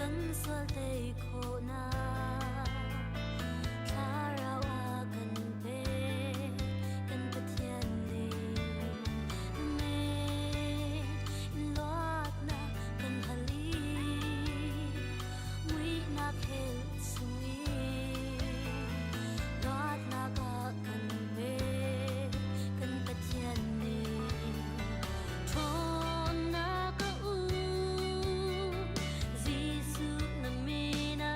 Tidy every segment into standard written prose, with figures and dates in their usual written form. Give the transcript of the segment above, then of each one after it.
Kan sual tei khawhnak Thlarau a kan pek kan Pathian nih. Amen. Luatnak kan hal i muihnak hell chung i luatnak a kan pek kan Pathian nih. Ṭhawnnak a um Jesuh na min ah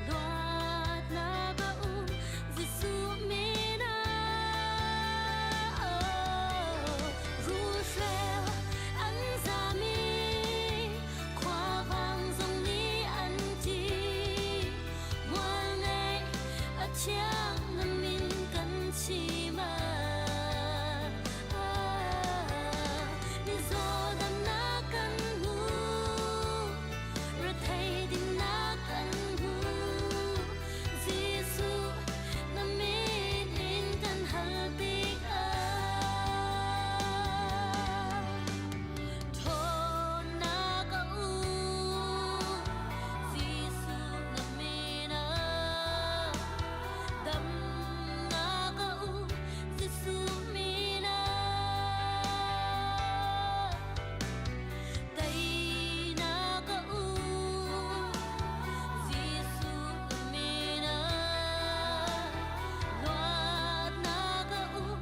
luatnak a um Jesuh min ah. Ruhrel an zam i khuavang zong nih an ṭih. Mual ngeih a thiang na min kan chim ah. Mizaw damnak kan hmu, rethei dinnak kan hmu. Jesuh na min in kan hal tikah ṭhawnnak a um. Jesuh na min ah damnak a um. Jesuh min ah teinak a um. Jesuh min ah luatnak a um.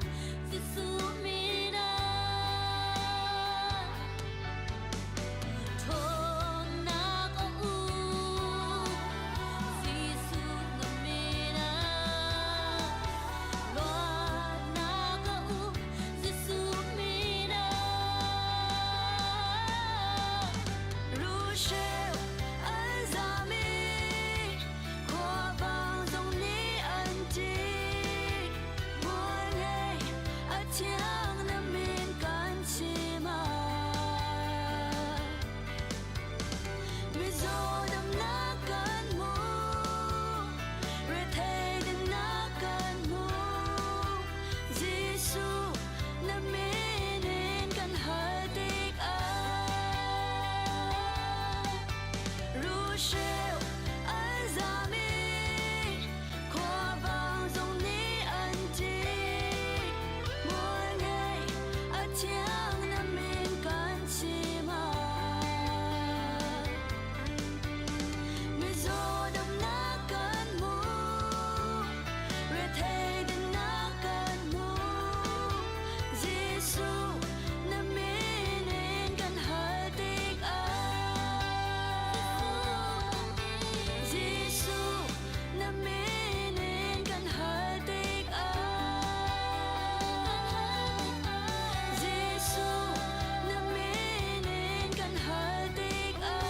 Jesuh min ah ṭhawnnak a um. Jesuh na min ah luatnak a um. Jesuh min ah. Rusheu an zam i khuavang zong nih an ṭih. Mual ngei a thiang na min kan chim ah. Mizaw damnak kan hmu, rethei dinnak kan hmu. Jesuh na min in kan hal tikah Rusheu an zam i khuavang zong nih an ṭih. Mual ngei a thiang na min kan chim ah. Mizaw damnak kan hmu, rethei dinnak kan hmu. Jesuh na min in kan hal tikah Jesuh na min in kan hal tikah Jesuh na min in kan hal tikah.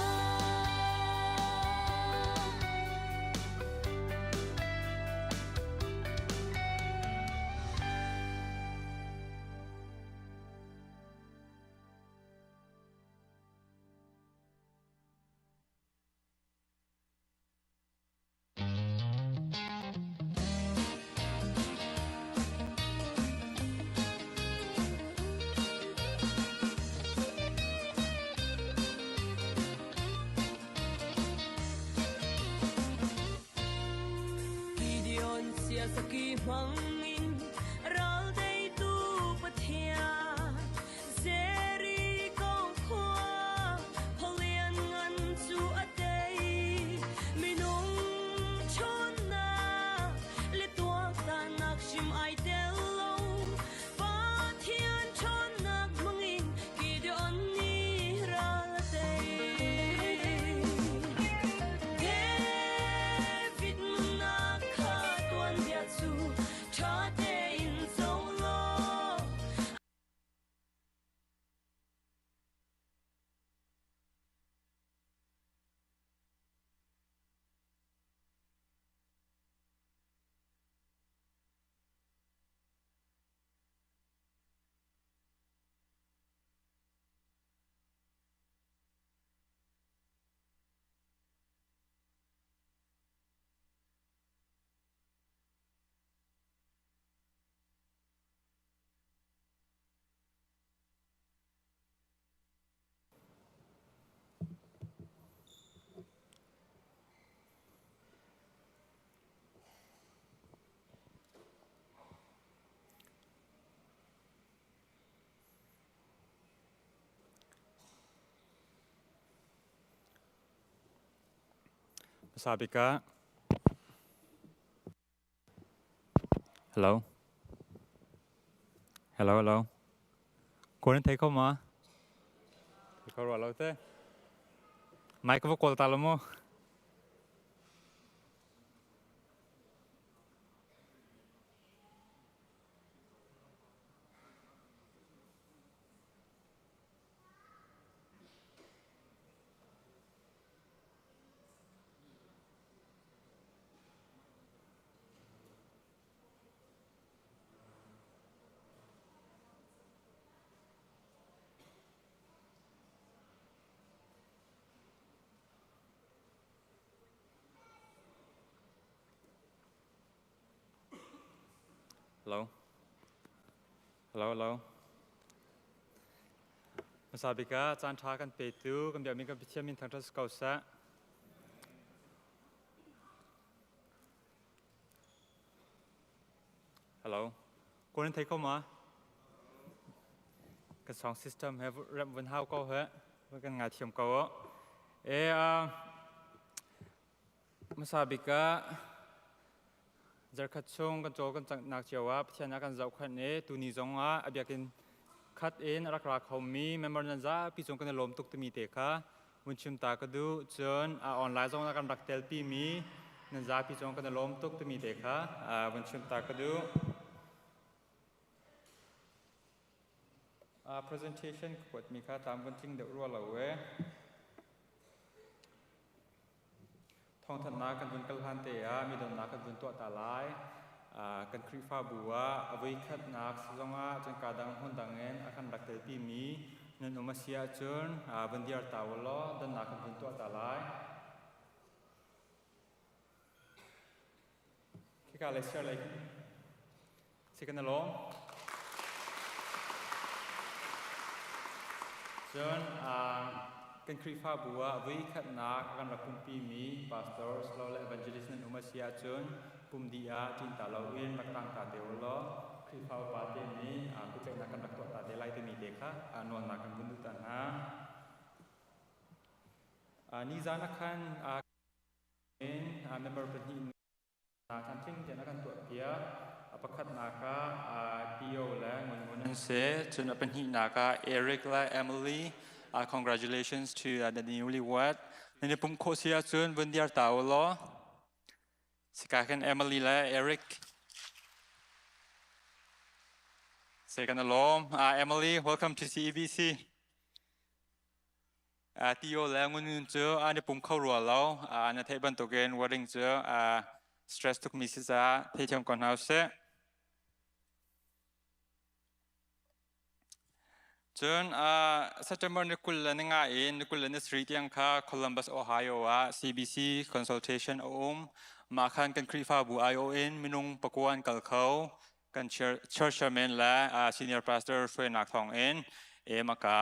Gideon siasaki hmangin ral teitu Pathian Jericho khua Khawlian ngan cu a tei minung ṭhawnnak le tuaktannak hrim ai tel lo Pathian ṭhawnnak hmangin Gideon nih ral a tei. David nunnak kha tuanbia cu ṭha Hmasa bik ah Hello. Hello, hello. Kawl nan thei kho ma? Thei kho rua lo te. Mic ka va kawl ta lo mu. Hello. Hello, hello. Hmasa bik ah caan ṭha kan petu kan biakmi kan Pathian min thangṭhat si ko seh. Hello. Kawl nan thei kho ma? Kan sound system he remh vun hau ko he. Kan ngai thiam ko. E hmasa bik ah zarkhat chung kan cawl kan cangnak cio ah Pathian a kan zohkhenh i tuni zong ah a biakinn khat in a rak ra khomi member nan zapi cung kan i lawm tuk timi te kha vun chim ta ka duh. Cun online zong ah kan rak telpi mi nan zapi cung kan i lawm tuk timi te kha vun chim ta ka duh. Presentation ka kuatmi kha tlam vun tling deuh rua lo e. Thawngthanhnak kan vun kal hlan te ah mi donnak kan vun tuah ta lai. Kan Khrihfabu ah a voikhatnak zongah cun ka dang hmun dang in a kan rak telpi mi nan um a si ahcun vun diar ta u law donnak kan vun tuah ta lai. Khika lei share lei si kan lawm. Cun kan Khrihfabu ah voi khatnak a kan rak pumpi mi pastor le evangelist nan um a si ahcun pum dih ah ṭin ta loin rak tang ta te u law Khrihfa upa te nih kutlaihnak kan rak tuah ta te lai timi te kha nawlnak kan vun duh ta hna. Nizan ah khan member pahnih tlamtling tein a kan tuahpiak. A pakhatnak ah Theo le Ngun Ngun an si. Cun a pahnihnak ah Eric le Emily. Congratulations to the newlywed. Nan i pumh khawh si ahcun vun diar ta u law. Sika khin Emily le Eric. Se kan alawm. Emily, welcome to CEBC. Tio le Ngun cu an i pum kho rua lo. Na theih bantukin wedding cu stress tukmi si caah theithiam ko hna usih. Cun September ni 20 le ni nga in ni 20 le ni sarih tiang kha Columbus, Ohio ah CBC consultation a um. Mah khan kan Khrihfabu aiawh in minung pakua an kal kho. Kan church chairman le senior pastor hruainak thawng in emaka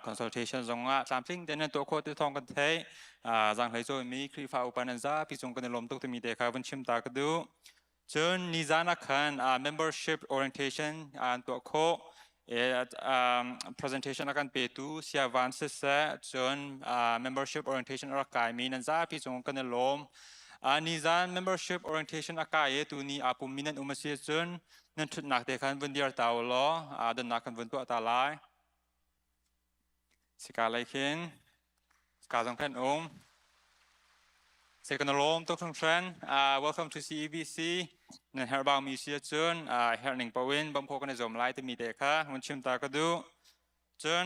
consultation zong ah tlamtling tein nan tuah khawh ti thawng kan theih. Zanghlei cawimi Khrihfa upa nan zapi cung kan i lawm tuk timi te kha vun chim ta ka duh. Cun nizan ah khan membership orientation an tuah khawh. Presentation a kan petu Sia Van siseh, cun membership orientation a rak kaimi nan zapi cung kan i lawm. Nizan membership orientation a kai i tuni aa pummi nan um a si cun nan ṭhutnak te khan vun dir ta u law donnak kan vun tuah ta lai. Sika lei khin ka zong khan um. Se kan lawm tuk hringhran. Welcome to CEBC. Nan herh mi si ahcun herh ning paoh in bawmh khawh kan i zuam lai timi te kha hun chim ta ka duh. Cun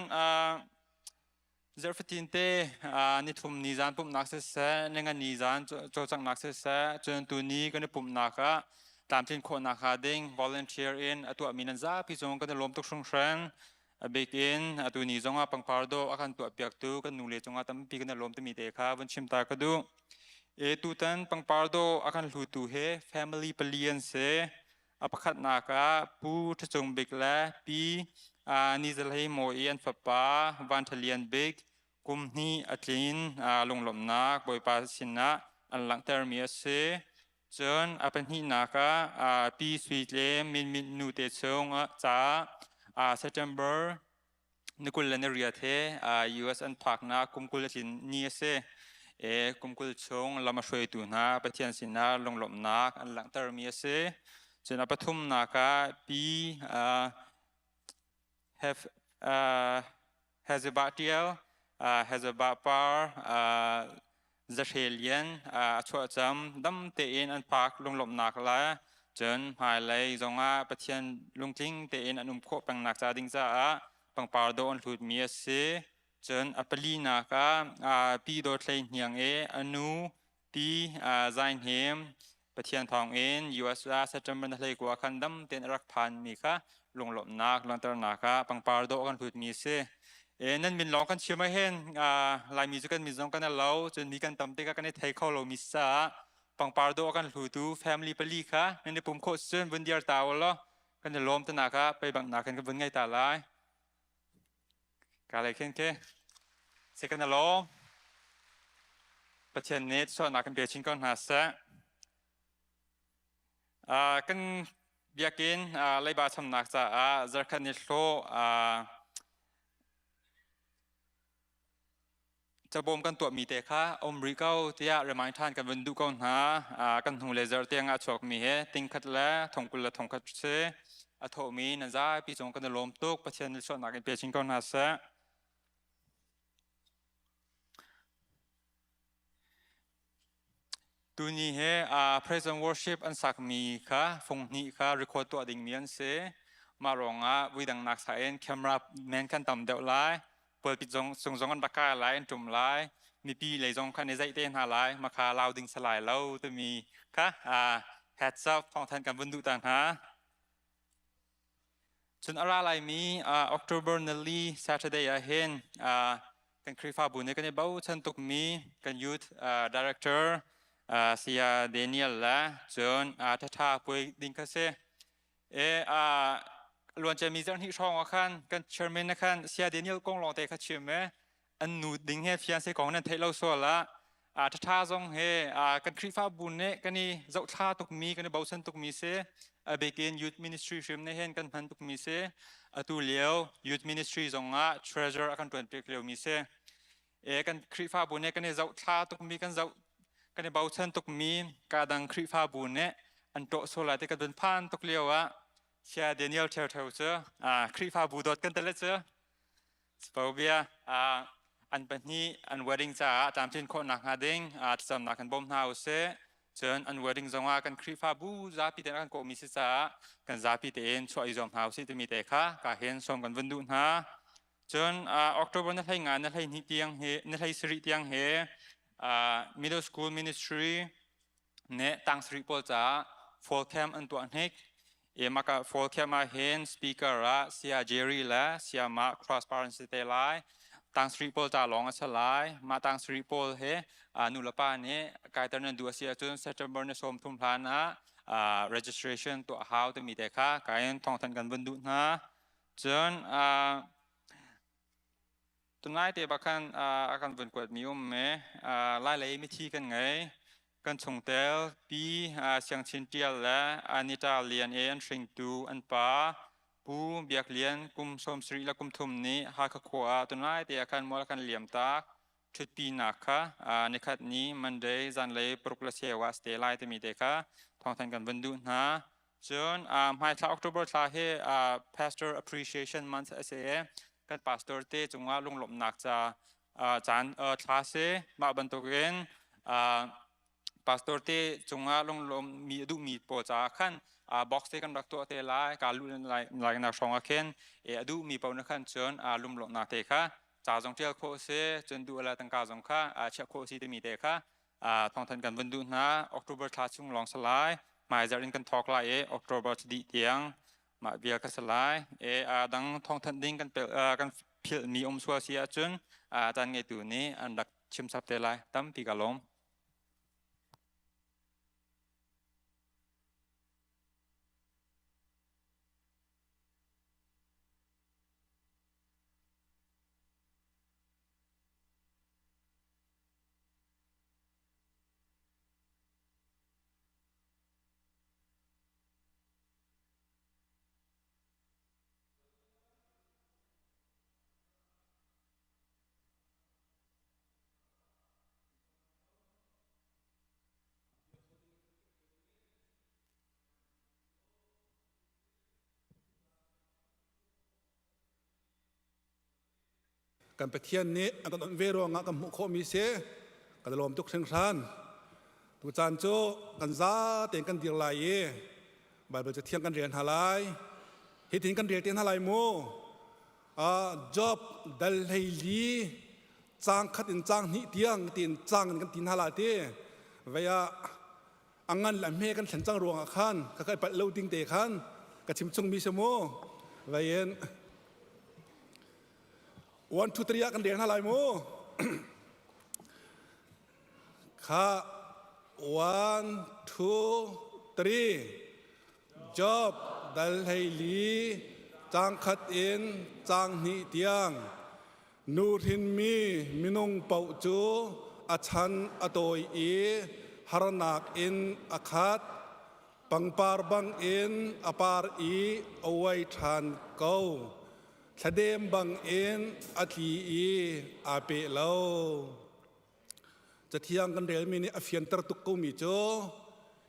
zarhfatin te nithum ni zan pumhnak siseh, ninga ni zan cawlcanghnak siseh, cun tuni kan i pumhnak ah tlamtlin khawhnak hnga ding volunteer in a tuahmi nan zapi cung kan i lawm tuk hringhran. A bik in atu ni zongah pangpar dawh a kan tuahpiaktu kan nule cungah tampi kan i lawm timi te kha vun chim ta ka duh. E tutan pangpar dawh a kan hlutu he family pali an si. A pakhatnak ah Pu Ṭha Cung Bik le Pi Ni Za Hlei Mawi i an fapa Van Ṭha Lian Bik kum hnih a tlin lunglawmhnak Bawipa sinah an langhtermi a si. Cun a pahnihnak ah Pi Sui Tlem Min Min nu te chung caah September ni 28 he US an phaknak kum 20 a tlin ni a si. E kumkul chung lam a hruaitu hna Pathian sinah lunglawmhnak an langhtermi a si. Cun a pathumnak ah Pi have Hezebah Tial, Hezebah Par, Zahre Lian a chuahcam dam tein an phak lunglawmhnak le cun hmailei zongah Pathian lungtling tein an um khawh pengnak ca ding caah pangpar dawh an hlutmi a si. Cun a palinak ah Pi Dawt Hlei Hniang i a nu Pi Zai Hnem Pathian thawngin US ah September na 19 khan dam tein a rak phanmi kha lunglawmhnak langhternak ah pangpar dawh kan hlutmi a si. E, nan min lawng kan chim ah hin Laimi cu kan min zong kan lo cun mi kan tam tikah kan i thei kho lomi caah pangpar dawh kan hlutu family pali kha nan i pum khawh cun vun dir ta u law kan i lawm tanak ah peibangnak in kan vun ngei ta lai. Ka lei khin ke se kan lawm. Pathian nih sualnak kan pe chin ko hna seh. Kan biakinn leiba chamnak caah zarkhat ni hlawh cabawm kan tuahmi te kha um rih ko tiah remind ṭhan kan vun duh ko hna. Kan hnu le zarh tiang ah chuakmi he tingkhat le thongkul le thongkhat si a thawhmi nan zapi cung kan i lawm tuk. Pathian nih sualnak in pe chin ko hna seh. Tuni he praise and worship an sakmi kha fung hnih kha record tuah dingmi an si. Mah ruangah vuidang nak sa in camera men kan tam deuh lai. Pulpit zong sung zong an rak kai lai, an ṭum lai. Mipi lei zong khan i zaih te hna lai. Makha lau ding salai lo timi kha heads up thawngthan kan vun duh ta hna. Cun a ra laimi October nali Saturday ah hin kan Khrihfabu nih kan i bochan tukmi kan youth director Saya Daniel le cun ṭhaṭha puai ding kha si. E luanciami zarhhnih hrawng ah khan kan chairman na khan Saya Daniel kong lawng te kha chim e an nu ding he fiance kong nan theih lo sual ah ṭhaṭha zong he kan Khrihfabu nih kan i zohthla tukmi kan i bochan tukmi si a bikin youth ministry hrim nih hin kan hman tukmi si atu lio youth ministry zong ah treasure a kan ṭuan piak liomi si e kan Khrihfabu nih kan i zohthla tukmi kan zoh kan i bochan tukmi ka dang Khrihfabu nih an ṭawh sual lai ti kan vun phan tuk lio ah Saya Daniel ṭheuṭheu cu Khrihfabu dawt kan tele cu Phobia an pahnih an wedding caah tlamtlin khawhnak hnga ding thlacamnak kan bawm hna usih. Cun an wedding zongah kan Khrihfabu zapi tein kan kawhmi si caah kan zapi tein chuah i zuam hna usih timi te kha ka hin sawm kan vun duh hna. Cun October na hlei nga na hlei hnih tiang hi na hlei sarih tiang hi middle school ministry nih tang sarih pawl caah fall camp an tuah hnik. I maka fall camp ah hin speaker ah Saya Jerry le Saya Mah Cross Parents te lai. Tang sarih pawl ca lawng a si lai. Mah tang sarih pawl hi nu le pa nih kaiter nan duh a si ahcun September ni 30 hlan ah registration tuah hau timi te kha kain thawngthan kan vun duh hna. Cun Tunai te bak khan a kan vun kuatmi um me Lailei mithi kan ngei. Kan chungtel Pi Siangchin Tial le Anita Lian e an hringtu an pa Pu Biak Lian kum 70 le kum thum nih Hakha khua ah tunai te ah khan mual kan liam tak. Ṭhutpi nak kha nikhat ni Monday zanlei paruk le cheu ah ste lai timi te kha thawngthan kan vun duh hna. Cun hmaithla October thla hi Pastor Appreciation Month a si i kan pastor te cungah lunglawmhnak ca caan thla si. Mah bantukin pastor te cungah lunglawmmi a duhmi pawl caah khan box te kan rak tuah te lai ka lu lai nak hrawng ah khin a duhmi paoh na khan cun lunglawmhnak te kha ca zong ṭial khawh a si cun duh ala tangka zong kha chiah khawh a si timi te kha thawngthan kan vun duh hna. October thla chung lawng si lai. Hmaizarh in kan thawk lai i October dih tiang mah bia ka si lai. E dang thawngthanh ding kan kan philhmi um sual si ahcun caan ngeitu nih an rak chim chap te lai. Tampi ka lawm. Kan Pathian nih a kan onh ve ruangah kan hmuh khawhmi si. Kan i lawm tuk hringhran. Tucaan cu kan za tein kan dir lai i Baibal cathiang kan rel hna lai. Hitin kan rel te hna lai mu. Job dal 14 caang khat in caang hnih tiang tiin caang in kan ti hna lai ti. Vei ah a ngan le a hme kan thlen cang ruangah khan ka kai palh lo ding te khan ka chim chungmi si mu. Vei in 1 2 3 ah kan rel hna lai mu. Kha 1 2 3 Job dal 14 caang khat in caang hnih tiang nu hrinmi minung paoh cu a chan a tawi i harnak in a khat pangpar bangin a par i a uai ṭhan ko thladem bangin a tli i aa peh lo. Cathiang kan relmi nih a fianter tuk komi cu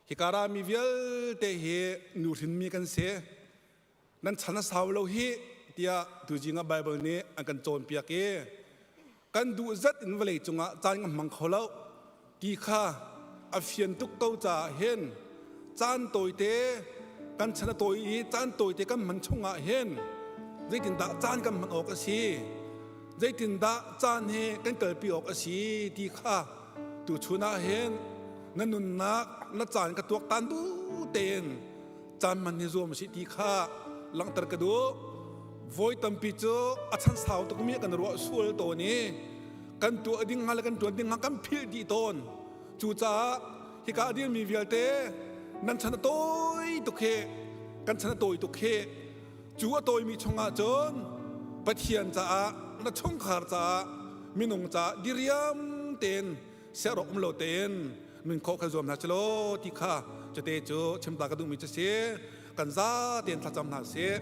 hika rami vialte hi nu hrinmi kan si. Nan chan a sau lo hi tiah tuzing ah Bible nih an kan cawnpiak i kan duh zat in vawlei cungah caan kan hmang kho lo ti kha a fian tuk ko caah hin caan tawite kan chan a tawi i caan tawite kan hman chungah hin zeitindah caan kan hman awk a si zeitindah caan hi kan kalpi awk a si ti kha tuchun ah hin na nunnak na caan ka tuaktan bu tein caan hman hi zuam a si ti kha langhter ka duh. Voi tampi cu a chan sau tukmi kan ruah sual tawn i kan tuah ding hnga le kan ṭuan ding hnga kan philh dih tawn. Cucaah hika a dirmi vialte nan chan a tawi tuk hi, kan chan a tawi tuk hi. Cu a tawimi chungah cun Pathian caah na chungkhar caah minung caah diriam tein siarawk um lo tein nun khawh kha zuam hna selaw ti kha cute cu chimta ka duhmi cu si. Kan za tein thlacam hna sih.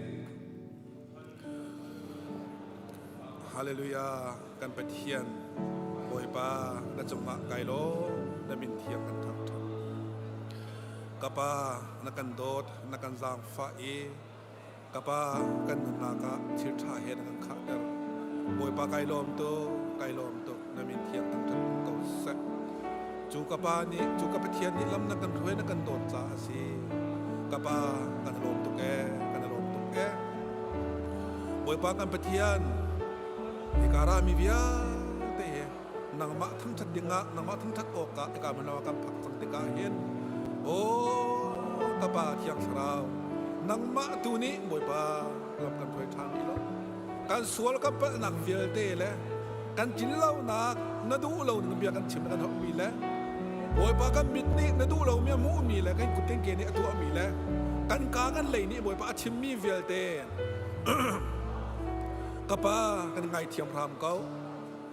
Hallelujah. Kan Pathian Bawipa na cungah kai lawm, na min thiang kan thangṭhat. Ka Pa, na kan dawt, na kan zaangfah i ka Pa kan nunnak ah thil ṭha he na kan khahter. Bawipa kai lawm tuk, kai lawm tuk, na min thiang thangṭhat ko seh. Cu ka Pa nih, cu ka Pathian nih lam na kan hruai, na kan dawt caah a si. Ka Pa, kan lawm tuk ee, kan lawm tuk ee. Bawipa kan Pathian, hika rami vialte hi nangmah thangṭhat dingah, nangmah thangṭhat awkah hika hmun ah kan phak cang tikah hin, aw ka Pa Thiang Thlarau, nangmah tu nih Bawipa lam kan hruai ṭhan rih lo. Kan sual kan palhnak vialte le kan tlin-lonak na duh lo ning bia kan chim le kan holhmi le Bawipa kan mit nih na duh lomi a hmuhmi le kan kut kan ke nih a tuahmi le kan kaa kan lei nih Bawipa a chimmi vialte ka pa kan ngaithiam hram ko.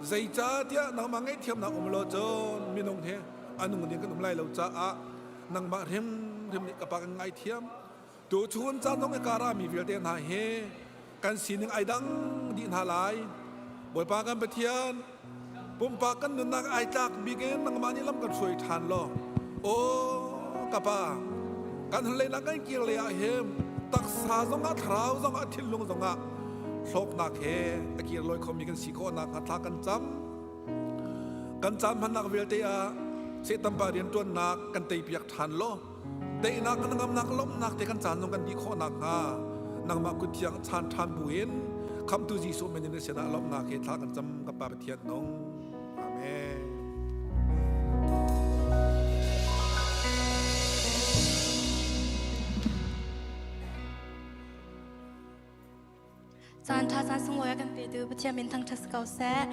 Zeicahtiah nangmah ngaihthiamnak um lo cun minung hi a nung ding kan um lai lo caah nangmah hrimhrim nih ka pa kan ngaithiam. Tuchun caan zong i kara mi vialte hna hi kan sining ai dang dih hna lai. Bawipa kan Pathian, pumpak kan nunnak ai tlak bik in nangmah nih lam kan hruai ṭhan law. Aw ka Pa, kan hunleinak kan kir lei ah hin taksa zongah thlarau zongah thinlung zongah hlawknak he a kir lawi khomi kan si khawh nakhnga thla kan cam. Kan caan hmannak vialte ah Satan pa rianṭuannak kan teipiak ṭhan law daihnak kan ngamnak lawmhnak te kan caan zong kan dih khawh nakhnga nangmah kut thiang chan ṭhan buin khamtu Jesuh min in sinah lawmhnak he thla kan cam ka Pa Pathian nung. Amen. Caan ṭha caan sunglawi a kan petu Pathian min thangṭhat si ko seh.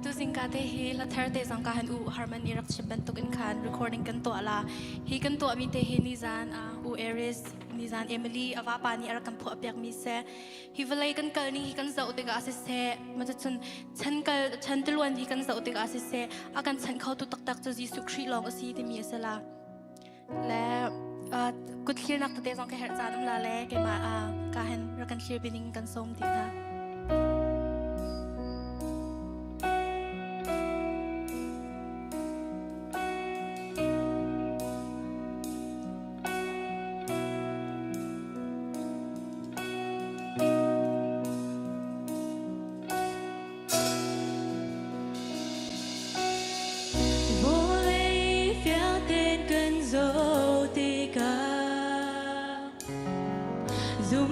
Tuzing ka te hi hla thar te zong ka han u Harman i rak chim bantuk in khan recording kan tuah la. Hi kan tuahmi te hi nizan U Aris, nizan Emily a vapa nih a rak kan phuah piakmi seh. Hi vawlei kan kal ning hi kan zoh tikah siseh, macun chan kal chan tiluan hi kan zoh tikah siseh, a kan chanh khotu taktak cu Jesuh Khrih lawng a si timi a si la. Le kut thlirnak tete zong ka herh caan um la le keimah ka hen rak kan thlir bining kan sawm ti hna.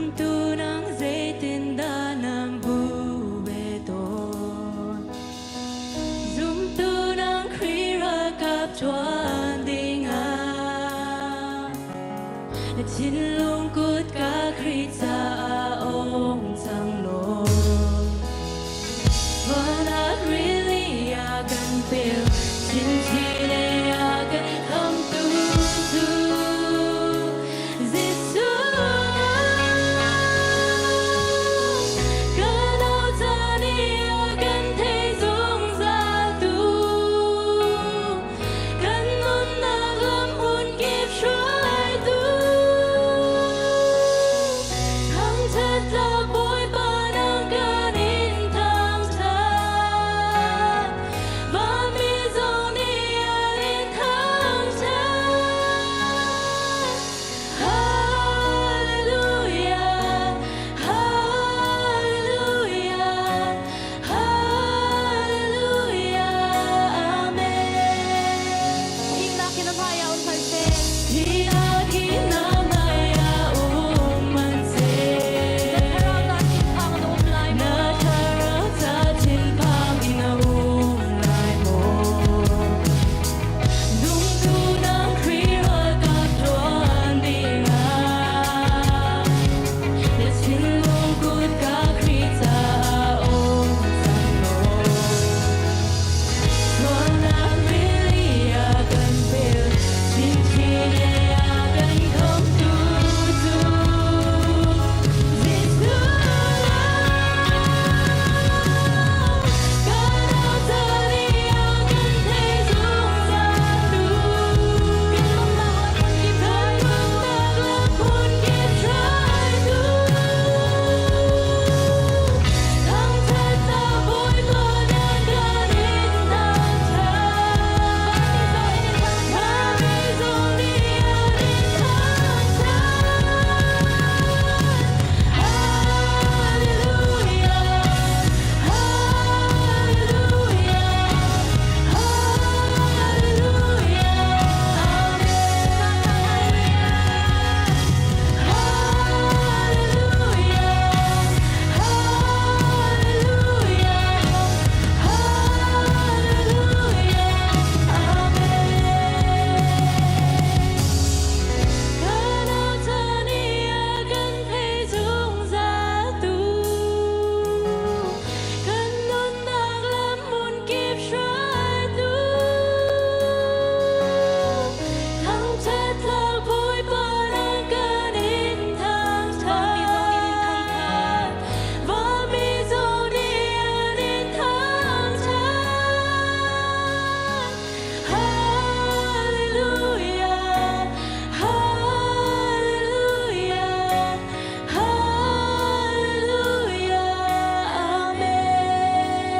Zumtu nang zeitindah nan bu ve tawn? Zumtu nang Khrih ralkap ṭuan dingah na thinlung kutka Khrih caah ong cang law. Van rili a kan pil, chinchin a kan khamtu cu Jesuh. Kan au caan i a kan thei zungzal tu. Kan nunnak lam hmun kip hruaitu. Thangṭhat tlak Bawipa nang kan in thangṭhat. Vanmi zong nih an in thangṭhat. Hallelujah, Hallelujah, Hallelujah, Amen. Thihnak in a hmaiah um hmanh seh. Thihnak in a hmaiah um hmanh seh. Na thlarau ca thinphang na um lai Na maw? thlarau ca thinphang in a um lai maw? Zumtu nang Khrih ralkap ṭuan dingah na thinlung kutka Khrih caah um cang law. Sualnak rili a kan pil, chinchin a kan khamtu cu Jesuh. Kan au caan i a kan thei zungzal tu. Kan nunnak lam hmun kip Kan hruaitu. nunnak lam hmun kip hruaitu. Thangṭhat tlak Bawipa na kan in thangṭhat. Vanmi zong nih an in Vanmi zong nih an in thangṭhat. Hallelujah, Hallelujah, Hallelujah, Amen. Hallelujah, Hallelujah, Hallelujah, Amen. Kan au caan i a kan thei zungzal tu. Kan nunnak lam hmun kip hruaitu. Thangṭhat tlak Bawipa na kan in thangṭhat. Vanmi zong nih an in Vanmi zong nih an in thangṭhat. Hallelujah, Hallelujah, Hallelujah, Amen.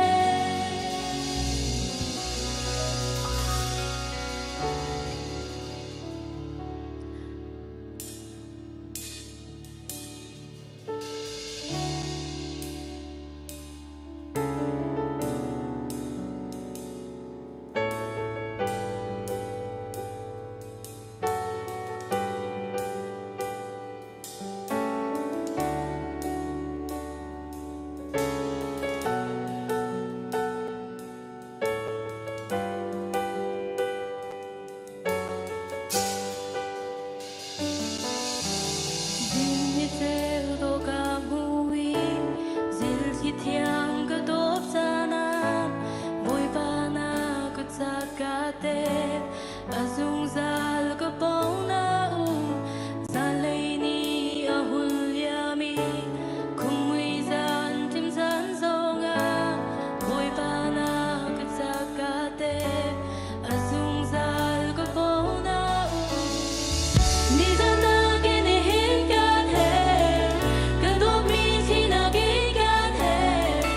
Zing ni ceu dawh ka hmu i zilthli thiang ka dawp caan ah Bawipa na kut ca ka tep, a zungzal ka pawng na um. Zanlei ni a hun liam i khumui zan thim zan zongah Bawipa na kut ca ka tep, a zungzal ka pawng na um. Nizan nakin nihin kan herh, kan dawtmi thihnak in kan herh,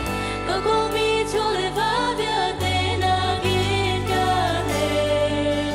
ka kawlmi chaw le va vialte nakin kan herh.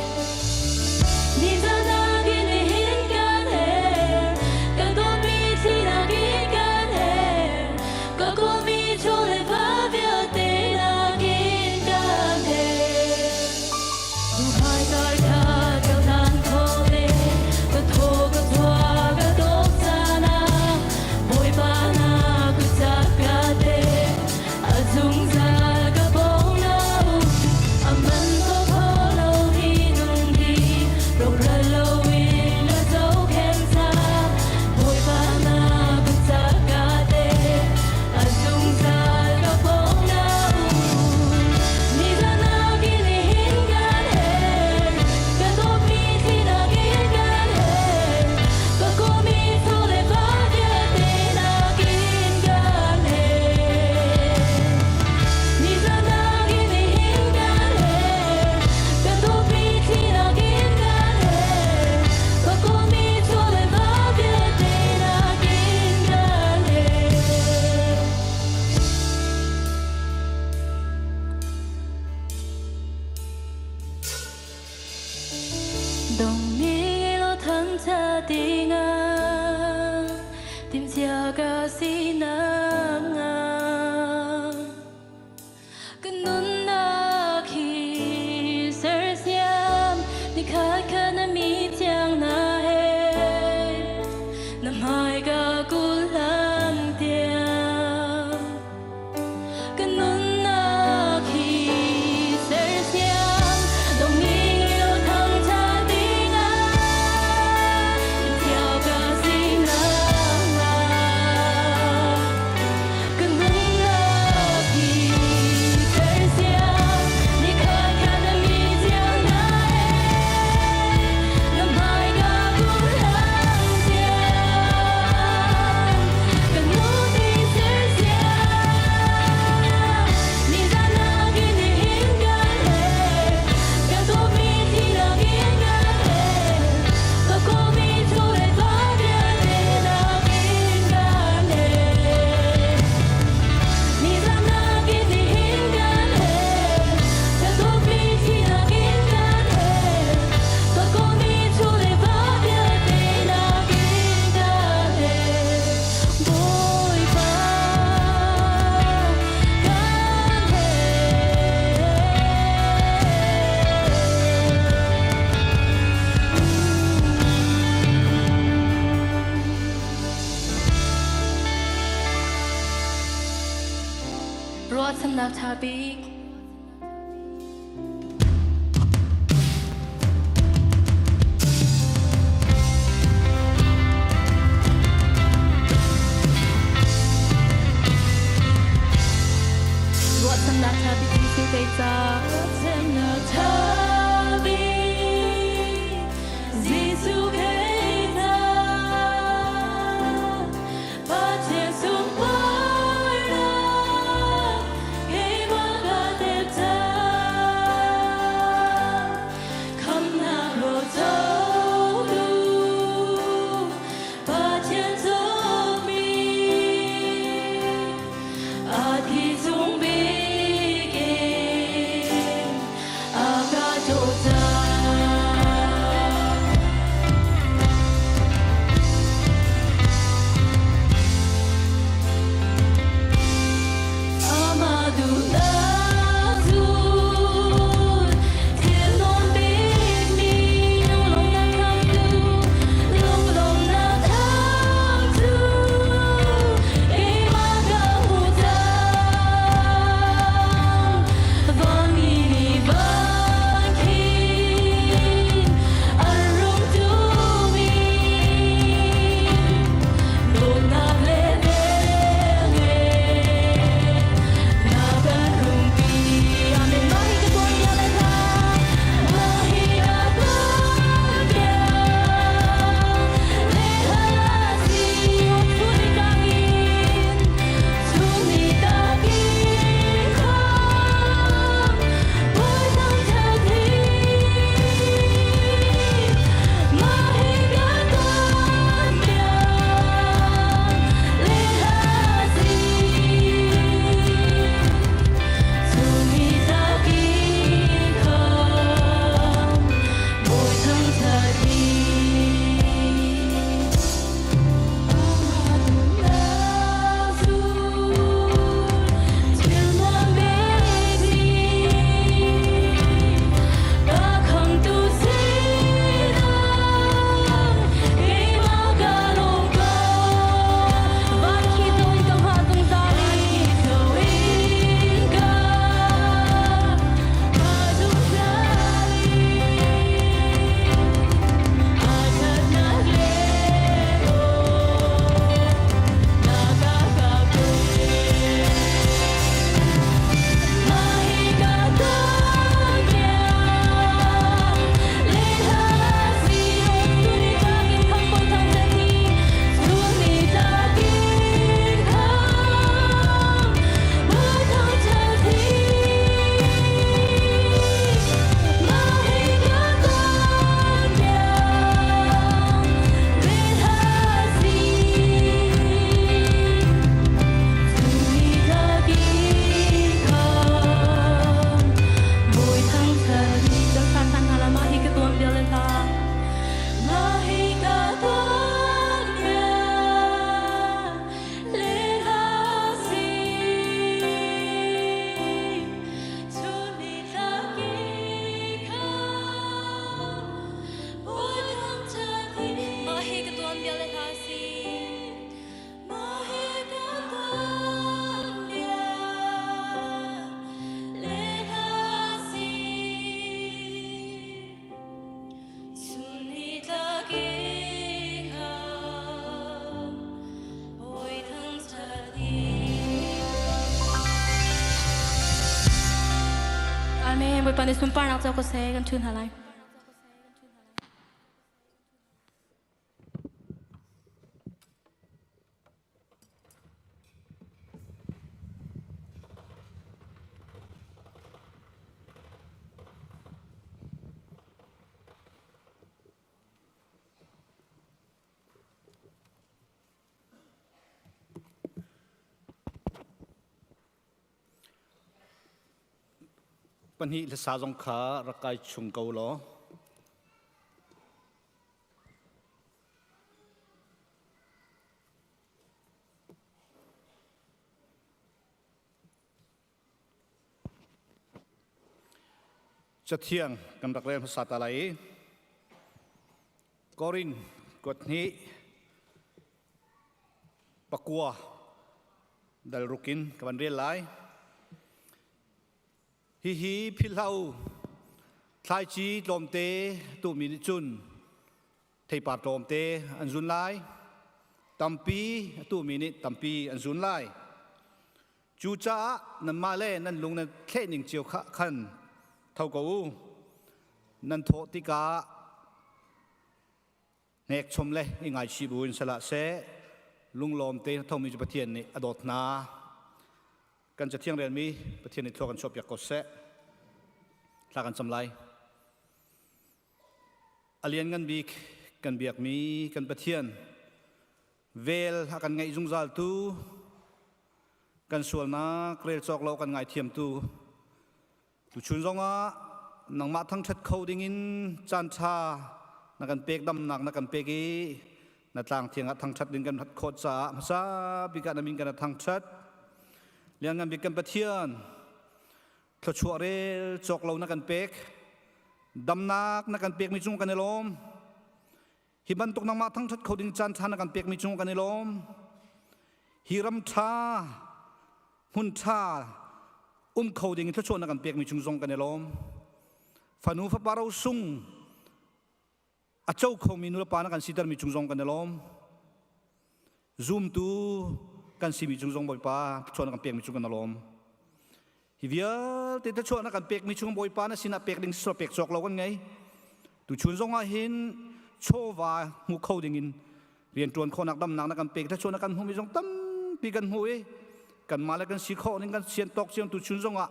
Dongmi lo thangtha dingah timhcia ka sinak hnga. Ka nunnak hi sersiam nikhat kha na mi thiang hna he na hmai ka kul hlan tiang. Ka nunnak hi sersiam dongmi lo thangtha dingah timhcia ka sinak hnga. Ka nunnak hi sersiam nikhat kha na mi thiang hna he na hmai ka kul hlan tiang. Ka nu ti sersiam nizan nakin nihin kan he kan dawtmi thinak in kan he ka kawmi thu le hla vialte nakin kan he. Nizan nakin nihin kan he kan dawtmi thinak in kan he ka kawmi thu le hla vialte nakin kan he. Bawipa kan he. Ruahchannak ṭha bik. Ruahchannak ṭha bik Jesuh kei ca. Ruahchannak ṭha bik Jesuh kei ca. Pathian sunparnak keimah ka. Bawipa nih sunparnak co ko seh kan ṭhu hna lai. Pahnih hlasa zong kha rak kai chung ko law. Cathiang kan rak rel hmasa ta lai i Korin kuat hnih pakua dal rukin ka van rel lai. Hihi philh hlah u, thlaici tlawmte tuhmi nih cun theipar tlawmte an zun lai, tampi a tuhmi nih tampi an zun lai. Cucaah nanmah le nan lung nan thleh ning cio kha khan tho ko u. Nan thawh tikah hnekchom le i ngaichih buin salah seh lunglawm te thomi cu Pathian nih a dawt hna. Kan cathiang relmi Pathian nih thlua kan chuahpiak ko seh. Thla kan cam lai. A lianngan bik kan biakmi kan Pathian vel a kan ngeih zungzal tu kan sualnak rel cawk lo kan ngaithiamtu tuchun zongah nangmah thangṭhat kho dingin caan ṭha na kan pek damnak na kan pek i na tlang thiang ah thangṭhat ding kan rat khawh caah hmasa bik ah na min kan thangṭhat lianngan bik kan Pathian thluachuah rel cawk lo na kan pek damnak na kan pekmi cung kan i lawm Hi bantuk nangmah thangṭhat kho ding caan ṭha na kan pekmi cung kan i lawm. Hi ram ṭha, hmun ṭha um kho ding in thluachuah na kan pekmi cung zong kan i lawm. Fanu fapa rosung a co khomi nulepa na kan sitermi cung zong kan i lawm. Zumtu kan simi cung zong Bawipa thluachuah na kan pekmi cung kan i lawm. Hi vialte thluachuah na kan pekmi chung Bawipa na sinah pek ding sisawh pek cawk lo kan ngei. Tuchun zong ah hin chawva hmu kho ding in rianṭuan khawhnak damnak na kan pek thluachuah na kan hmuhmi zong tampi kan hmu i kanmah le kan si khawh ning kan sian tawk cio tuchun zong ah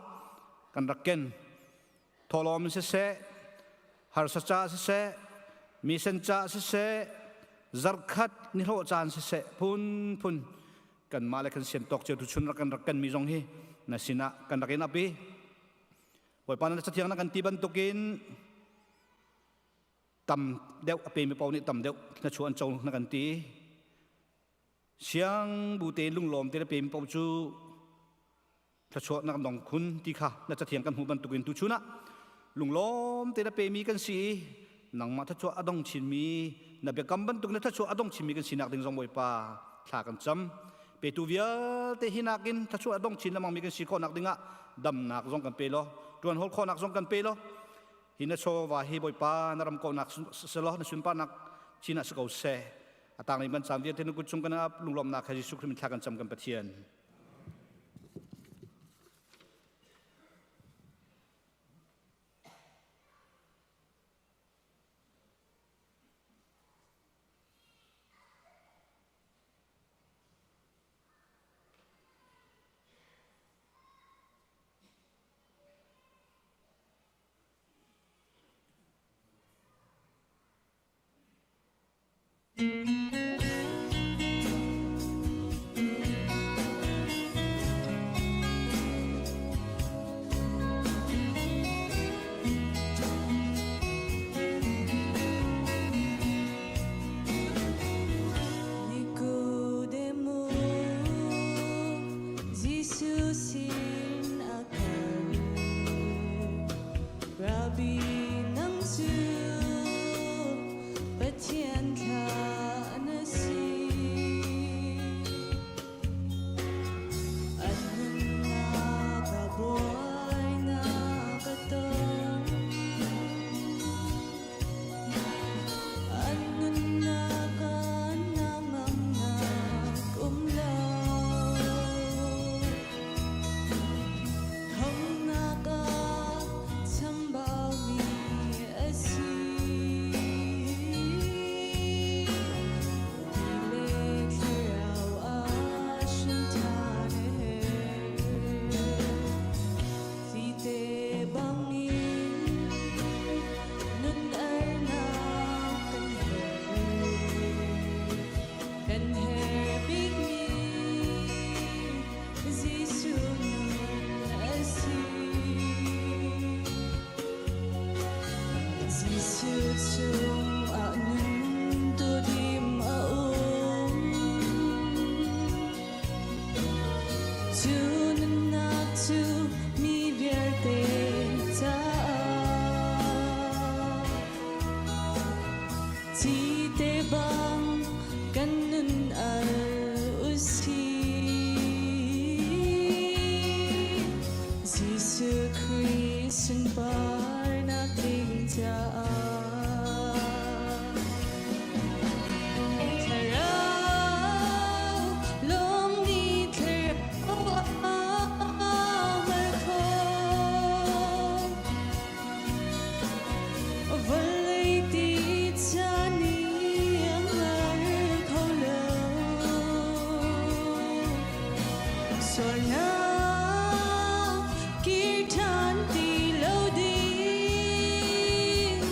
kan rak ken. Thawhlawm in siseh, harsa ca siseh, misen ca siseh, zarkhat nihlawh caan siseh, phunphun kanmah le kan sian tawk cio tuchun rak kan rak kan mi zong hi na sinah kan rak in ap i Bawipa na cathiang na kan ti bantukin tam deuh a pemi paoh nih tam deuh na chuah an co na kan ti siang bu te lunglawm te na pemi paoh cu thluachuah na kan dong khun ti kha na cathiang kan hmuh bantukin tuchun ah lunglawm te na pemi kan si i nangmah thluachuah a dong chinmi na biakam bantuk na thluachuah a dong chinmi kan sinak ding zong Bawipa thla kan cam petu vialte hi nakin thluachuah a dong chin lengmangmi kan si khawhnak dingah damnak zong kan pe law tuan hawl khawhnak zong kan pe law hi na chawva hi Bawipa na ram kohnak selaw na sunparnak chin ah si ko seh a tanglei ban caan vialte na kut chung kan ap lunglawmnak he Jesuh Khrist min thla kan cam kan Pathian. Nikodemu Jesuh sin a kal Rabbi nang cu Pathian thlah. Jesuh chungah nun duhdim a um. Cu nunnak cu mi vialte caah cite bang kan nun al usih. Jesuh Khrih sunparnak ding caah. Thlarau lawng nih thlarau a mar khawh. Vawlei ti caan nih a ngar kho lo. Sualnak kir ṭhan ti lo ding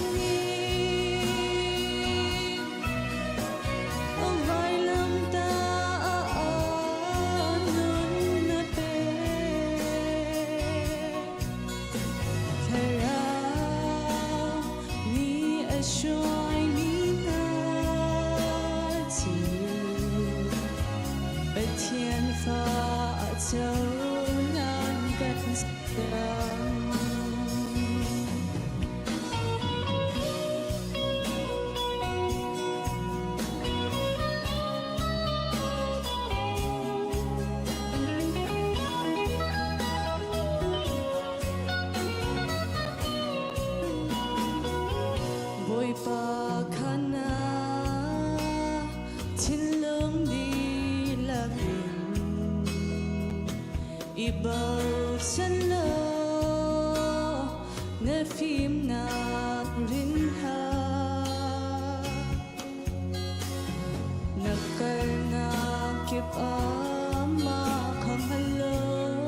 in vailamtah ah nun na pek. Thlarau nih a hruaimi hna cu Pathian fa ah co nan kan siang. Bawipa kha na thinlung dihlak in i bochan law na fimnak rin hlah. Na kalnak kip ah mah kha hngal law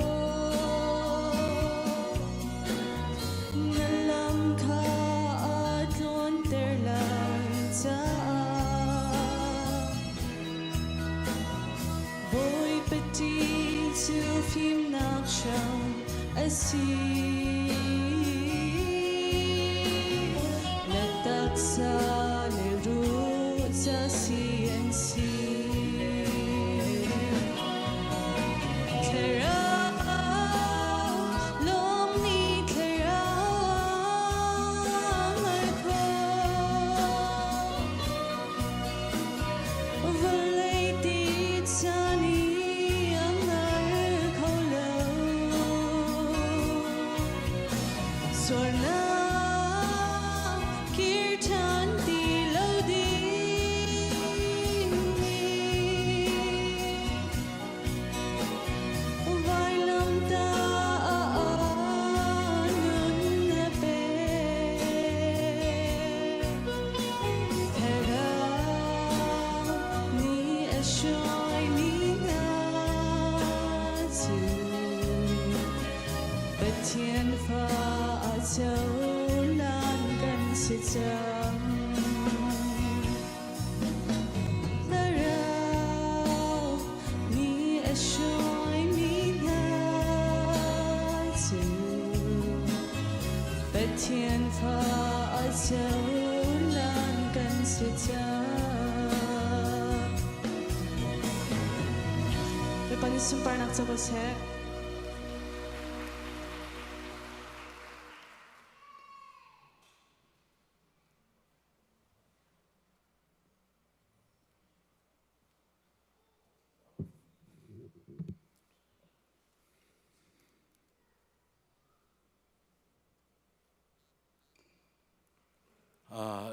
na lam kha aa tlawnter lai caah Bawipa ṭih cu fimnak hram a si. Na taksa le ruh ca si an si. Thlarau lawng nih thlarau a hngalh khawh. Vawlei ti caan i a ngar kho lo. Sualnak kir ṭhan ti lo ding Vailamtah ah nun na pek. Thlarau nih a hruaimi hna cu Pathian fa ah cohlan kan si cang. Thlarau nih a hruaimi hna cu Pathian fa a cohlan kan si cang. Bawipa nih sunparnak co ko seh.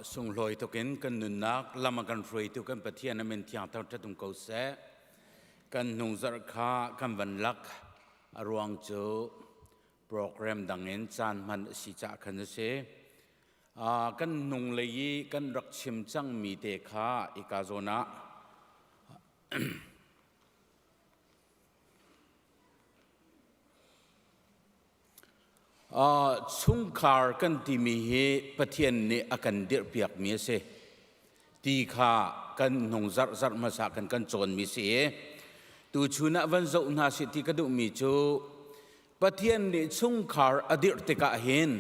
Sunglawi tukin kan nunnak lam a kan hruaitu kan Pathian a min thiang thangṭhat um ko seh. Kan hnungzarh kha kan van lak a ruang cu program dang in caan hman a si cah khan a si. Kan hnunglei i kan rak chim cangmi te kha ika zawn ah chungkhar kan timi hi Pathian nih a kan dirhpiakmi a si ti kha kan hnung zarh zarh hmasa kan kan cawnmi si i tuchun ah van zoh hna sih ti ka duhmi cu Pathian nih chungkhar a dirh tikah hin.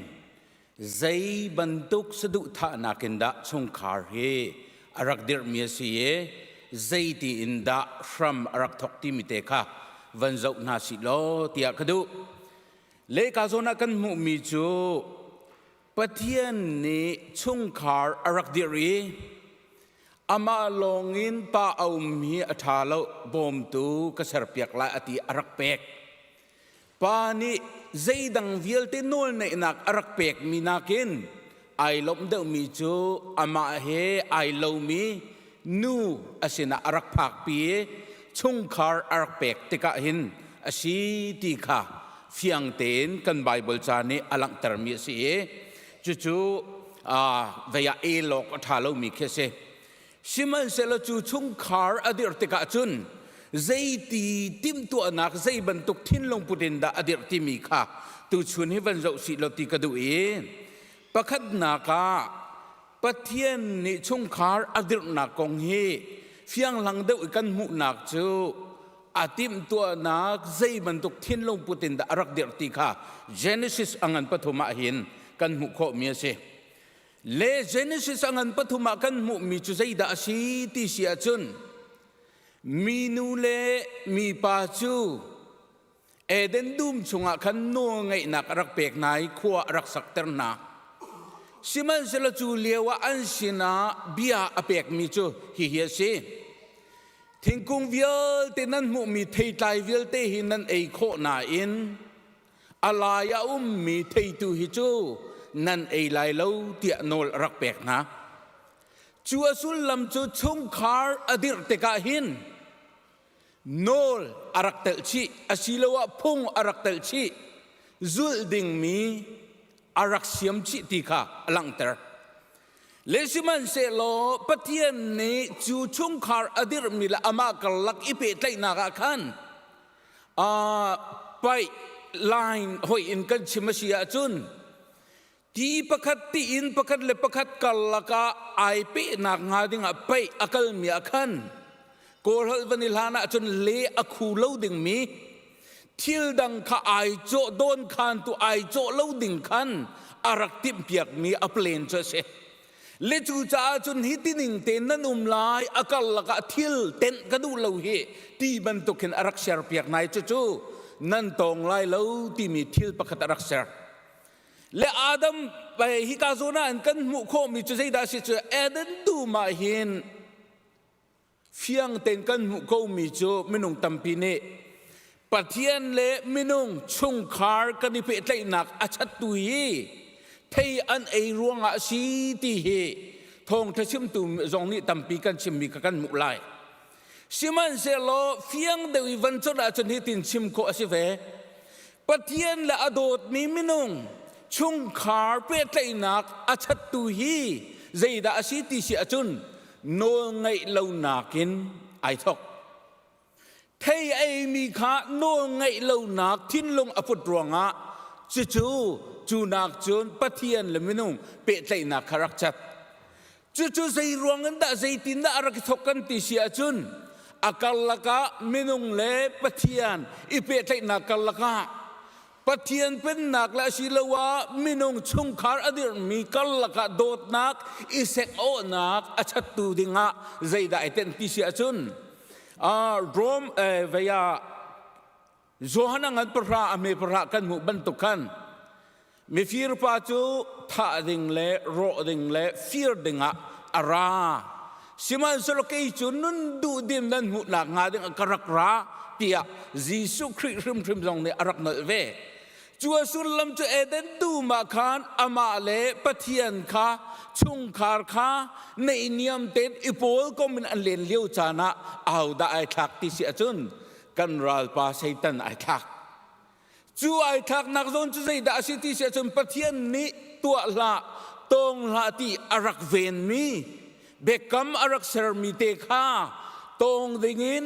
Zei bantuk saduhthahnak in dah chungkhar hi a rak dirhmi a si i zeiti in dah hram a rak thawk timi te kha van zoh hna sih law tiah ka duh. Lehka zawn ah kan hmuhmi cu Pathian nih chungkhar a rak dirh i amah lawngin pa a um hi a ṭha lo bawmtu ka serpiak lai a ti a rak pek. Pa nih zeidang vialte nawlneihnak a rak pekmi nakin ai lawmh deuhmi cu amah he ai lomi nu a sinah a rak phakpi i chungkhar a rak pek tikah hin a si ti kha fiang tein kan Baibal ca nih a langhtermi a si i cucu vei ah el awk a ṭha lomi khi a si. Sihmanhsehlaw cu chungkhar a dirh tikah cun zeiti timhtuahnak zei bantuk thinlung put in dah a dirh timi kha tuchun hi van zoh sih law ti ka duh i pakhatnak ah Pathian nih chungkhar a dirhnak kong hi fianghlang deuh i kan hmuhnak cu a timhtuahnak zei bantuk thinlung put in dah a rak dirh ti kha Genesis a ngan pathum ah hin kan hmuh khawhmi a si. Le Genesis a ngan pathum ah kan hmuhmi cu zeidah a si ti si ahcun minu le mipa cu Eden dum chungah khan nawlngeihnak a rak pek hna i khua a rak sakter hna. Sihmanhsehlaw cu lio ah an sinah bia a pekmi cu hihi a si. Thingkung vialte nan hmuhmi theitlai vialte hi nan ei khawh nain a lai a ummi theitu hi cu nan ei lai lo tiah nawl a rak pek hna. Cu a sullam cu chungkhar a dirh tikah hin nawl a rak telh chih asiloah phung a rak telh chih zulh dingmi a rak siam chih ti kha a langhter. Le sihmanhsehlaw Pathian nih cu chungkhar a dirhmi le amah karlak i pehtlaihnak ah khan paih line hoi in kan chim a si ahcun ti pakhat ti in pakhat le pakhat karlak ah ai pehnak hnga dingah paih a kalmi ah khan kawlholh van i hlan ahcun le a khu lo dingmi thil dang kha ai cawh dawn khan tu ai cawh lo ding khan a rak timhpiakmi a plan cu a si. Le cu caah cun hi tining te nan um lai a karlak ah thil tenh ka duh lo hi ti bantuk hin a rak ser piak nai cucu nan tawng lai lo timi thil pakhat a rak ser. Le Adam hika zawn ah kan hmuh khawhmi cu zeidah a si cu Eden dum ah hin Fiang tein kan hmuh komi cu minung tampi nih Pathian le minung chungkhar kan i pehtlaihnak a chattu hi thei an ei ruangah a si ti hi thawngṭha chimtu zong nih tampi kan chimmi kha kan hmuh lai. Sihmanhsehlaw fiang deuh i van colh ahcun hitin chim khawh a si ve. Pathian le a dawtmi minung chungkhar pehtlaihnak a chattu hi zeidah a si ti si ahcun nawlngaih lonak in ai thawk. Thei eimi kha nawlngaih lonak thinlung a put ruangah cucu cu nak cun Pathian le minung pehtlaihnak kha rak cat. Cucu zei ruang in dah zeitin dah a rak i thawk kan ti si ahcun a karlak ah minung le Pathian i pehtlaihnak karlak ah Pathian pennak le asiloah minung chungkhar a dirhmi karlak ah dawtnak i sek-awhnak a chattu dingah zeidah ai tenh ti si ahcun Rom vei ah Johan a ngan pahra a hme pahra kan hmuh bantuk khan mifir pa cu thah ding le rawh ding le fir dingah a ra sihmanhsehlaw kei cu nun duhdim nan hmuhnak hnga ding ka rak ra tiah Jesuh Khrih hrimhrim zong nih a rak nolh ve cu a sullam cu Eden dum ah khan amah le Pathian kha chungkhar kha neihniam tein i pawl kom in an len lio caan ah ahodah ai thlak ti si ahcun kan ralpa Satan ai thlak Cu ai thlaknak zawn cu zeidah a si ti si ahcun Pathian nih tuah hlah, tawng hlah ti a rak venmi, biakam a rak sermi te kha tawng dingin,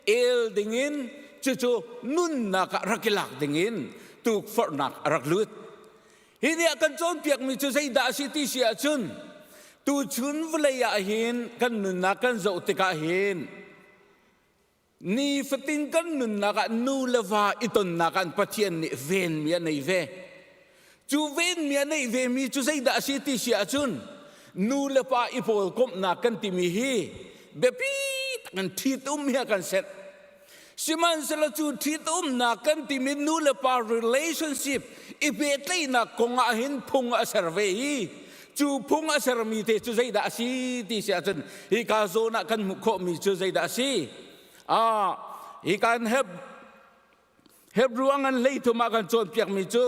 el dingin, cucu nunnak ah rak i lak dingin tukforhnak a rak lut. Hi nih a kan cawnpiakmi cu zeidah a si ti si ahcun tuchun vawlei ah hin kan nunnak kan zoh tikah hin Nifatin kan nunnak ah nu le va i tonnak ah Pathian nih venmi a nei ve. Cu venmi a neih vemi cu zeidah a si ti si ahcun nu le pa i pawlkomhnak kan timi hi biapi tak in ṭhitum hi a kan senh. Sihmanhsehlaw cu ṭhitumnak kan timi nu le pa relationship i pehtlaihnak kong ah hin phung a ser ve i cu phung a sermi te cu zeidah a si ti si ahcun hika zawn ah kan hmuh khawhmi cu zeidah a si? Ah, hi kan heb Hebrew a ngan 13 ah kan cawnpiakmi cu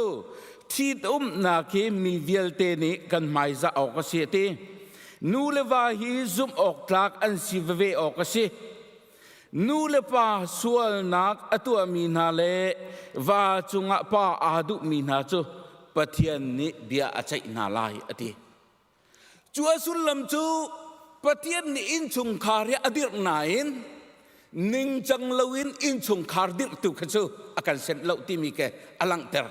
ṭhitumnak hi mi vialte nih kan hmaizah awk a si a ti. Nu le va hi zumh awk tlak an si veve awk a si. Nu le pa sualnak a tuahmi hna le va cungah pa aa duhmi hna cu Pathian nih bia a ceih hna lai a ti. Cu a sullam cu Pathian nih innchungkhar hi a dirh nain ningcang loin innchungkhar dirhtu kha cu a kan senh lo timi ke a langhter.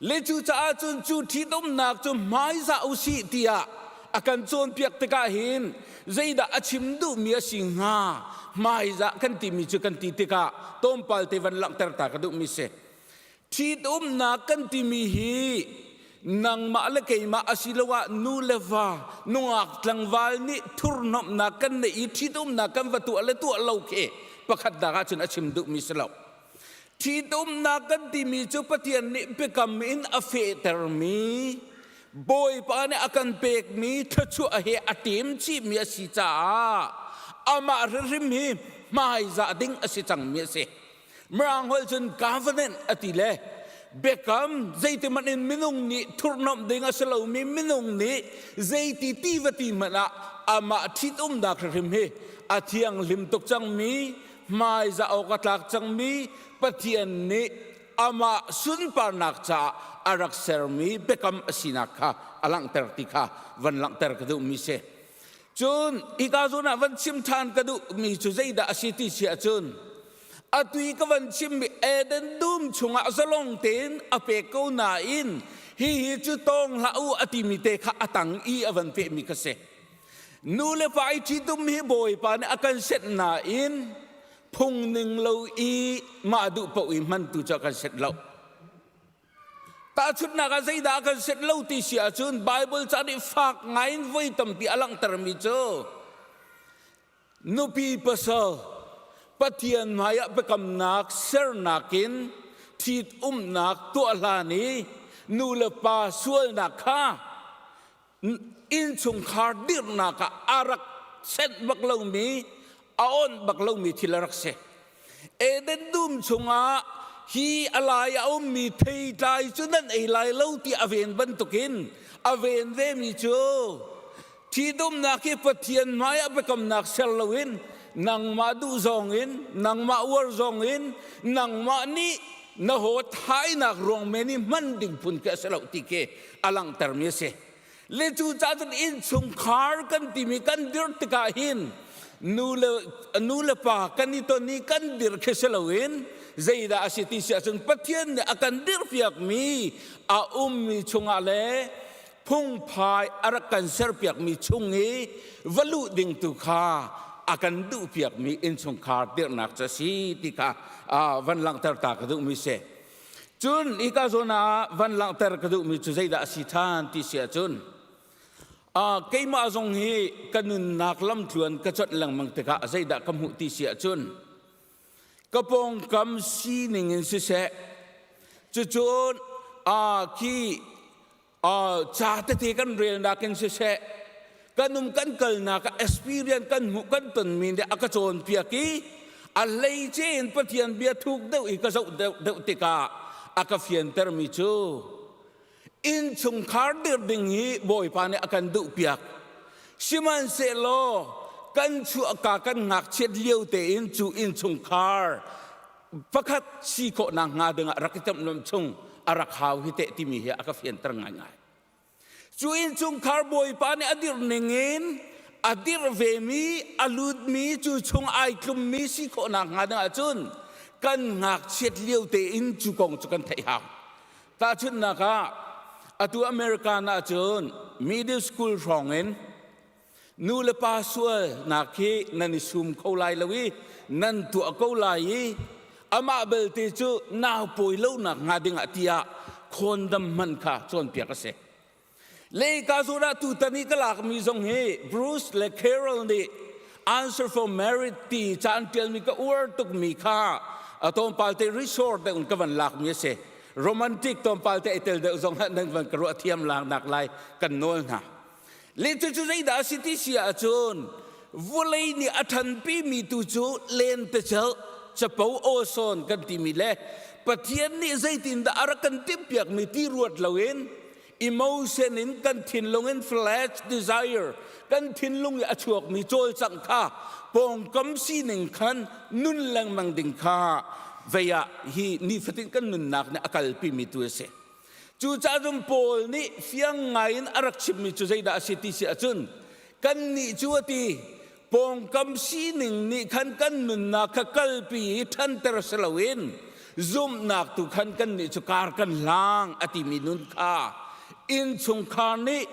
Le cucaah cun cu ṭhitumnak cu hmaizah u sih tiah a kan cawnpiak tikah hin zeidah a chim duhmi a si hnga hmaizah kan timi cu kan ti tikah tlawmpal te van langhter ta ka duhmi si. Ṭhitumnak kan timi hi nangmah le keimah asiloah nu le va nungak tlangval nih thurhnawmhnak kan neih i ṭhitumnak kan va tuah le tuah lo khi pakhat nak ahcun a chim duhmi si lo. Ṭhitumnak kan timi cu Pathian nih biakam in a fehtermi Bawipa nih a kan pekmi thluachuah he a ṭem chihmi a si caah amah hrimhrim hi hmaizah ding a si cangmi a si. Mirang holh cun covenant a ti le biakam zeiti hmanh in minung nih thurhnomh ding a si lomi minung nih zeiti ti va ti hmanh ah amah ṭhitumnak hrimhrim hi a thianghlim tuk cangmi hmaizah awk a tlak cangmi Pathian nih amah sunparnak caah a rak sermi biakam a sinak kha a langhter ti kha van langhter ka duhmi si. Cun hika zawn ah van chim ṭhan ka duhmi cu zeidah a si ti si ahcun atu i ka van chimmi Eden dum chungah zalong tein a pek ko nain hihi cu tawng hlah u a timi te kha a tang i a van pehmi kha si. Nu le pa i ṭhitum hi Bawipa nih a kan senh nain phung ning lo i mah duh paoh i hman tu cu a kan senh lo. Tahchunhnak ah zeidah a kan set lo ti si ahcun Baibal ca nih fak ngaiin voi tampi a langhtermi cu nupi pasal Pathian hmaiah biakamnak sernak in ṭhitumnak tuah hlan i nu le pa sualnak kha innchungkhar dirhnak ah a rak senh bak lomi a awnh bak lomi thil a rak si. Eden dum chungah hi a lai a ummi theitlai cu nan ei lai lo ti a ven bantukin a ven vemi cu ṭhitumnak hi Pathian hmaiah biakamnak ser loin nangmah duh zong in nangmah uar zong in nangmah nih na haw thainak ruang men i hman ding phun khi a si lo ti khi a langhtermi a si. Le cu ca cun innchungkhar kan timi kan dir tikah hin nu le nu le pa kan i ton i kan dir khi si loin zeidah a si ti si ahcun Pathian nih a kan dirpiakmi a ummi chungah le phungphai a rak kan serpiakmi chung i va luh ding tu kha a kan duhpiakmi innchungkhar dirhnak cu a si ti kha van langhter ta ka duhmi si. Cun hika zawn ah van langhter ka duhmi cu zeidah a si ṭhan ti si ahcun keimah zong hi ka nunnak lamtluan ka conh lengmang tikah zeidah ka hmuh ti si ahcun ka pawngkam sining in siseh cucun khi ca tete kan relnak in siseh kan um kan kalnak ah experience kan hmuh kan tonmi nih a ka cawnpiak i a hleice in Pathian bia thuk deuh i ka zoh deuh deuh tikah a ka fiantermi cu innchungkhar dir ding hi Bawipa nih a kan duhpiak sihmanhsehlaw kan chuahka kan ngakchiat lio tein cu innchungkhar pakhat si khawhnak hnga dingah rak i temh chung a rak hau hi teh timi hi a ka fianter ngaingai. Cu innchungkhar bawipa nih a dirh ningin a dirh vemi a lutmi cu chung ai tlummi si khawhnak hnga dingah cun kan ngakchiat lio tein cu kong cu kan theih hau. Tahchunhnak ah atu American ah cun middle school hrawng in Nu le pa sualnak hi nan i sum kho lai lo i nan tuah ko lai i amah belte cu nau pawi lonak hnga dingah tiah Condom hman kha cawnpiak a si. Le ka zawn ah tutan i ka lakmi zong hi Bruce le Carol nih Answer for Merit ti ca an ṭialmi ka uar tukmi kha a tlawmpal te resort deuh in ka van lakmi a si. Romantic tlawmpal te ai tel deuh zong ah nan van ka ruah thiam nak lai kan nawl hna. Le cucu zeidah a si ti si ahcun vawlei nih a ṭhanpimi tu cu lentecelh capo awsawn kan timi le Pathian nih zeitindah a rak kan timhpiakmi ti ruat loin emotion in kan thinlung in flesh desire kan thinlung i a chuakmi cawlcangh kha pawngkam sining khan nun lengmang ding kha vei ah hi nifatin kan nunnak nih a kalpimi tu a si. Cucaah cun Paul nih fiang ngai in a rak chimmi cu zeidah a si ti si ahcun kannih cu a ti pawngkam sining nih khan kan nunnak kha kalpi i ṭhanter si loin zumhnak tu khan kannih cu kar kan hlang a timi nun kha innchungkhar nih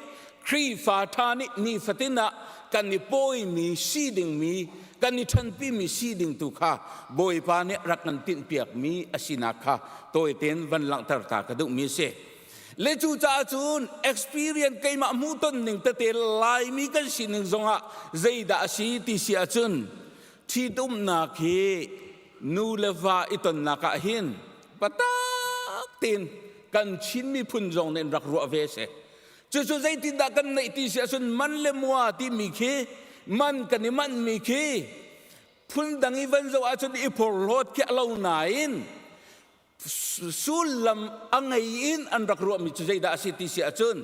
Khrihfa ṭha nih nifatin ah kan i pawimi si dingmi kan i ṭhanpimi si ding tu kha Bawipa nih rak kan tinhpiakmi a sinak kha tawitein van langhter ta ka duhmi a si. Le cucaah cun experience keimah hmuhton ning tete Laimi kan sining zongah zeidah a si ti si ahcun ṭhitumnak hi nu le va i tonnak ah hin patak tein kan Chin miphun zong nih rak ruah ve a si. Cucu zeitindah kan neih ti si ahcun man le mua timi khi man kan i manhmi khi phundang i van zoh ahcun i porhlawt khi a lo nain sullam a ngei in an rak ruahmi cu zeidah a si ti si ahcun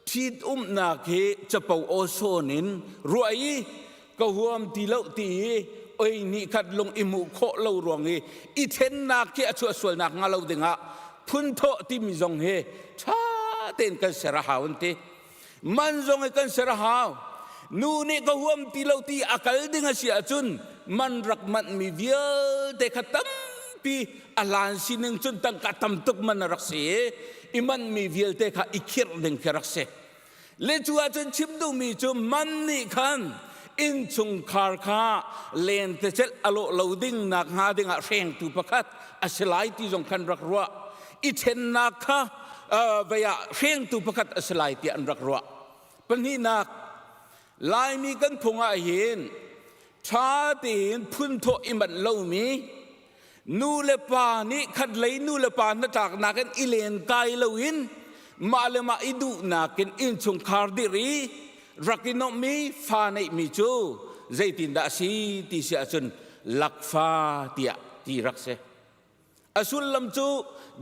ṭhitumnak hi capo aw sawn in ruah i ka huam ti lo ti i oi nih khat lung i hmuh khawh lo ruang i i ṭhennak khi a chuah sualnak hnga lo dingah phunthawh timi zong hi ṭha tein kan ser a hau an ti. Man zong hi kan ser a hau. Nu nih ka huam ti lo ti a kal ding a si ahcun man rak manhmi vialte kha tampi a hlan sining cun tangka tam tuk man a rak si i i manhmi vialte kha i khirh ding khi rak si. Le cu ahcun chim duhmi cu man nih khan innchungkhar kha lentecelh a lawh lo ding nak hnga ding ah hrengtu pakhat a si lai ti zong khan rak ruah. I ṭhennak kha vei ah hrengtu pakhat a si lai tiah an rak ruah. Pahnihnak, Laimi kan phung ah hin ṭha tein phunthawh i manh lomi nu le pa nih khatlei nu le pa hnatlaknak in i lenkai loin mah le mah i duhnak in innchungkhar dirh i rak i nuamhmi fa neihmi cu zeitindah a si ti si ahcun lakfa tiah ti rak si. A sullam cu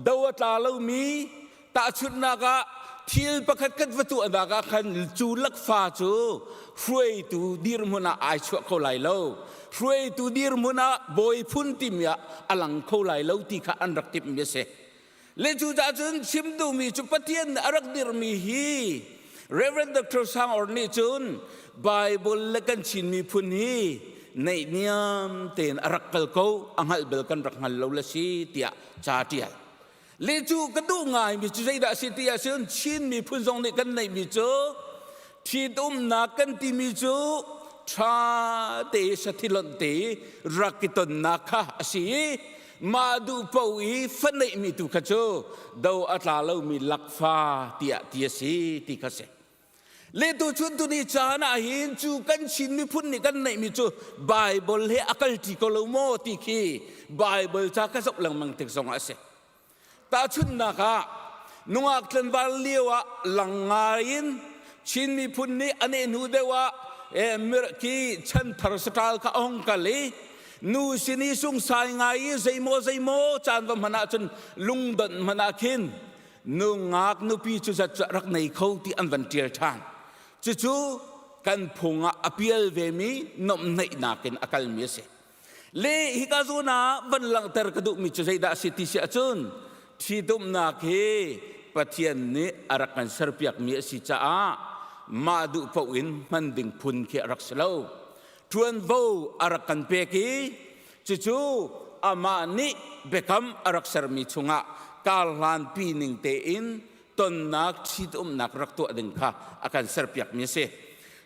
do a tla lomi tahchunhnak ah thil pakhat khat va tuahnak ah khan cu lakfa cu hruaitu dirhmun ah ai chuah kho lai lo. Hruaitu dirhmun ah bawi phun timi ah a lang kho lai lo ti kha an rak timhmi a si. Le cucaah cun chim duhmi cu Pathian nih a rak dirhmi hi Reverend Dr. Sang Or nih cun Bible le kan Chin miphun hi neihniam tein a rak kal ko a hngalh bel kan rak hngal lo le si tiah ca ṭial. Le cu ka duh ngaimi cu zeidah a si ti ahcun Chin miphun zong nih kan neihmi cu ṭhitumnak kan timi cu ṭha te sathilonh te rak i tonnak kha a si i mah duh paoh i fa neihmi tu kha cu do a tla lomi lakfa tiah ti a si ti kha si. Le tuchun tuni caan ah hin cu kan Chin miphun nih kan neihmi cu Bible he a kalṭi ko lo maw ti khi Bible ca ka zoh lengmang tik zongah a si. Tahchunhnak ah nungak tlanval lio ah lang ngai in Chin miphun nih a nehhnu deuh ah ki chanthar saṭal kha a hung kal i nu sin i sungsai ngai i zeimaw zeimaw caan va hman ahcun lungdonh hmanh ah khin nungak nupi cu zat cu rak nei kho ti an van ṭial ṭhan. Cucu kan phung ah a pial vemi nomhnaihnak in a kalmi a si. Le hika zawn ah van langhter ka duhmi cu zeidah a si ti si ahcun ṭhitumnak hi Pathian nih a rak kan serpiakmi a si caah mah duh paoh in hman ding phun khi a rak si lo. Ṭuanvo a rak kan pek i cucu amah nih biakam a rak sermi chungah karhlanpi ning tein tonnak ṭhitumnak rak tuah ding kha a kan serpiakmi a si.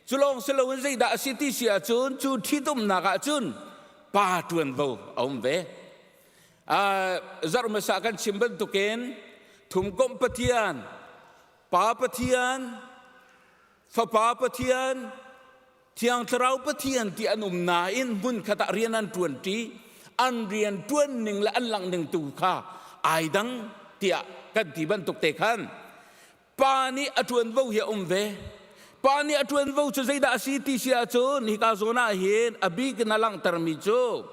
Cu lawng si loin zeidah a si ti si ahcun cu ṭhitumnak ahcun pa ṭuanvo a um ve. Zarh hmasa kan chim bantukin Thumkomh Pathian, Pa Pathian, Fapa Pathian, Thiang Thlarau Pathian ti an um nain hmunkhat ah rian an ṭuanṭi. An rian ṭuan ning le an langh ning tu kha ai dang tiah kan ti bantuk te khan pa nih a ṭuanvo hi a um ve. Pa nih a ṭuanvo cu zeidah a si ti si ahcun hika zawn ah hin a bik in a langhtermi cu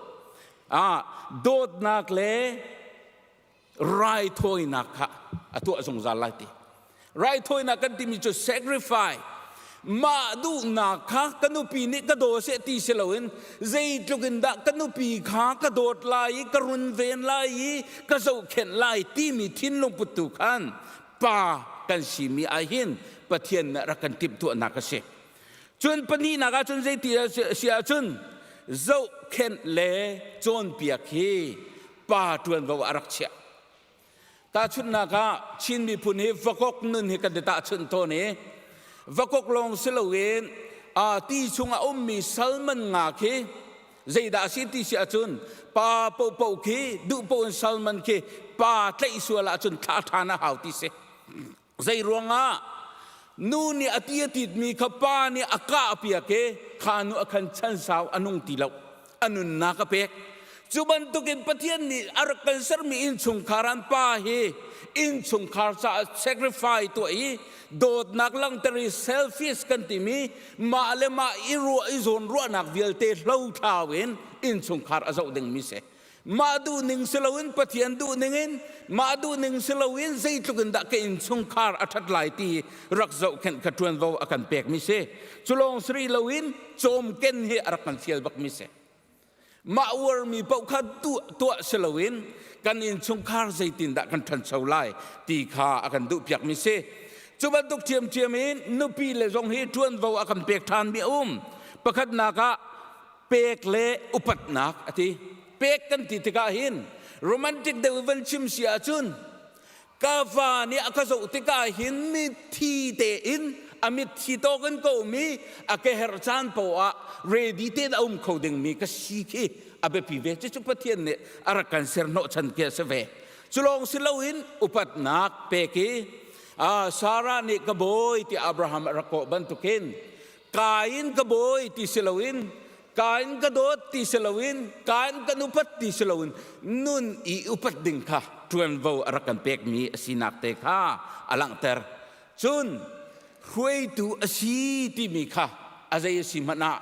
ah dawtnak le raithawinak kha a tuah zungzal lai ti. Raithawinak kan timi cu sacrifice mah duhnak kha ka nupi nih ka daw seh ti si loin zeitluk in dah ka nupi kha ka dawt lai i ka runven lai i ka zohkhenh lai timi thinlung puttu khan pa kan simi ah hin Pathian nih rak kan timhtuahnak a si. Cun pahnihnak ah cun zeiti si ahcun zohkhenh le cawnpiak hi pa ṭuanvo ah a rak chiah. Tahchunhnak ah Chin miphun hi vakok nun hi kan i tahchunh tawn i vakok lawng si loin ti chungah ummi salmon nga khi zeidah a si ti si ahcun pa paohpaoh khi duh paoh in salmon khi pa tlaih sual ahcun thlah ṭhan a hau ti si. Zei ruangah nu nih a ti a titmi kha pa nih a kah piak i kha nu a khan chan sau a nung ti lo a nunnak a pek cu bantukin Pathian nih a rak kan sermi innchungkhar an pa hi innchungkhar caah sacrifice tuah i dawtnak langhter i selfish kan timi mah le mah i ruah i zawn ruahnak vialte hlothlau in innchungkhar a zoh dingmi si mah duhning si loin Pathian duhning in mah duhning si loin zeitluk in dah ka innchungkhar a ṭhat lai ti rak zohkhenh kha ṭuanvo a kan pekmi si cu lawng si rih loin cawmken hi a rak kan fial bakmi si mah uarmi paoh kha tuah si loin kan innchungkhar zeitindah kan ṭhancho lai ti kha a kan duhpiakmi si cu bantuk ṭhiamṭhiam in nupi le zong hi ṭuanvo a kan pek ṭhanmi a um pakhatnak ah pek le upatnak a ti pek kan ti tikah hin romantic deuh van chim si ahcun ka va nih a ka zoh tikah hin mitthi tein a mitthi tawk in ka um i a ka herh caan poah ready tein a um kho dingmi ka si khi a biapi ve cucu Pathian nih a rak kan ser hnawhchan khi a si ve cu lawng si loin upatnak pek i Sarah nih ka bawi ti Abraham a rak kawh bantukin Ka in ka bawi ti si loin ka in ka dawt ti si loin ka in kan upat ti si loin nun i upat ding kha ṭuanvo a rak kan pekmi a sinak te kha a langhter. Cun hruaitu a si timi kha a zei a si hmanh ah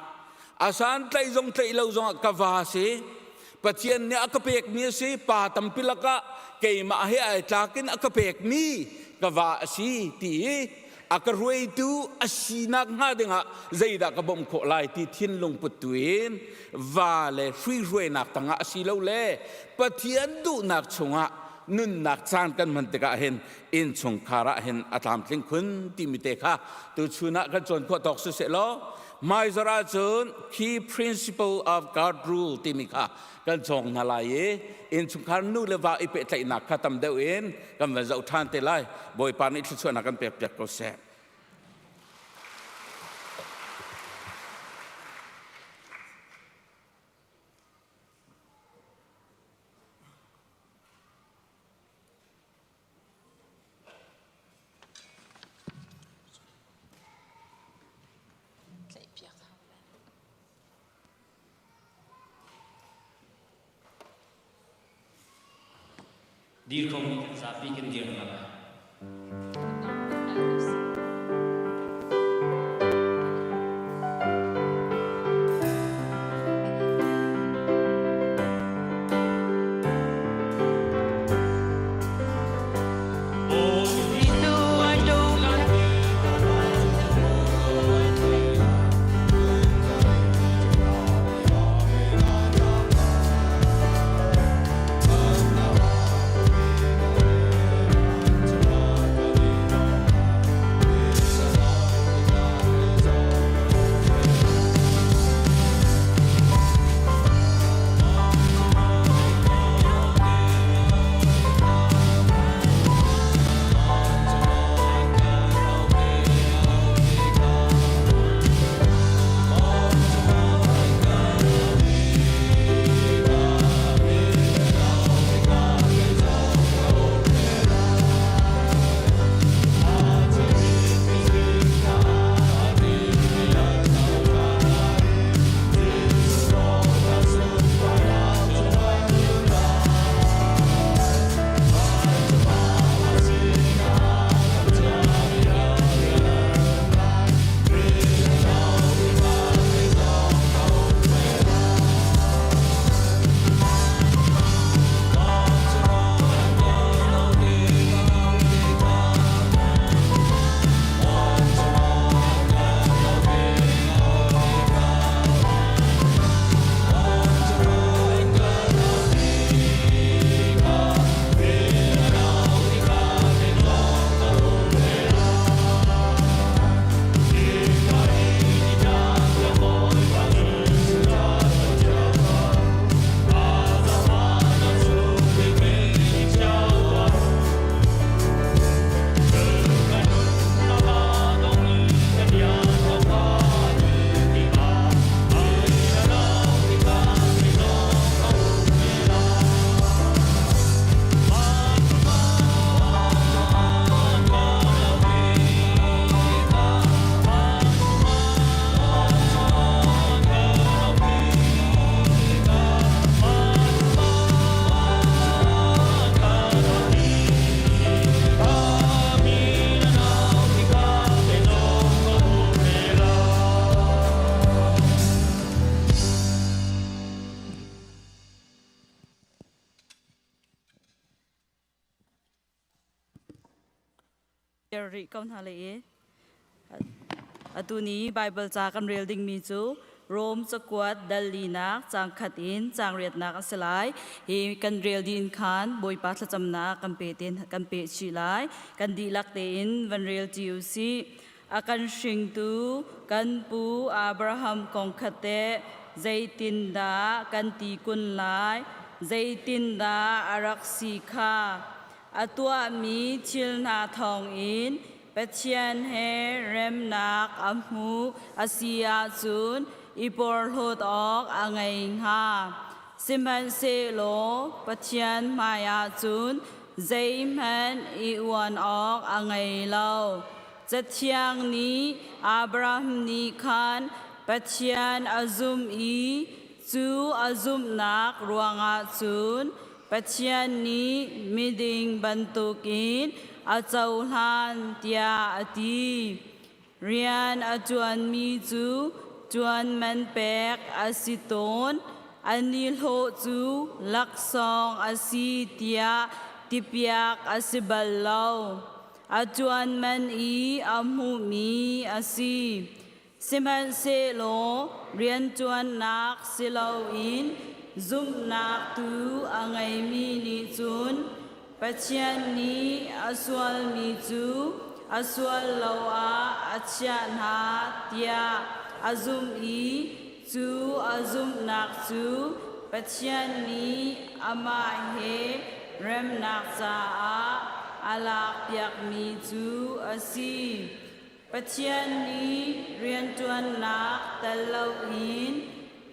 a santlaih zong tlaih lo zongah ka va si Pathian nih a ka pekmi a si pa tampi lakah keimah he ai tlak in a ka pekmi ka va a si ti i a ka hruaitu a sinak hnga dingah zeidah ka bawmh khawh lai ti thinlung put tu in va le hruihruainak tangah a si lo le Pathian duhnak chungah nunnak caan kan hman tikah hin innchungkhar ah hin a tlamtling khun timi te kha tuchun ah kan cawn khawh tawk si seh law hmaizarh ahcun key principle of God rule timi kha kan cawng hna lai i innchungkhar nu le va i pehtlaihnak kha tam deuh in kan van zoh ṭhan te lai Bawipa nih thluachuahnak kan pek piak ko seh. Dir khomi kan zapi kan dir hna lai. Rih ko hna le i atu ni Bible ca kan rel dingmi cu Rom cakuat dal linak caang khat in caang riatnak a si lai. Hi kan rel dih in khan Bawipa thlacamnak kan pe ten kan pe chih lai. Kan dihlak tein van rel ṭi u sih. A kan hringtu kan pu Abraham kong khat teh zeitindah kan ti kun lai? Zeitindah a rak si kha? A tuahmi thil hna thawngin Pathian he remnak a hmuh a si ahcun i porhlawt awk a ngei hnga. Sihmanhsehlaw Pathian hmaiah cun zeihmanh i uan awk a ngei lo. Cathiang nih Abraham nih khan Pathian a zumh i cu a zumhnak ruangah cun Pathian nih miding bantukin a cohlan tiah a ti. Rian a ṭuanmi cu ṭuan man pek a si tawn. An nihlawh cu laksawng a si tiah tipiak a si bal lo. A ṭuan man i a hmuhmi a si. Sihmanhsehlaw rianṭuannak si loin zumhnak tu a ngeimi nih cun Pathian nih a sualmi cu a sual lo ah a chiah hna tiah a zumh i cu a zumhnak cu Pathian nih amah he remnak caah a lakpiakmi cu a si. Pathian nih rianṭuannak tel loin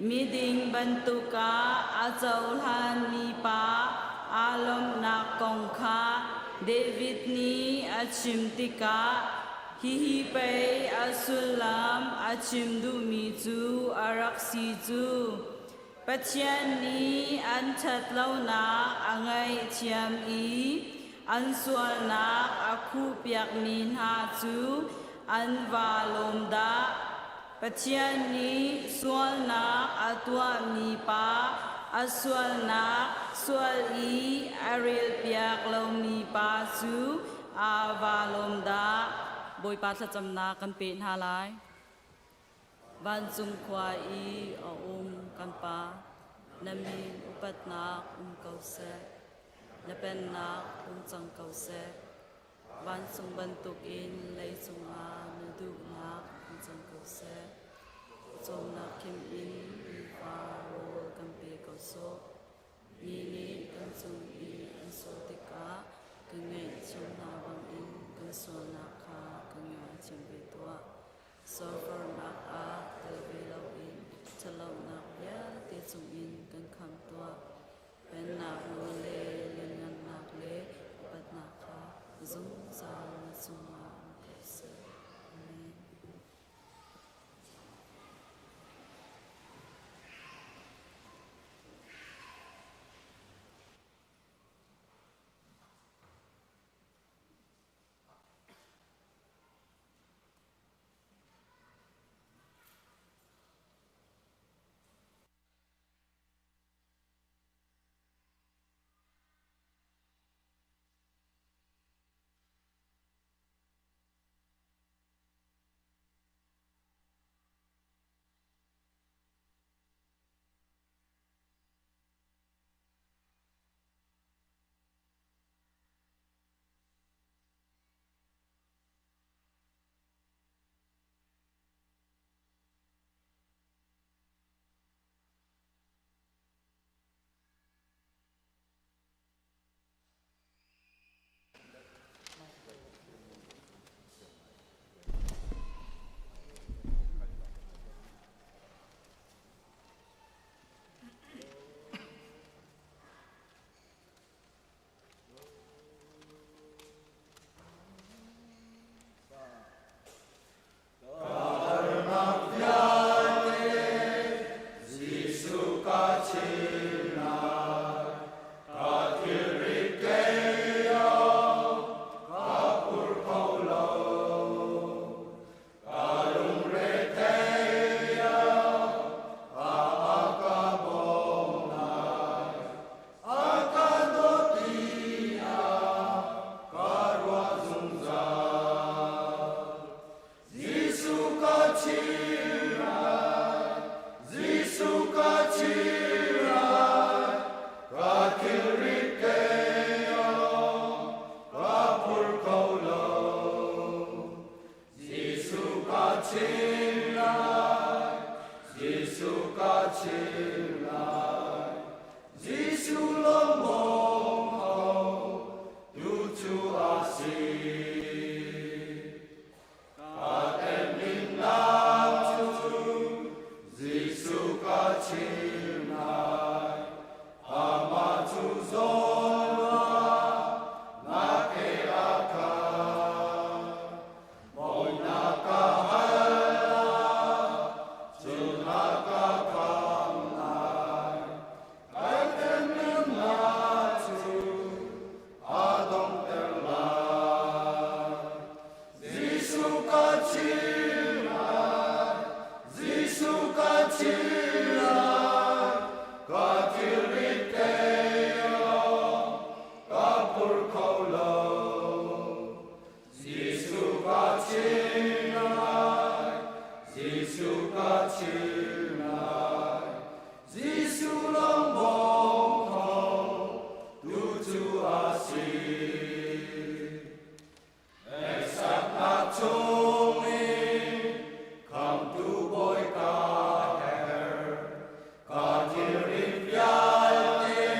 miding bantuk ah a cohlanmi pa aa lawmhnak kong kha David nih a chim tikah hihi pei a sullam a chim duhmi cu a rak si cu. Pathian nih an ṭhatlonak a ngaihthiam i an sualnak a khuhpiakmi hna cu an vaa lawm dah. Pathian nih sualnak a tuahmi pa a sualnak sual i a relpiak lomi pa cu aa vaa lawm dah. Bawipa thlacamnak kan peh hna lai. Vancung khua i a um kan Pa, na min upatnak um ko seh. Na pennak um cang ko seh. Vancung bantukin leicung ah na duhnak um cang ko seh. Cawmnak khim in nifa rawl kan pe ko sawh. Mi nih kan cung i an sual tikah kan ngaihthiam hna bangin kan sualnak kha kan ngaithiam ve tuah. Sofarnak ah tel ve loin ṭhatlonak vialte cungin kan khamh tuah. Pennak nawl le lianngannak le upatnak kha zungzal na cungah um ko seh. Amen. chim lai, Jesuh ka chim lai, ka thilrit kei ka phur kho lo. Jesuh ka chim lai, Jesuh ka chim lai, Jesuh lawng bawm kho tu cu a si. Ka temhinnak cu Jesuh ka chim lai, amah cu zawnruah nak he a khat. Bawmhnak ka hal ah cun a ka khamh lai. Kai temhinnak cu a donghter lai. Jesuh ka chim lai, Jesuh ka chim lai, ka thilrit kei ka phur kho lo. Jesuh ka chim lai, Jesuh ka chim lai, Jesuh lawng bawm kho tu cu a si. Hneksaknak chungin Khamhtu Bawi ka herh, ka thilrit vialte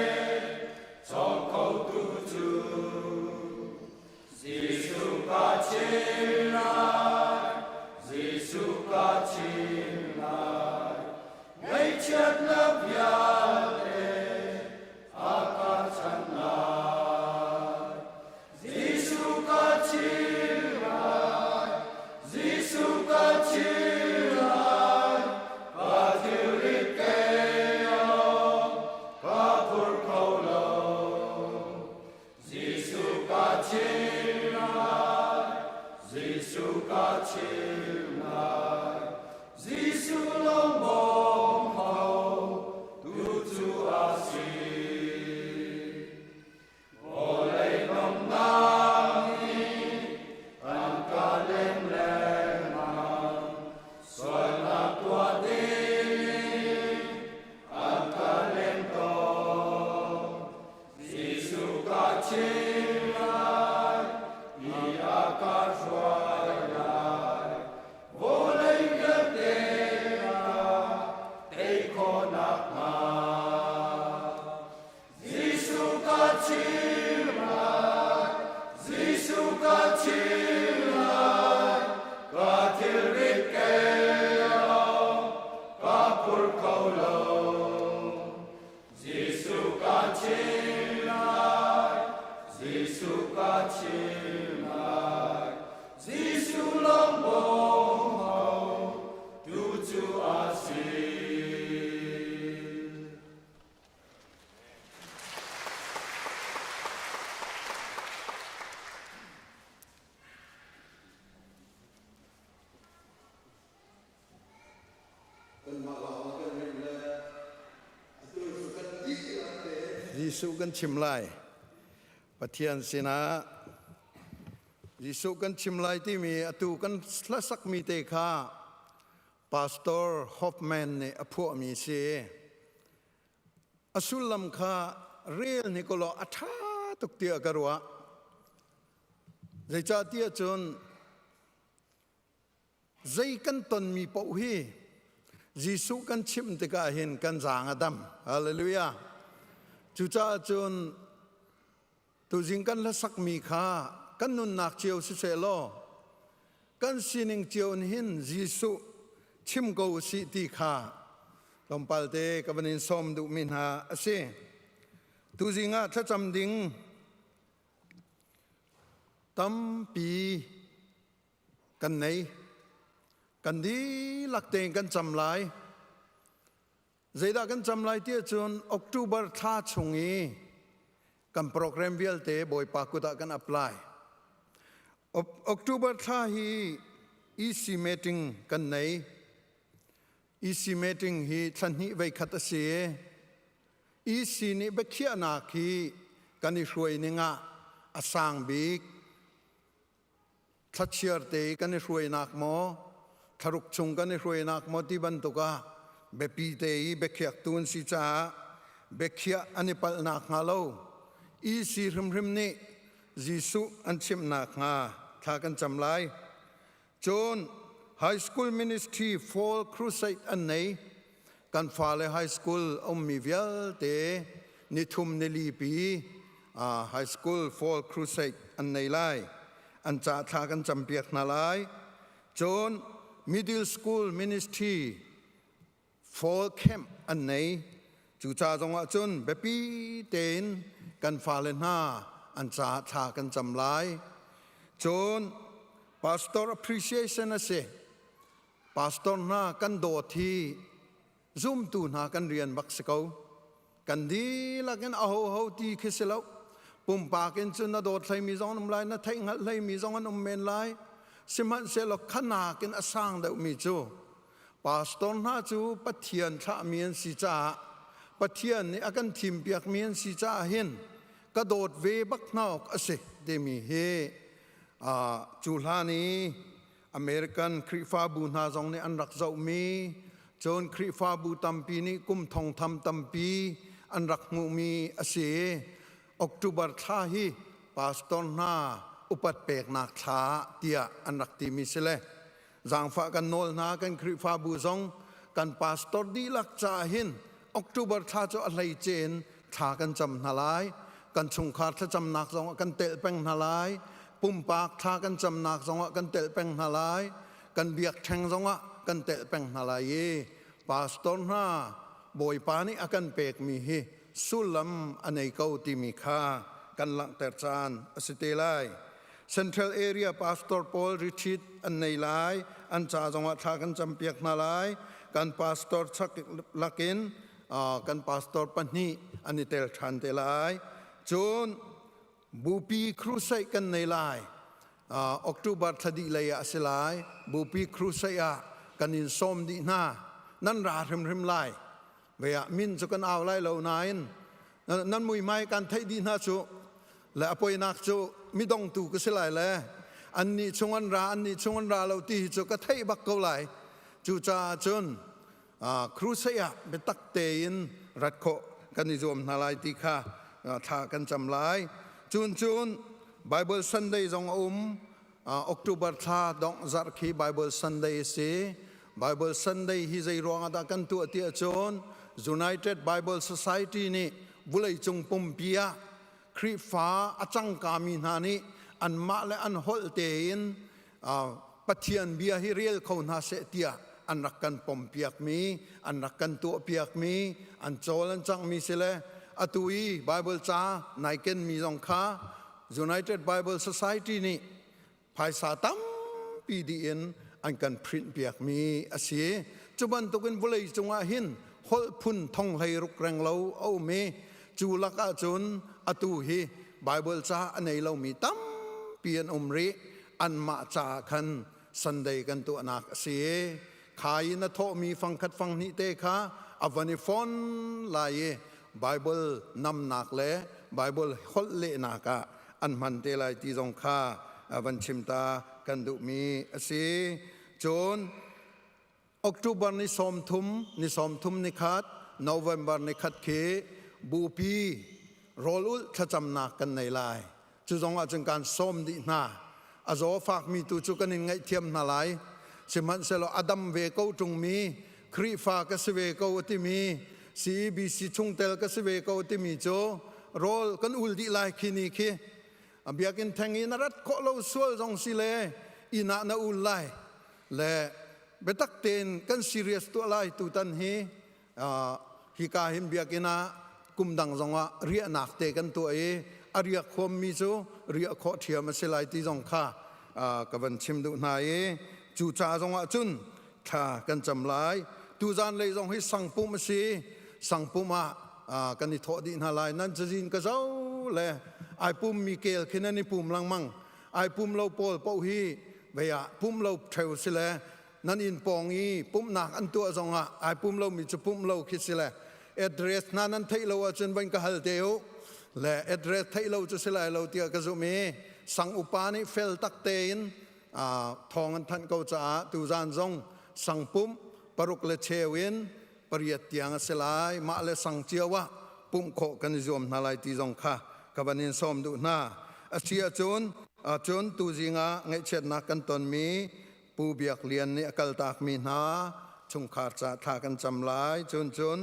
chawng khotu cu Jesuh ka chim lai, Jesuh ka chim lai, ngaihchiatnak vialte a ka chanh lai. Jesuh ka chim lai, Jesuh ka chim lai, ka thilrit kei ka phur kho lo. Jesuh ka chim lai, Jesuh ka chim lai, Jesuh lawng bawm kho tu cu a si. Vawlei nomnak nih an ka lem lengmang, sualnak tuah dingin an ka lem tawn. Jesuh ka chim lai i a ka hruai lai. Vawlei vialte ah tei khawhnak hnga. Jesuh ka chim lai, Jesuh ka chim lai, ka thilrit kei ka phur kho lo. Jesuh ka chim lai, Jesuh ka chim lai, Jesuh lawng bawm ho tu cu a si. Jesuh kan chim lai. Pathian sinah Jesuh kan chim lai timi atu kan hlasakmi te kha Pastor Hoffman nih a phuahmi si. A sullam kha rel ni ko law a ṭha tuk tiah ka ruah. Zeicahtiah cun zei kan tonmi paoh hi Jesuh kan chimh tikah hin kan zaang a dam. Hallelujah. Cucaah cun tuzing kan hlasakmi kha kan nunnak cio siseh law kan sining cio in hin Jesuh chim ko usih ti kha tlawmpal te ka van in sawm duhmi hna a si. Tuzing ah thlacam ding tampi kan nei. Kan dihlak tein kan cam lai. Zeidah kan cam lai ti ahcun October thla chung i kan program vialte Bawipa kut ah kan apply. October thla hi EC meeting kan nei. EC meeting hi thla hnih vei khat a si. EC nih biakhiahnak hi kan i hruai ning ah a sang bik. Thlachiar te kan i hruainak maw? Thlaruk chung kan i hruainak maw ti bantuk ah biapi te i biakhiaktu an si caah biakhiah an i palhnak hnga lo EC hrimhrim nih Jesuh an chimhnak hnga thla kan cam lai. Cun High School Ministry Fall Crusade an nei. Kan fale high school ummi vialte nithum nili pi high school Fall Crusade an nei lai. An ca thla kan campiak hna lai. Cun Middle School Ministry fall camp an nei. Cuca zongah cun biapi tein kan fale hna an caah thla kan cam lai. Cun pastor appreciation a si. Pastor hna kan dawt hi zumtu hna kan rian bak si ko. Kan dihlak in ahoho ti khi si lo. Pumpak in cun na dawt hleimi zong an um lai, na theih hngalh hleimi zong an um men lai. Sihmanhsehlaw khanak in a sang deuhmi cu pastor hna cu Pathian thlahmi an si caah Pathian nih a kan thimpiakmi an si caah hin ka dawt ve bak hna awk a si timi hi cu hlan i American Khrihfabu hna zong nih an rak zohmi cun Khrihfabu tampi nih kum thongtham tampi an rak hmuhmi a si i October thla hi pastor hna upat peknak thla tiah an rak timi si le zaangfah kan nawl hna kan Khrihfabu zong kan pastor dihlak caah hin October thla cu a hleice in thla kan cam hna lai kan chungkhar thlacamnak zong ah kan telh peng hna lai pumpak thla kan camnak zong ah kan telh peng hna lai kan biakṭheng zong ah kan telh peng hna lai i pastor hna Bawipa nih a kan pekmi hi sullam a nei ko timi kha kan langhter caan a si te lai Central Area Pastor pawl retreat an nei lai an ca zongah thla kan campiak hna lai kan pastor chak lakin kan pastor pahnih an i tel ṭhan te lai cun bupi crusade kan nei lai October thla dih lei ah a si lai bupi crusade ah kan in sawm dih hna nan ra hrimhrim lai ve ah min cu kan au lai lo nain nan muihmai kan theih dih hna cu le a poinak cu midongtu ka si lai le annih chung an ra annih chung an ra lo ti hi cu ka theih bak ko lai cucaah cun crusade ah biatak tein rat khawh kan i zuam hna lai ti kha thla kan cam lai cun cun Bible Sunday zong a um October thla dongh zarh khi Bible Sunday a si Bible Sunday hi zei ruang ah dah kan tuah ti ahcun United Bible Society nih vawleicung pumpi ah Khrihfa a cangkami hna nih anmah le an holh tein Pathian bia hi rel kho hna seh tiah an rak kan pompiakmi, an rak kan tuahpiakmi, an cawl an cangmi si le atu i Bible ca nai kenmi zong kha United Bible Society nih phaisa tampi dih in an kan print piakmi a si. Cu bantukin vawlei cungah hin holh phun thong hlei ruk reng lo a um i cu lakah cun atu hi Bible ca a nei lomi tampi an um rih. Anmah caah khan Sunday kan tuahnak a si. Kha i na thawhmi fangkhat fanghnih te kha a van i fon lai i Bible namnak le Bible holh lehnak ah an hman te lai ti zong kha van chim ta kan duhmi a si. Cun October ni 30, ni 30 ni khat, November ni khat khi bupi rawl ulh thlacamnak kan nei lai. Cu zong ah cun kan sawm dih hna. A zaw fakmi tu cu kan in ngaihthiam hna lai. Sihmanhsehlaw a dam ve ko ṭungmi Khrihfa ka si ve ko a timi CEBC chungtel ka si ve ko a timi cu rawl kan ul dih lai khi ni khi a biakinn theng i na rat khawh lo sual zong si le inn ah na ul lai le biatak tein kan serious tuah lai tutan hi hika hin biakinn ah kum dang zongah riahnak te kan tuah i a riak huammi cu riah khawh ṭhiam a si lai ti zong kha ka van chim duh hna i cu ca zongah cun thla kan cam lai tuzan lei zong hi sangpum a si sangpum ah kan i thawh dih hna lai nan cazin ka zo le ai pum mi kel khi nan i pum lengmang ai pum lo pawl paoh hi vei ah pum lo ṭheu si le nan inn pawng i pumhnak an tuah zongah ai pum lomi cu pumh lo khi si le address hna nan theih lo ahcun van ka hal te u le address theih lo cu si lai lo tiah ka zumh i sang upa nih fel tak tein. thawng an thanh ko caah tuzan zong sangpumh paruk le cheu in pariat tiang a si lai. Mah le sang cio ah pumh khawh kan i zuam hna lai ti zong kha ka van in sawm duh hna. A si ahcun cun tuzing ah ngaihchiatnak kan tonmi Pu Biak Lian nih a kaltakmi hna chungkhar ca thla kan cam lai. Cun cun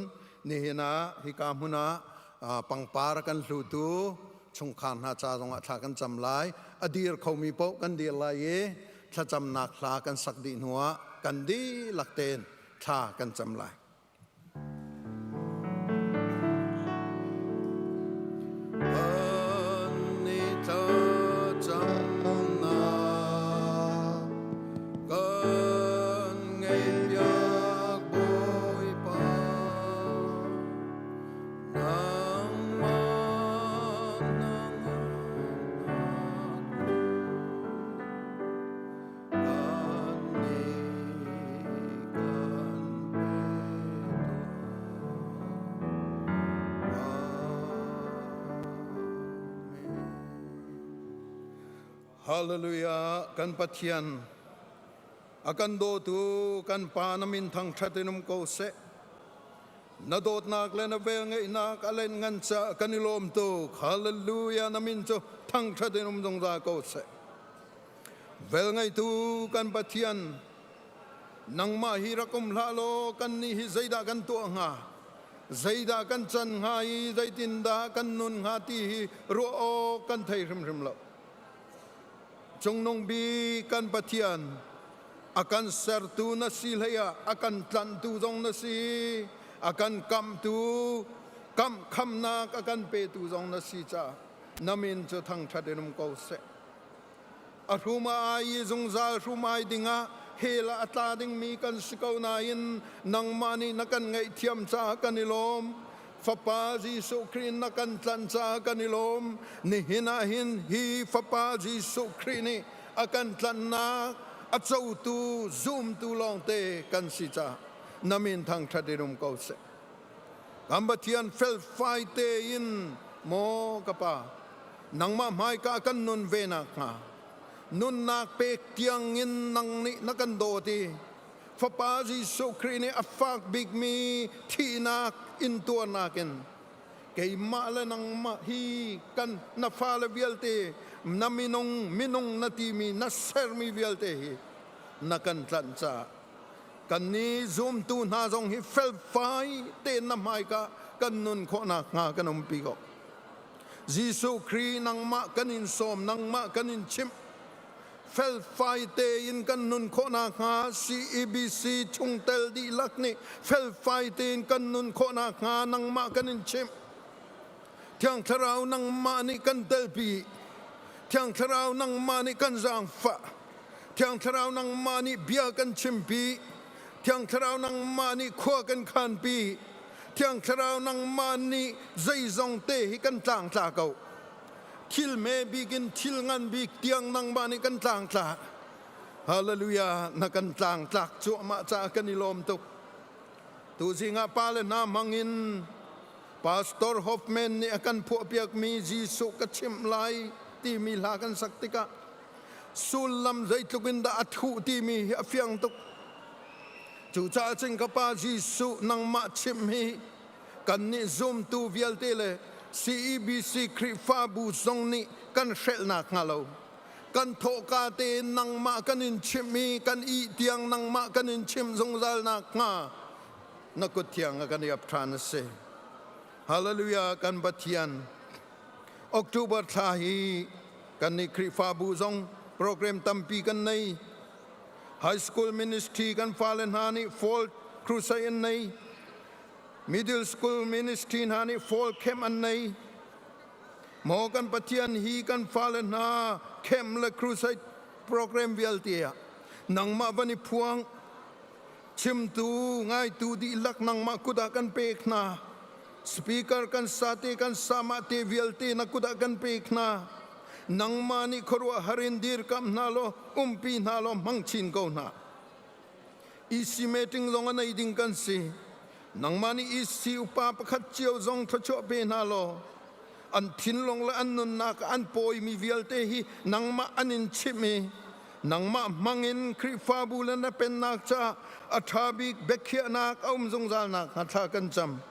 nihin ah hika hmun ah pangpar a kan hlutu chungkhar hna ca zongah thla kan cam lai. A dir khomi paoh kan dir lai i thlacamnak hla kan sak dih hnuah kan dihlak tein thla kan cam lai. Hallelujah kan Pathian a kan dawtu kan Pa na min thangṭhat in um ko seh na dawtnak le na velngeihnak a len ngan ca kan i lawm tuk hallelujah na min cu thangṭhat in um zungzal ko seh Velngeitu kan Pathian, nangmah hi rak um hlah law kannih hi zeidah kan tuah hnga? Zeidah kan can hnga i zeitindah kan nun hnga ti hi ruah awk kan thei hrimhrim lo. Cungnung bik kan Pathian, a kan sertu na si hlei ah a kan tlanhtu zong na si, a kan kamhtu, kamh khamnak a kan petu zong na si caah na min cu thangṭhat in um ko seh. A hrum a ai i zungzal hrum ai dingah hell ah a tla dingmi kan si ko nain nangmah nih na kan ngaihthiam caah kan i lawm. Fapa Jesuh Khrih na kan tlanh caah kan i lawm. Nihin ah hin hi Fapa Jesuh Khrih nih a kan tlanhnak a cotu zumtu lawngte kan si caah na min thangṭhat in um ko seh. Kan Pathian felfai tein maw ka Pa, nangmah hmaika kan nun ve nakhnga nunnak pek tiangin nang nih na kan dawt i Fapa Jesuh Khrih nih a fak bikmi thihnak intuarnak in keimah le nangmah hi kan na fale vialte na minung minung na timi na sermi vialte hi na kan tlanh caah Kannih zumtu hna zong hi felfai tein na hmaika kan nun khawh nakhnga kan umpi ko. Jesuh Khrih nangmah kan in sawm, nangmah kan in chimh. Felfai tein kan nun khawh nakhnga CEBC chungtel dihlak nih felfai tein kan nun khawh nakhnga nangmah kan in chimh. Thiang Thlarau nangmah nih kan telpi. Thiang Thlarau nangmah nih kan zaangfah. Thiang Thlarau nangmah nih bia kan chimpi. Thiang Thlarau nangmah nih khua kan khanpi. Thiang Thlarau nangmah nih zeizong te hi kan tlangtla ko. Thil me bik in thil ngan bik tiang nangmah nih kan tlangtla. Hallelujah na kan tlangtlak cuahmah caah kan i lawm tuk. Tuzing ah pa le hna hmang in Pastor Hoffman nih a kan phuahpiakmi Jesuh ka chimh lai timi hla kan sak tikah sullam zeitluk in dah a thuh timi hi a fiang tuk. Cucaah cun ka Pa Jesuh nangmah chimh hi kannih zumtu vialte le CEBC Khrihfabu zong nih kan hrelhnak hnga lo. Kan thawhka tein nangmah kan in chimh i kan ih tiang nangmah kan in chimh zungzal nakhnga na kut thiang a kan iap ṭhan a si. Hallelujah kan Pathian. October thla hi kan nih Khrihfabu zong program tampi kan nei. High school ministry kan fale hna nih fall crusade an nei. Middle school ministry hna nih fall camp an nei. Maw kan Pathian hi kan fale hna camp le crusade program vialte ah nangmah van i phuang Chimtu, ngaitu dihlak nangmah kut ah kan pek hna. Speaker kan sate kan sama te vialte na kut ah kan pek hna. Nangmah nih khuaruahhar in dirkamh hna law umpi hna law hmang chin ko hna. EC meeting zong a nei ding kan si. Nangmah nih EC upa pakhat cio zong thluachuah pe hna law an thinlung le an nunnak an pawimi vialte hi nangmah an in chimh i. Nangmah hmangin Khrihfabu le na pennak caah a ṭha bik biakhiahnak a um zungzal nakhnga thla kan cam.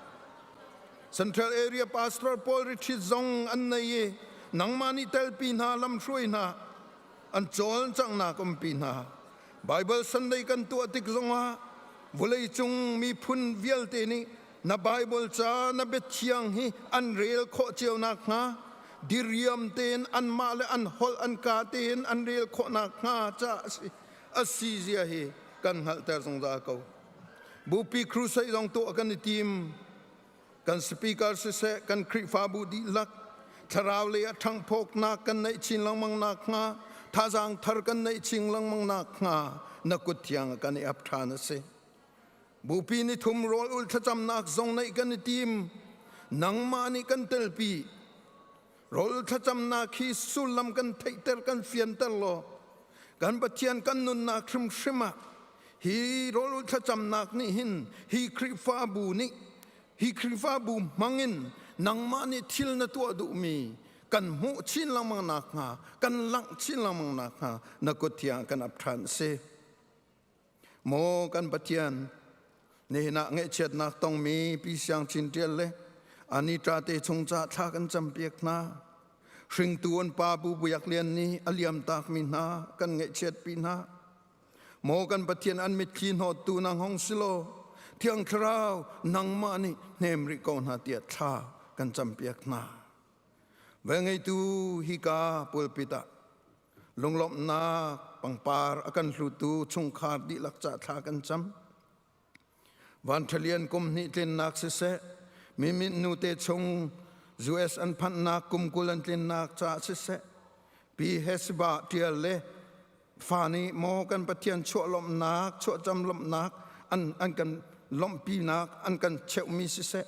Central Area Pastor pawl retreat zong an nei i nangmah nih telpi hna lamhruai hna an cawlcanghnak umpi hna. Bible Sunday kan tuah tik zongah vawleicung miphun vialte nih na Bible ca na biathiang hi an rel khawh cio nakhnga diriam tein anmah le an holh an ka tein an rel khawh nakhnga ca a si zia hi kan hngalhter zungzal ko. Bupi crusade zong tuah kan i tim. Kan speaker siseh, kan Khrihfabu dihlak thlarau lei ah ṭhanghphawknak kan neih chin lengmang nakhnga, thazaang thar kan neih chin lengmang nakhnga na kut thiang kan i ap ṭhan a si. Bupi ni thum rawl ul thlacamnak zong neih kan i tim. Nangmah nih kan telpi. Rawl thlacamnak hi sullam kan theihter kan fianter law kan Pathian kan nunnak hrimhrim ah hi rawl thlacamnak nih hin hi Khrihfabu nih hi Khrihfabu hmangin nangmah nih thil na tuah duhmi kan hmuh chin lengmang nakhnga kan langh chin lengmang nakhnga na kut thiang kan ap ṭhan si. Maw kan Pathian, nihin ah ngaihchiatnak tongmi Pi Siang Chin Ṭial le Anita te chung ca thla kan campiak hna. Hringtu an pa Pu Buyak Lian nih a liamtakmi hna kan ngaihchiatpi hna. Maw kan Pathian an mitthli hnawttu nang hong si law, Thiang Thlarau nangmah nih hnem rih ko hna tiah thla kan campiak hna. Velngeitu hika pulpit ah Lunglawmhnak pangpar a kan hlutu chungkhar dihlak ca thla kan cam. Vanṭhalian kum hnih tlinnak siseh, mimit nute chung US an phanhnak kum 20 an tlinnak caah siseh, Pi Hesiba ṭial le fa nih maw kan Pathian chuah lawmhnak, chuahcam lawmhnak an, an kan lawmhpinak an kan cheuhmi siseh,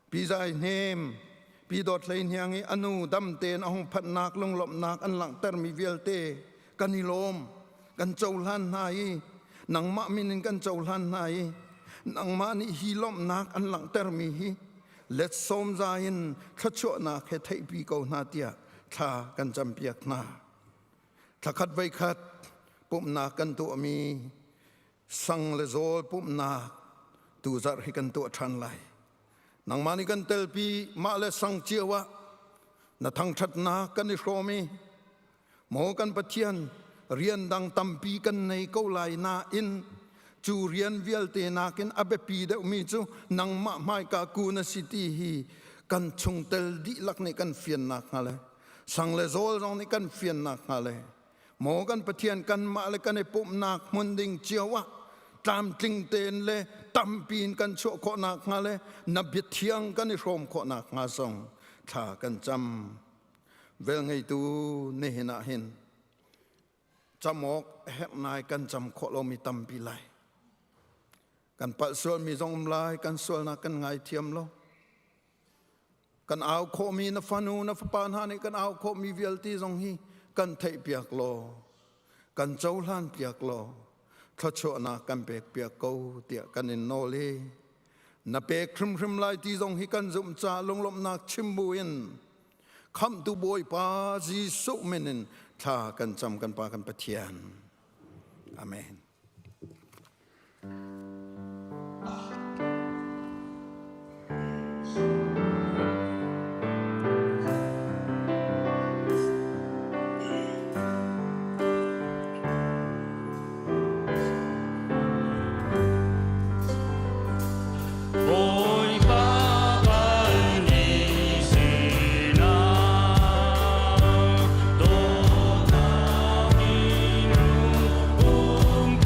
Pi Zai Hnem, Pi Dawt Hlei Hniang i a nu dam tein a hung phanhnak lunglawmhnak an langhtermi vialte kan i lawm, kan cohlan hna i nangmah min in kan cohlan hna i nangmah nih hi lawmhnak an langhtermi hi let sawm za in thluachuahnak he theihpi ko hna tiah thla kan campiak hna. Thlakhat voikhat pumhnak kan tuahmi sang le zawl pumhnak tuzarh hi kan tuah ṭhan lai. Nangmah nih kan telpi mah le sang cio ah na thangṭhatnak kan i hrawm i maw kan Pathian rian dang tampi kan nei ko lai nain cu rian vialte nakin a biapi deuhmi cu nangmah hmaika ku na si ti hi kan chungtel dihlak nih kan fian nakhnga le sang le zawl zong nih kan fian nakhnga le Maw kan Pathian kanmah le kan i pumhnak hmun ding cio ah tlamtling tein le tampi in kan chuah khawh nakhnga le na biathiang kan i hrawm khawh nakhnga zong thla kan cam. Velngeitu nihin ah hin cam awk herh nai kan cam khawh lomi tampi lai. Kan palh sualmi zong um lai, kan sualnak kan ngaithiam lo. Kan au khawhmi na fanu na fapa hna nih kan au khawhmi vialte zong hi kan theihpiak law kan cohlan piak law thluachuahnak kan pek piak ko tiah kan in nawl i na pek hrimhrim lai ti zong hi kan zumh ca lunglawmhnak chim buin khamhtu Bawipa Jesuh min in thla kan cam kan Pa kan Pathian. Amen. Bawipa kan i sinah dawtnak in um.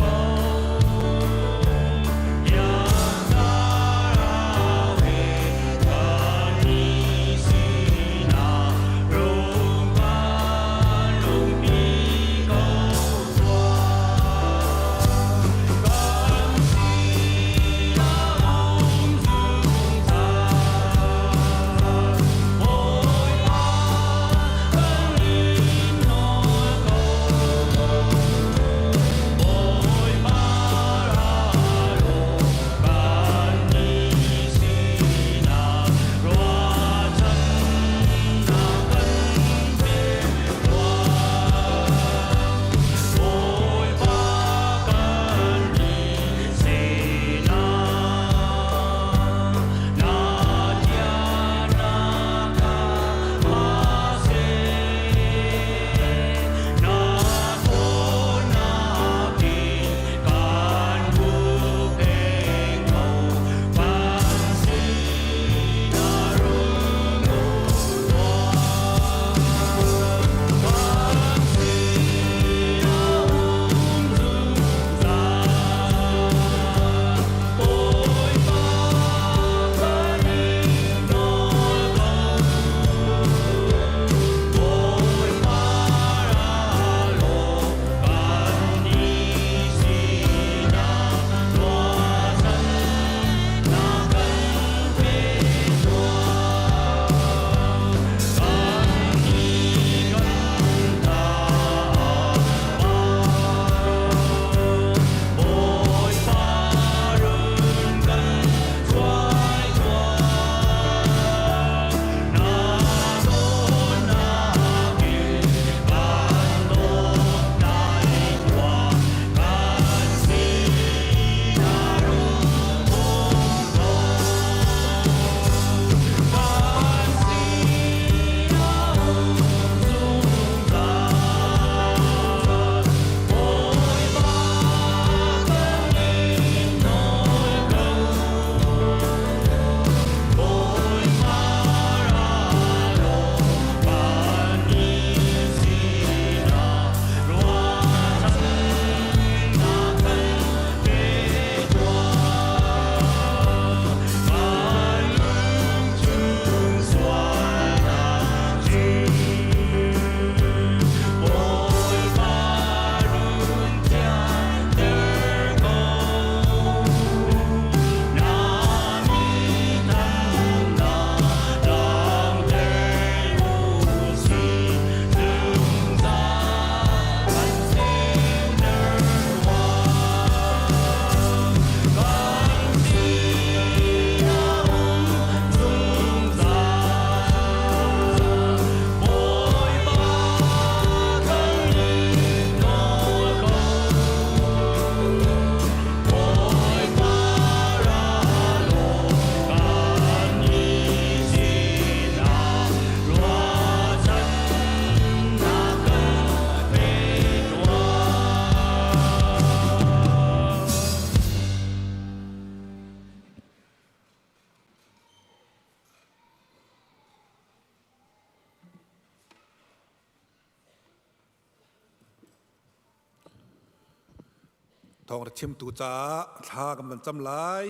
Thawng chimtu caah thla kan van cam lai.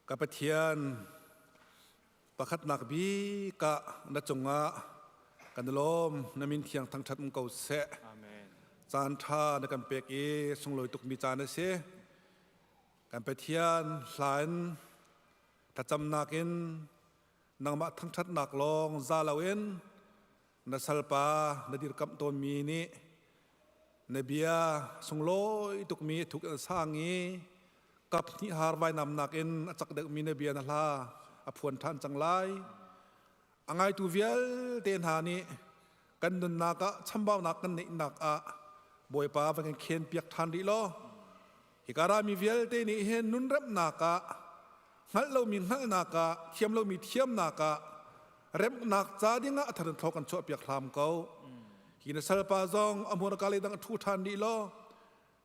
Ka Pathian pakhatnak bik ah na cungah kan i lawm na min thiang thangṭhat um ko seh. Amen. Caan ṭha na kan pek i sunglawi tukmi caan a si. Kan Pathian hla in thlacamnak in nangmah thangṭhatnak lawng za loin na salpa na dirkamh tawnmi nih na bia sunglawi tukmi thuk in sang i kap hnih har vainamnak in a cak deuhmi na bia na hla a phuan ṭhan cang lai. A ngaitu vialte hna nih kan nunnak ah chambaunak kan neihnak ah Bawipa van kan khen piak ṭhan rih law hika rami vialte nih hin nun remhnak ah hngalh lomi hngalhnak ah thiam lomi thiamnak ah remhnak ca dingah a thar in thlaw kan chuah piak hram ko. Hi na salpa zong a hmurka le dang a ṭhu ṭhan rih law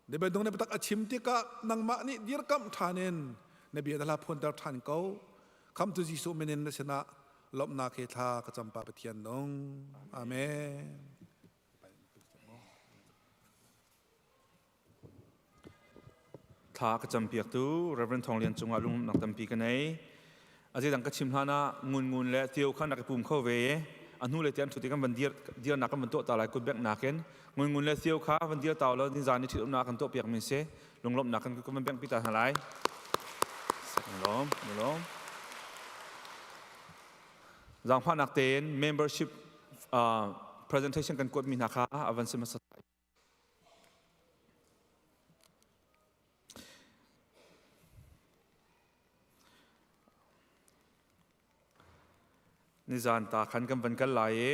na biadung na biatak a chim tikah nangmah nih dirkamh ṭhan in na bia na hla phuanter ṭhan ko. Khamtu Jesuh min in na sinah lawmhnak he thla ka cam pa Pathian nung. Amen. Thla ka campiaktu Reverend Thawng Lian cungah lungnak tampi ka nei. A zeidang ka chim hlan ah ngun ngun le tio khan rak i pum kho ve i a hnu le tian ṭhut i kan van dir dirnak kan van tuah ta lai kut bengh nakin ngun ngun le tio kha van dir ta law nizan i ṭhitumnak kan tuah piak mi si lunglawmhnak kan kan van bengh pi ta hna lai. Lawm, lawm. Zaangfahnak tein membership presentation kan kuat mi hna kha a van si hmasa. Nizan ta khan kan van kal lai i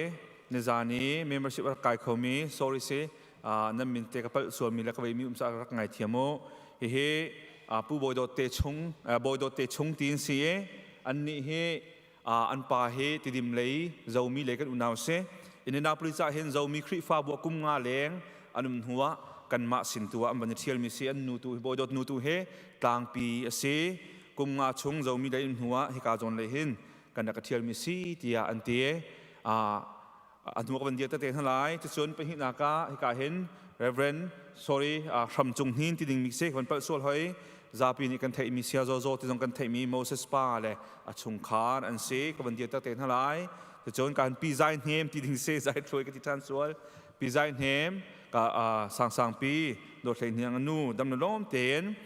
nizan i membership rak kai khomi sorry si nan min te ka palh sualmi le ka veimi um sa rak ngai thiam u. Hihi Pu Bawi Dawt te chung Bawi Dawt te chung tiin si i annih hi an pa hi Tidim lei Zomi lei kan unau si. Indianapolis ah hin Zomi Khrihfabu a kum nga leng an um hnu ah kanmah sin tu ah an van i ṭhialmi si. An nu tu hi Bawi Dawt nu tu hi tlangpi a si. Kum nga chung Zomi lei um hnu ah hika zawn lei hin kan rak i ṭhialmi si tiah an ti. A hnu ka van dir tete hna lai. Cucun pahnihnak ah hika hin Reverend sorry Hram Cung Hnin ti dingmi si van palh sual hoi. Zapi nih kan theihmi Sia Zaw Zaw ti zong kan theihmi Moses pa le a chungkhar an si. Ka van dir tete hna lai. Cucun kan pi Zai Hnem ti ding si Zai Thluai ka ti ṭhan sual. Pi Zai Hnem ka Sang Sang pi Dawt Hlei Hniang a nu dam na lawm tein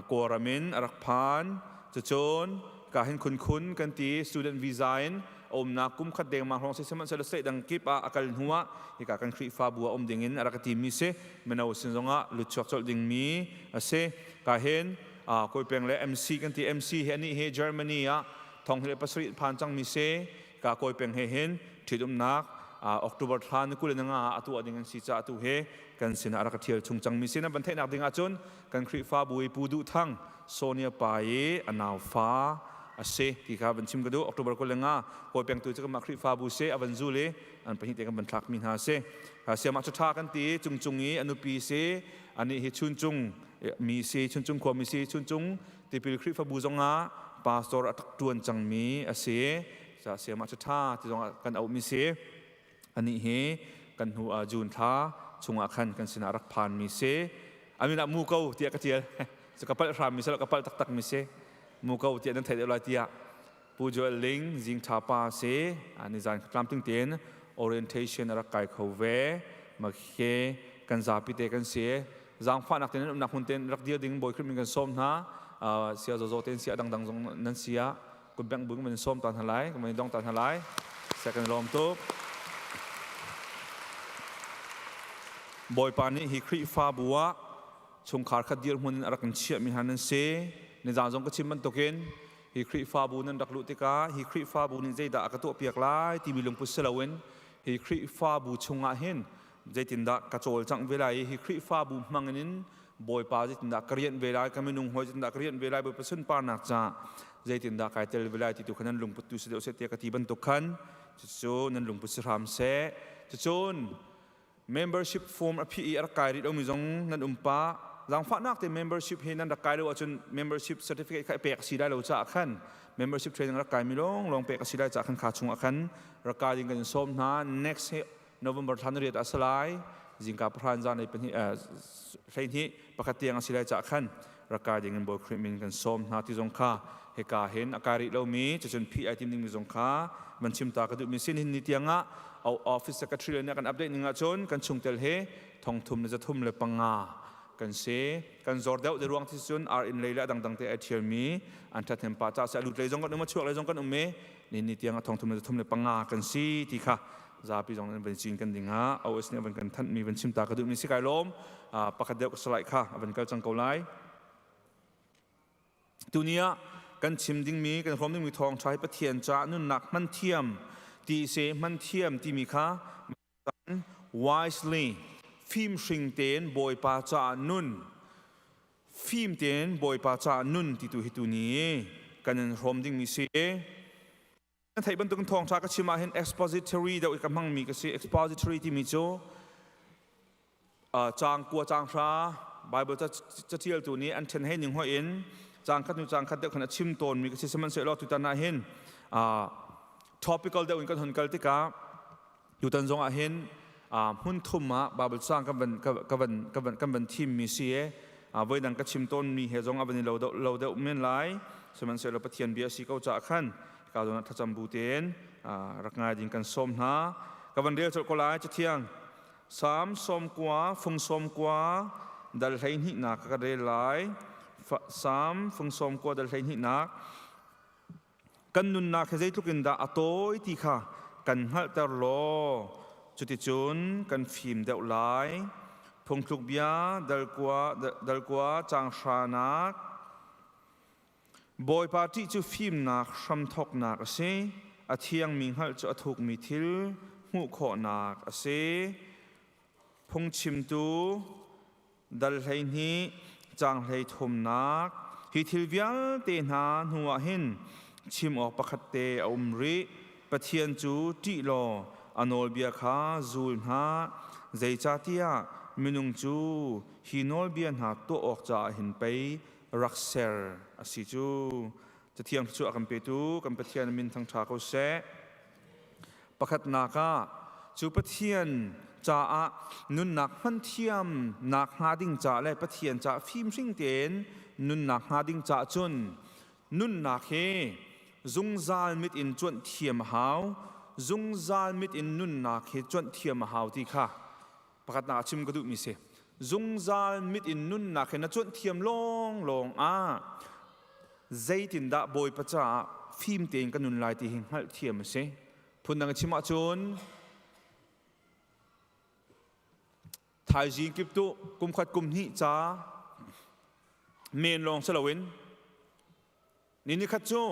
Kawlram in a rak phan. Cucun ka hin khun khun kan ti student visa in a umnak kum khat dengmang hrawng si sihmanhsehlaw state dang kip ah a kal hnu ah hika kan Khrihfabu ah um ding in a rak timi si mino sin zongah lutchuak colh dingmi a si. Ka hin Kawipeng le MC kan ti MC hi anih hi Germany ah thong hi le pasarih phan cangmi si. Ka Kawipeng he hin ṭhitumnak October thla ni 20 na nga ah a tuah ding an si caah tu hi kan sinah a rak ṭhial chung cangmi si. Nan van theihnak ding ahcun kan Khrihfabu i Pu Duh Thang Sonia pa i a naufa a si ti kha van chim ka duh. October 25 kawi pengtu cu kanmah Khrihfabu si a van zul i an pahnih te kan van thlakmi hna a si. Siamah ṭha kan ti cungcung i a nupi si anih hi chuncung mi si chuncung khuami si chuncung tipil Khrihfabu zongah pastor a tak ṭuan cangmi a si. Siamah ṭha ti zongah kan auhmi si. Anih hi kan hnu ah June thla chungah khan kan sinah rak phanmi si. A min ah Muko tiah ka tial. Cu ka palh hrammi si lo, ka palh taktakmi si. Muko tiah nan theih deuh lai tiah. Pu Joel Ling Zing Tha pa si. Nizan tlamtling tein orientation a rak kai kho ve. Makhe kan zapi te kan si. Zaangfahnak tein nan umnak hmun tein rak dir ding Bawi Khrih min kan sawm hna. Sia zozo tein sia dangdang zong nan sia. Kutbengh bu kan sawm ta hna lai, kan dong ta hna lai. Second lawm tuk. Bawipa nih hi Khrihfabu ah chungkhar khat dirhmun in a rak in chiahmi hna nan si. Nizan zong ka chim bantukin hi Khrihfabu nan rak luh tikah hi Khrihfabu nih zeidah a ka tuahpiak lai timi lungput si loin hi Khrihfabu chungah hin zeitindah ka cawlcangh ve lai i hi Khrihfabu hmangin in Bawipa zeitindah ka rianh ve lai, ka minung hawi zeitindah ka rianh ve lai, Bawipa sunparnak ca zeitindah kai tel ve lai ti tu kha nan lungput tu si deuh seh tiah ka ti bantuk khan cucu nan lungput si hram seh. Cucun membership form a phih i a rak kai rih lomi zong nan um pah. Zaangfahnak te membership hi nan rak kai lo ahcun membership certificate kha i pek a si lai lo caah khan membership training rak kaimi lawnglawng pek a si lai caah khan kha chungah khan rak kai ding kan in sawm hna. Next hi November thla ni riat ah a si lai. Zingka pahran zan lei pahnih 12 pakhat tiang a si lai cah khan rak kai ding in Bawi Khrih min kan sawm hna ti zong kha hika hin a kai rih lomi cucun phih ai tim dingmi zong kha van chim ta ka duhmi sin hin ni tiangah office secretary nih kan update ning ahcun kan chungtel he thongthum le zathum le panga kan si. Kan zor deuh de ruang ti cun ar in lei le dangdang te ai thialmi an thathnem pa ca se a lut lei zong kan um, a chuak lei zong kan um i ni ni tiang a thongthum le zathum le panga kan si ti kha zapi zong an van cin kan ding ah OS nih van kan thanh mi van chim ta ka duh mi si. Kai lawm. Pakhat deuh ka salai kha a van kal cang ko lai. Tuni ah kan chim dingmi, kan hrawm dingmi thawngṭha hi Pathian caah nunnak hman thiam ti se hman thiam timi kha wisely, fimhring tein Bawipa caah nun, fim tein Bawipa caah nun ti tu hi tuni kan in hrawm dingmi si. Nan theih bantukin thawngṭha ka chim ahhin expository deuh i ka hmangmi ka si. Expository timi cu caang kua caang hra Bible caṭialtu nih an ṭhen hei ning hoih in caang khat hnu caang khat deuh khan a chim tawnmi ka si. Sihmanhsehlaw tutan ah hin topical deuh in kan hun kal tikah tutan zong ah hin hmun thum ah Bible caang kan van ka van ka van kan van thimmi si i voidang ka chim tawnmi he zong a van i lo deuh lo deuh men lai. Sihmanhsehlaw Pathian bia a si ko caah khan ka zawn ah thlacam bu tein rak ngai ding kan sawm hna. Ka van rel colh ko lai. Cathiang Salm 90 fung 90 dal 12nak ka rel lai. Salm fung 90 dal 12nak. Kan nunnak hi zeitluk in dah a tawi ti kha kan hngalhter law, cuticun kan fim deuh lai. Phungthluk bia dal kua dal kua caang hranak. Bawipa ṭih cu fimnak hramthawknak a si. A thiangmi hngalh cu a thukmi thil hmuh khawhnak a si. Phungchimtu dal 12 caang 33nak. Hi thil vialte hna hnuah hin chim awk pakhat te a um rih. Pathian cu ṭih law a nawlbia kha zul hna, zeicahtiah minung cu hi nawlbia hna tuah awk caah hin pei rak ser a si cu. Cathiang cu a kan petu kan Pathian min thangṭha ko seh. Pakhatnak ah, cu Pathian caah nunnak hman thiam nak hnga ding caah le Pathian caah fimhring tein nunnak hnga ding caah cun nunnak hi zungzal mit in cuanh thiam a hau. Zungzal mit in nunnak hi cuanh thiam a hau ti kha pakhatnak ah chim ka duhmi si. Zungzal mit in nunnak hi na cuanh thiam lawnglawng ah zeitindah Bawipa caah fim tein ka nun lai ti hi hngalhthiam a si. Phundang chim ahcun thaizing kip tu kum khat kum hnih ca men lawng si loin Ni nikhat cu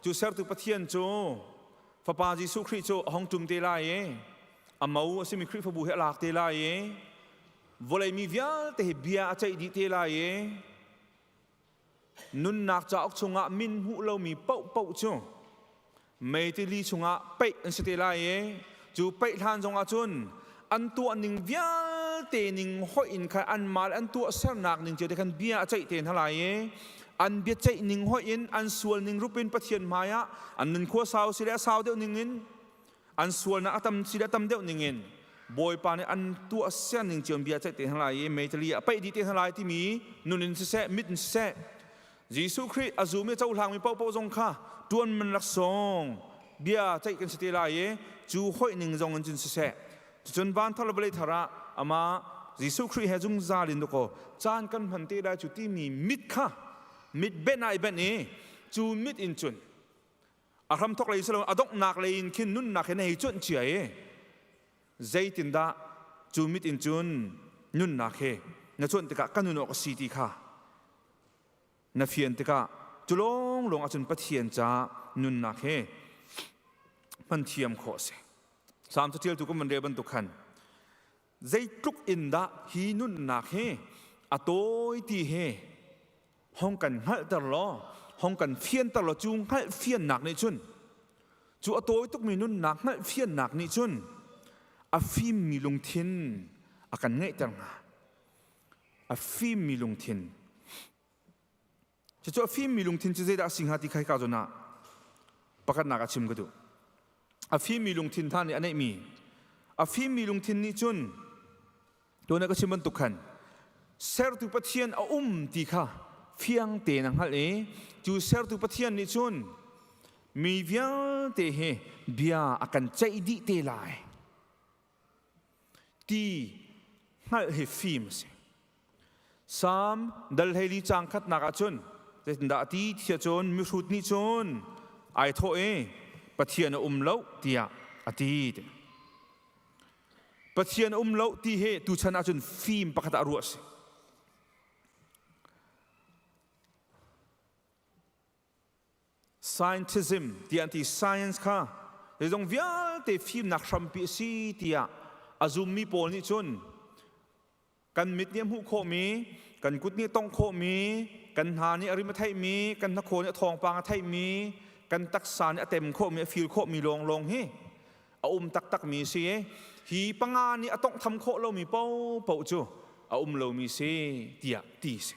cu sertu Pathian cu Fapa Jesuh Khrih cu a hong ṭum te lai i a mo a simi Khrihfabu hi a lak te lai i vawlei mi vialte hi bia a ceih dih te lai i nunnak cauk chungah min hmuh lomi paohpaoh cu mei tili chungah peih an si te lai i cu peih hlan zongah cun an tuah ning vialte ning hoih in khan anmah le an tuah sernak ning cio te khan bia a ceih te hna lai i an bia ceih ning hoih in an sual ning rup in Pathian hmai ah an nun khua sau si le a sau deuh ning in, an sualnak a tam si le a tam deuh ning in Bawipa nih an tuah ser ning cio in bia ceih te hna lai i mei tili ah peih dih te hna lai timi nun in siseh, mit in siseh, Jesuh Khrih a zum i cohlangmi paohpaoh zong kha ṭuan man laksawng bia ceih kan si te lai i cu hoih ning zong in cun siseh, cucun van thar le vawlei thar ah amah Jesuh Khrih he zungzal in dakaw caan kan hman te lai cu timi mit kha mit benh ah i benh i cu mit in cun a hramthok lei si lo, a donghnak lei in khin nunnak hi na hei cuanh cia i zeitindah cu mit in cun nunnak hi na cuanh tikah ka nun awk a si ti kha na fian tikah cu lawnglawng ahcun Pathian ca nunnak he hman thiam khawh a si. Salm caṭialtu kan van rel bantuk khan zeitluk in dah hi nunnak hi a tawi ti hi hong kan hngalhter law, hong kan fianter law, cu hngalh fiannak nih cun, cu a tawi tukmi nunnak hngalh fiannak nih cun a fimmi lungthin a kan ngeihter hnga. A fimmi lungthin cucu, a fimmi lungthin cu zeidah a si hnga ti kha hika zawn ah pakhatnak ah chim ka duh. A fimmi lungthin hna nih a neihmi, a fimmi lungthin nih cun. Tuan ka chim bantuk khan sertu Pathian a um ti kha fiang tein a hngalh i cu sertu Pathian nih cun mi vialte hi bia a kan ceih dih te lai ti hngalh hi fim a si. Salm dal 14 caang khatnak ah cun zeitindah a ti tiah cun mihrut nih cun ai thawh i Pathian a um lo tiah a ti. Pathian a um lo ti hi tuchan ahcun fim pakhat ah ruah a si. Scientism tiah an ti. Science kha zeizong vialte fimnak hrampi a si tiah a zummi pawl nih cun kan mit nih a hmuh khawhmi, kan kut nih a tongh khawhmi, kan hna nih a rim a theihmi, kan hnakhaw nih a thawngpang a theihmi, kan taksa nih a tem khawhmi, a feel khawhmi lawnglawng hi a um taktakmi si i hi panga nih a tonghtham khawh lomi paohpaoh cu a um lomi si tiah ti si.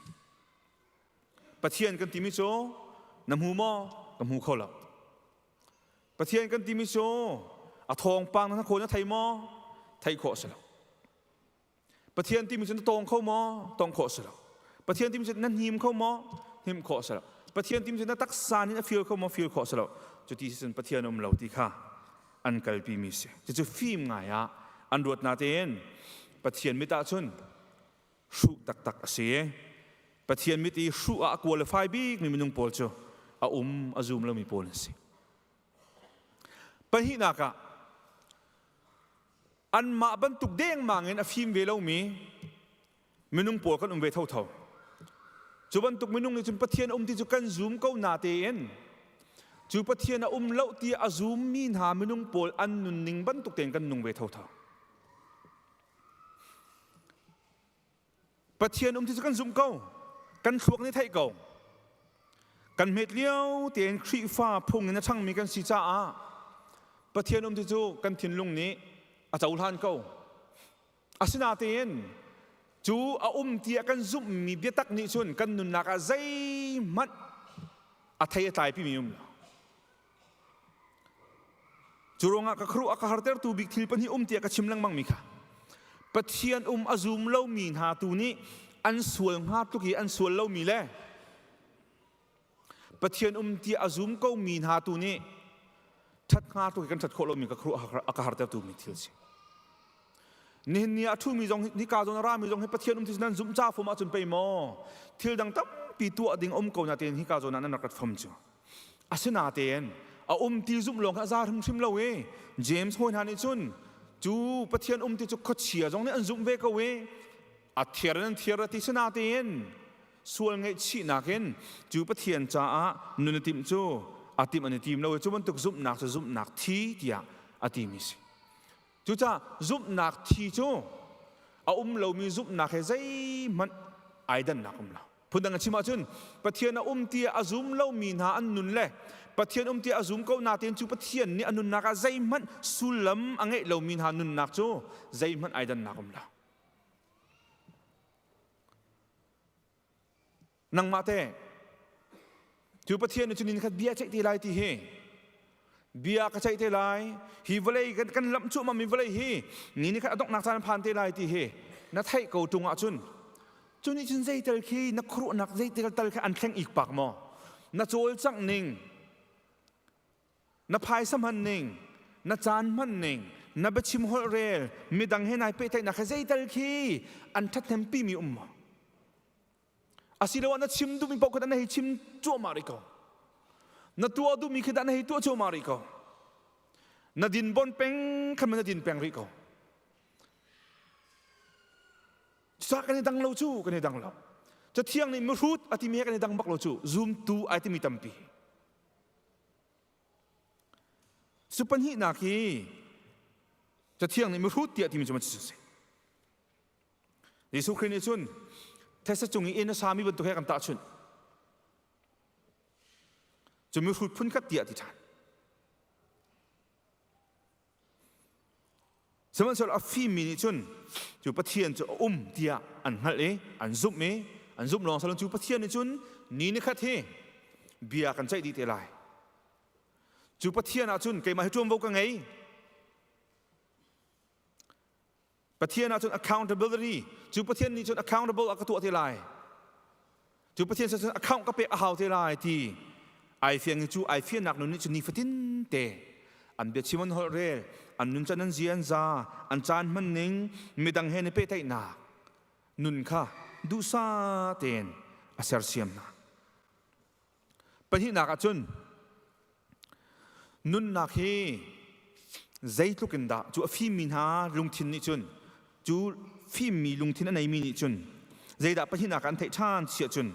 Pathian kan timi cu na hmu maw? Ka hmu kho lo. Pathian kan timi cu a thawngpang na khaw na thei maw? Theih khawh a si lo. Pathian timi cu na tawng kho maw? Tawng khawh a si lo. Pathian timi cu na hnim kho maw? Hnim khawh a si lo. Pathian timi cu na taksa nih a feel kho maw? Feel khawh a si lo. Cuti cun Pathian um lo ti kha an kalpi mi si. Cucu fim ngai ah an ruat natein Pathian mit ah cun hruh taktak a si. Pathian mit i hruh ah a qualify bik mi minung pawl cu a um a zum lomi pawl an si. Pahnihnak ah anmah bantuk dengmang in a fim ve lomi minung pawl kan um ve thotho. Cu bantuk minung nih cun Pathian um ti cu kan zum ko na tein cu Pathian a um lo ti a zummi hna minung pawl an nunning bantuk tein kan nung ve thotho. Pathian um ti cu kan zumh ko. Kan thluak nih theih ko. Kan hmet lio tein Khrihfa phung in a ṭhangmi kan si caah Pathian um ti cu kan thinlung nih a cohlan ko. Asinain cu a um tiah kan zumhmi biatak nih cun kan nunnak ah zeihmanh a thei a tlaipimi um lo. Cu ruangah ka khuaruah a ka hartertu bik thil pahnih um tiah ka chim lengmang mi kha Pathian um a zum lomi hna tu nih an sual hnga tluk i an sual lomi le Pathian um tiah a zum komi hna tu nih ṭhat hnga tluk i kan ṭhat khawh lomi ka khuaruah a ka hartertu mi thil si. Nihin ni ah ṭhumi zong hika zawn a rami zong hi Pathian um ti nan zumh ca fom ahcun pei maw thil dang tampi tuah ding um ko na tein hika zawn ah nan rak rat fom cu. Asinain a um ti zumh lawng kha a za hrimhrim lo i James hawi hna nih cun cu Pathian um ti cu khuachia zong nih an zumh ve ko i a thiar in an thiar a ti sinatein sual ngaihchihnak in cu Pathian caah nun a timh cu a timh an i tim lo i cu bantuk zumhnak cu zumhnak thi tiah a timi si. Cucaah zumhnak thi cu a um lomi zumhnak he zeihmanh ai dannak um lo. Phundang a chim ahcun Pathian a um tiah a zum lomi hna an nun le Pathian um tiah a zum ko natein cu Pathian nih a nunnak ah zeihmanh sullam a ngeih lomi hna nunnak cu zeihmanh ai dannak um lo. Nangmah teh cu Pathian nih cun in khat bia ceih te lai ti hi bia ka ceih te lai hi vawlei kan kan lamh cuahmah mi vawlei hi ni ni khat a donghnak caan phan te lai ti hi na theih ko ṭung ahcun cu nih cun zeitel khi na khuaruahnak zeitel tal khi an thleng ik pak maw na cawlcangh ning na phaisa hman ning na caan hman ning na biachim holh rel midang he nai pehtlaihnak he zeital khi an ṭhathnempi mi um maw Asiloah na chim duhmi paoh kha na hei chim cuahmah rih ko. Na tuah duhmi khi dah na hei tuah cuahmah rih ko. Na din bon peng khan na din peng rih ko. Cucaah kan i dang lo cu kan i dang lo. Cathiang nih mihrut a timi he kan i dang bak lo cu zumtu ai timi tampi. Cu pahnihnak hi Cathiang nih mihrut tiah timi cu ma si. Jesuh Khrih nih cun thetse cung i inn a sami bantuk he kan tahchunh. Cu mihrut phun khat tiah ti ṭhan. Sihmanhsehlaw a fimmi nih cun cu Pathian cu a um tiah an hngalh i an zumh i an zumh lawng salon cu Pathian nih cun ni nikhat hi bia kan ceih dih te lai. Cu Pathian ah cun keimah hi ṭuanvo ka ngei. Pathian ahcun accountability cu Pathian nih cun accountable a ka tuah te lai. Cu Pathian cun account ka pek a hau te lai ti ai fiang i cu ai fiannak nun nih cun nifatin te an biachim an holh rel an nuncan an zia an za an caan hman ning midang he ni pehtlaihnak nun kha duhsah tein a sersiam hna. Pahnihnak ahcun nunnak hi zeitluk in dah cu a fimmi hna lungthin nih cun cu fimmi lungthin a neimi nih cun zeidah pahnihnak ah an theih ṭhan si ahcun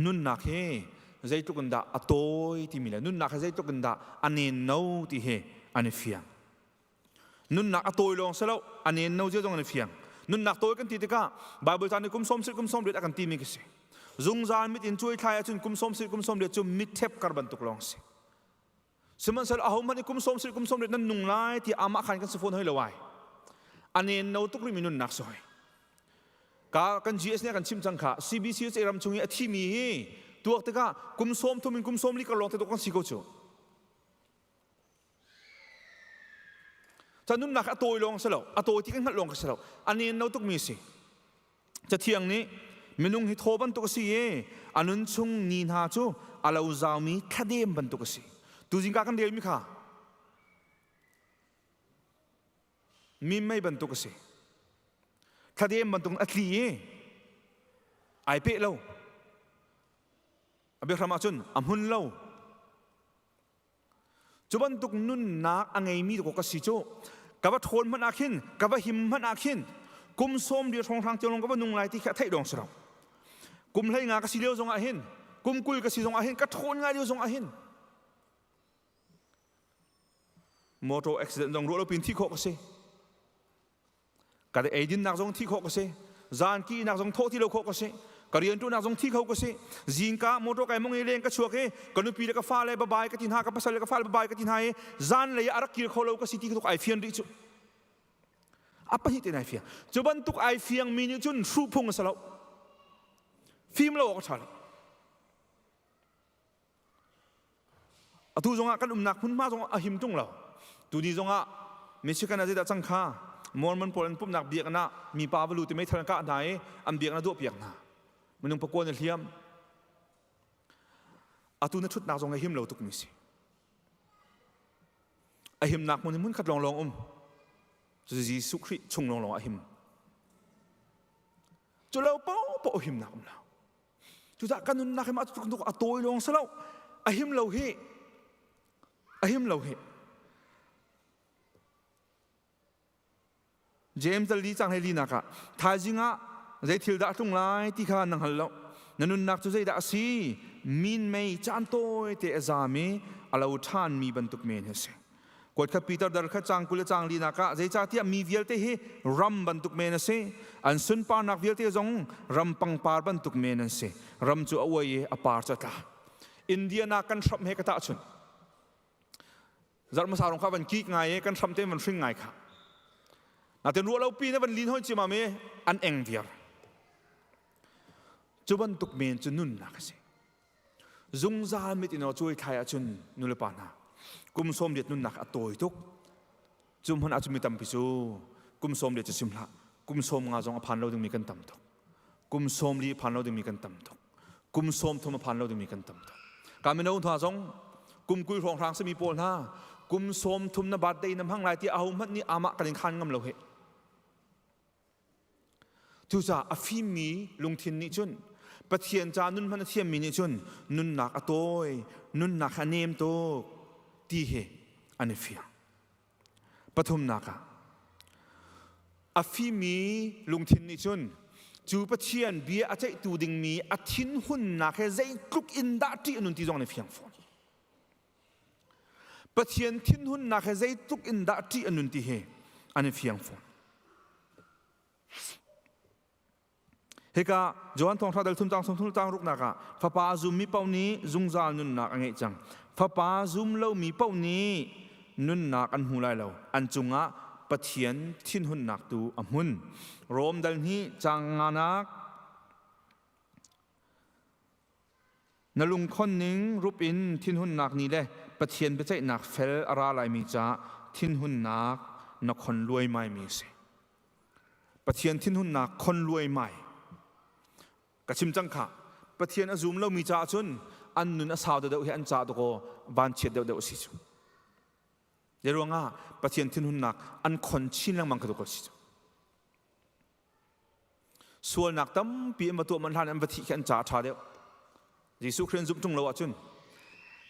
nunnak hi zeitluk in dah a tawi timi le nunnak hi zeitluk in dah a nenno ti hi an i fiang. Nunnak a tawi lawng si lo, a nen no zia zong an i fiang. Nunnak tawi kan ti tikah Bible ca nih kum sawm sir kum sawm riat a kan timi khi si. Zungzal mit in cuai thlai ahcun kum sawm sir kum sawm riat cu mit thep kar bantuk lawng si. Sihmanhsehlaw ahohmanh nih kum sawm sir kum sawm riat nan nung lai ti amah khan kan si fawn hoi lo ai. A nen no tuk rihmi nunnak si hoi. Ka kan GS nih a kan chimh cang kha CBCUSA ram chung i a thimi hi tuak tikah kum sawm thum in kum sawm li kar lawng te tuk kan si ko cu. Ca nunnak a tawi lawng si lo, a tawi ti kan hngalh lawng ka si lo. A nen lo tukmi si. Cathiang nih minung hi thaw bantuk a si i a nun chung ni hna cu a lo zaumi thladem bantuk a si. Tuzing ka kan relmi kha mi mei bantuk a si. Thladem bantuk a tli i ai peh lo. A biahram ahcun a hmun lo. Cu bantuk nunnak a ngeimi ka si cu ka va ṭhawn hmanh ah khin ka va him hmanh ah khin kum sawm li hrawnghrang tiang lawng ka va nung lai ti khi a theih dawng si lo. Kum 15 ka si lio zong ah hin kum 20 ka si zong ah hin ka ṭhawn ngai lio zong ah hin motor accident zong ruah lo pin thi khawh ka si. Ka eidinnak zong thi khawh ka si. Zan kinak zong thawh ti lo khawh ka si. Ka rianṭuannak zong thi kho ka si. Zingka motor kai mong i leng ka chuak i ka nupi le ka fale bye bye ka ti hna, ka pasal le ka fale bye bye ka ti hna i zan lei ah a rak kir kho lo ka si ti tuk ai fian rih cu. A pahnih tein ai fiang. Cu bantuk ai fiang mi nih cun hruh phung a si lo. Fim lo awk a ṭha lo. Atu zongah kan umnak hmunhma zong a him ṭung lo. Tuni zongah Michigan ah zeidah cang kha Mormon pawl an pumhnak biakinn ah mipa va lut i meithal an kah hna i an biakinn a duahpiak hna. Minung pakua na hliam. Atu na ṭhutnak zong a him lo tukmi si. A himnak hmun hi hmunkhat lawnglawng um. Cu Jesuh Khrih chung lawnglawng a him. Cu lo paohpaoh himnak um lo. Cucaah kan nunnak hi mah tuk a tawi lawng si lo a him lo hi a him lo hi James dal li cang hlei linak ah thaizing ah zei thil dah a tlung lai ti kha na hngal lo na nunnak cu zeidah a si min mei caan tawi te a zam i a lo ṭhan mi bantuk men hi a si Kuat kha Peter dar kha cang 20 le cang linak ah zeicahtiah mi vialte hi ram bantuk men a si. An sunparnak vialte zong ram pangpar bantuk men an si. Ram cu a uai i a par cu a tla. Indiana kan hramh he ka tahchun. Zarh hmasa rong kha van kik ngai i kan hram te van hring ngai kha. Natin ruah lo pi na van lin hoi cimam i an eng viar. Cu bantuk men cu nunnak a si. Zungzal mit in aw cuai thlai ahcun nulepa hna kum 80 nunnak a tawi tuk. Cu hmanh ahcun mi tampi cu kum 80 cu sim hlah kum 50 zong a phan lo dingmi kan tam tuk. Kum 40 a phan lo dingmi kan tam tuk. Kum 30 a phan lo dingmi kan tam tuk. Ka mino hna zong kum 20 hrawnghrang simi pawl hna kum 30 na birthday na hmang lai ti aho hmanh nih amah kan in khan ngam lo he. Cucaah a fimmi lungthin nih cun Pathian ca nun hman a thiammi nih cun nunnak a tawi, nunnak a nem tuk ti hi an i fiang. Pathumnak ah a fimmi lungthin nih cun cu Pathian bia a ceihtu dingmi a thinhunnak he zeitluk in dah ṭih a nun ti zong an i fiang fawn. Pathian thinhunnak he zeitluk in dah ṭih a nun ti hi an i fiang fawn. Hika Johan Thawngṭha dal thum cang sum thum cang ruknak ah fapa zummi paoh nih zungzal nunnak a ngeih cang. Fapa zum lomi paoh nih nunnak an hmu lai lo. An cungah Pathian thinhunnak tu a hmun. Rom dal hnih cang nganak Na lungkhon ning rup in thinhunnak ni le Pathian biaceihnak fel a ra laimi caah thinhunnak na khon luaimai mi a si. Pathian thinhunnak khon luaimai. Ka chim cang kha. Pathian a zum lomi caah cun an nun a sau deuhdeuh hi an ca dawkaw vanchiat deuhdeuh a si cu. Zeiruangah Pathian thinhunnak an khon chin lengmang kha dawkaw si cu. Sualnak tampi an va tuah manh hlan an va thih khi an ca a ṭha deuh. Jesuh Khrih an zumh ṭung lo ahcun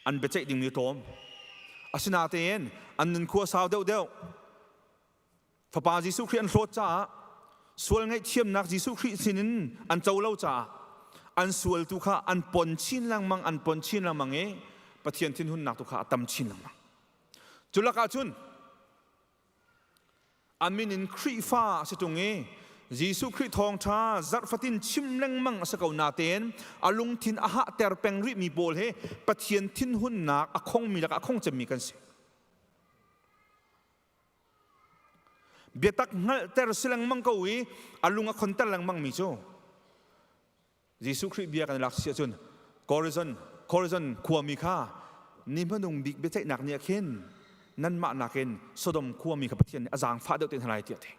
an biaceih dingmi tlawm. Asinain an nunkhua sau deuhdeuh. Fapa Jesuh Khrih an hlawt caah sual ngaihthiamnak Jesuh Khrih sinin an co lo caah an sual tu kha an pon chin lengmang an pon chin lengmang i Pathian thinhunnak tu kha a tam chin lengmang. Cu lakah cun A min in Khrihfa a si ṭung i Jesuh Khrih thawngṭha zarh fatin chim lengmang a si ko natein a lungthin a hahter peng rihmi pawl hi Pathian thinhunnak a khongmi lakah a khong cemmi kan si. Biatak hngalhter si lengmang ko i a lung a khonter lengmangmi cu Jesuh Khrih bia kan i lak si ahcun Corizon Corizon khuami kha ni hmanung bik biaceihnak ni ah khin nanmah nakin Sodom khuami kha Pathian nih a zaangfah deuh te hna lai tiah a ti.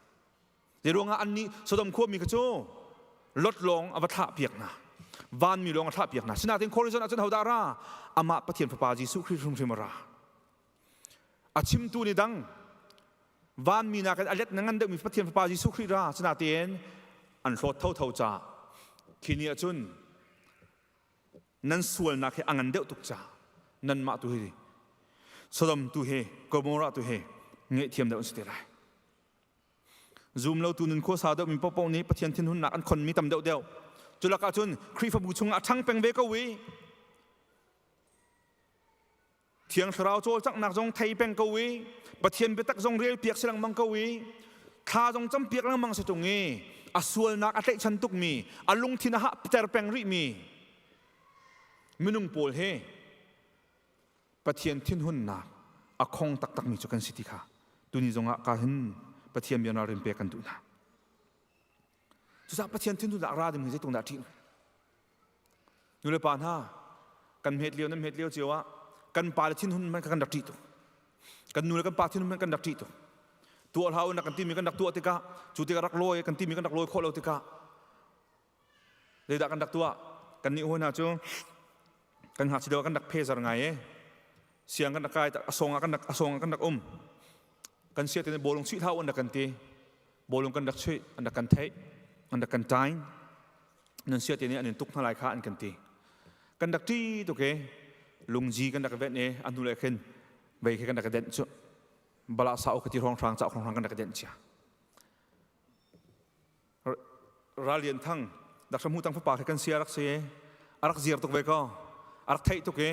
Zeiruangah annih Sodom khuami kha cu Lot lawng a va thlah piak hna. Vanmi lawng a thlah piak hna. Sinain Corizon ahcun hodah ra? Amah Pathian Fapa Jesuh Khrih hrimhrim a ra. A chimtu nih dang vanmi nakin a let na ngan deuhmi Pathian Fapa Jesuh Khrih ra sinatein an hlawt thotho caah khi ni ahcun nan sualnak hi a ngan deuh tuk caah nanmah tu hi Sodom tu hi Gomorrah tu hi ngaihthiam deuh an si te lai. Zum lotu nun khuasa deuhmi paohpaoh nih Pathian thinhunnak an khonmi tam deuhdeuh. Cu lakah cun Khrihfabu chungah a ṭhang peng ve ko i Thiang Thlarau cawlcanghnak zong thei peng ko i Pathian biatak zong relpiak si lengmang ko i thla zong campiak lengmang si ṭung i a sualnak a tlaihchan tukmi a lungthin a hahter peng rihmi minung pawl hi Pathian thinhunnak a khong taktakmi cu kan si ti kha tuni zongah ka hin Pathian bia ralrin pek kan duh hna. Cucaah Pathian thinhunnak ra ding hi zeitung dah ṭih Nu le pa hna, kan hmet lio nan hmet lio cio ah kan pa le thinhun hmanh kan rak ṭih tuk. Kan nu le kan pa thinhun hmanh kan rak ṭih tuk. Tuah hlah u na kan timi kan rak tuah tikah cu tikah rak lawi kan timi kan rak lawi khawh lo tikah zeidah kan rak tuah? Kan nih hawi hna cu kan ngakchia deuh ah kan rak phezar ngai e. Siang kan rak kai a song ah kan rak a song ah kan rak um. Kan sia te bawlung chuih hlah u an rak kan ti. Bawlung kan rak chuih an rak kan theih an rak kan tain. Nan sia te nih an in tuk hna lai kha an kan ti. Kan rak ṭi tuk e lungji kan rak venh e a hnu le khin vei khi kan rak denh cu bala sau ka ti hrawng hrang ca hrawng hrang kan rak denh chia. Ralian Thang dak hmu tang fapa khi kan sia rak si a rak ziar tuk ve ko a rak theih tuk i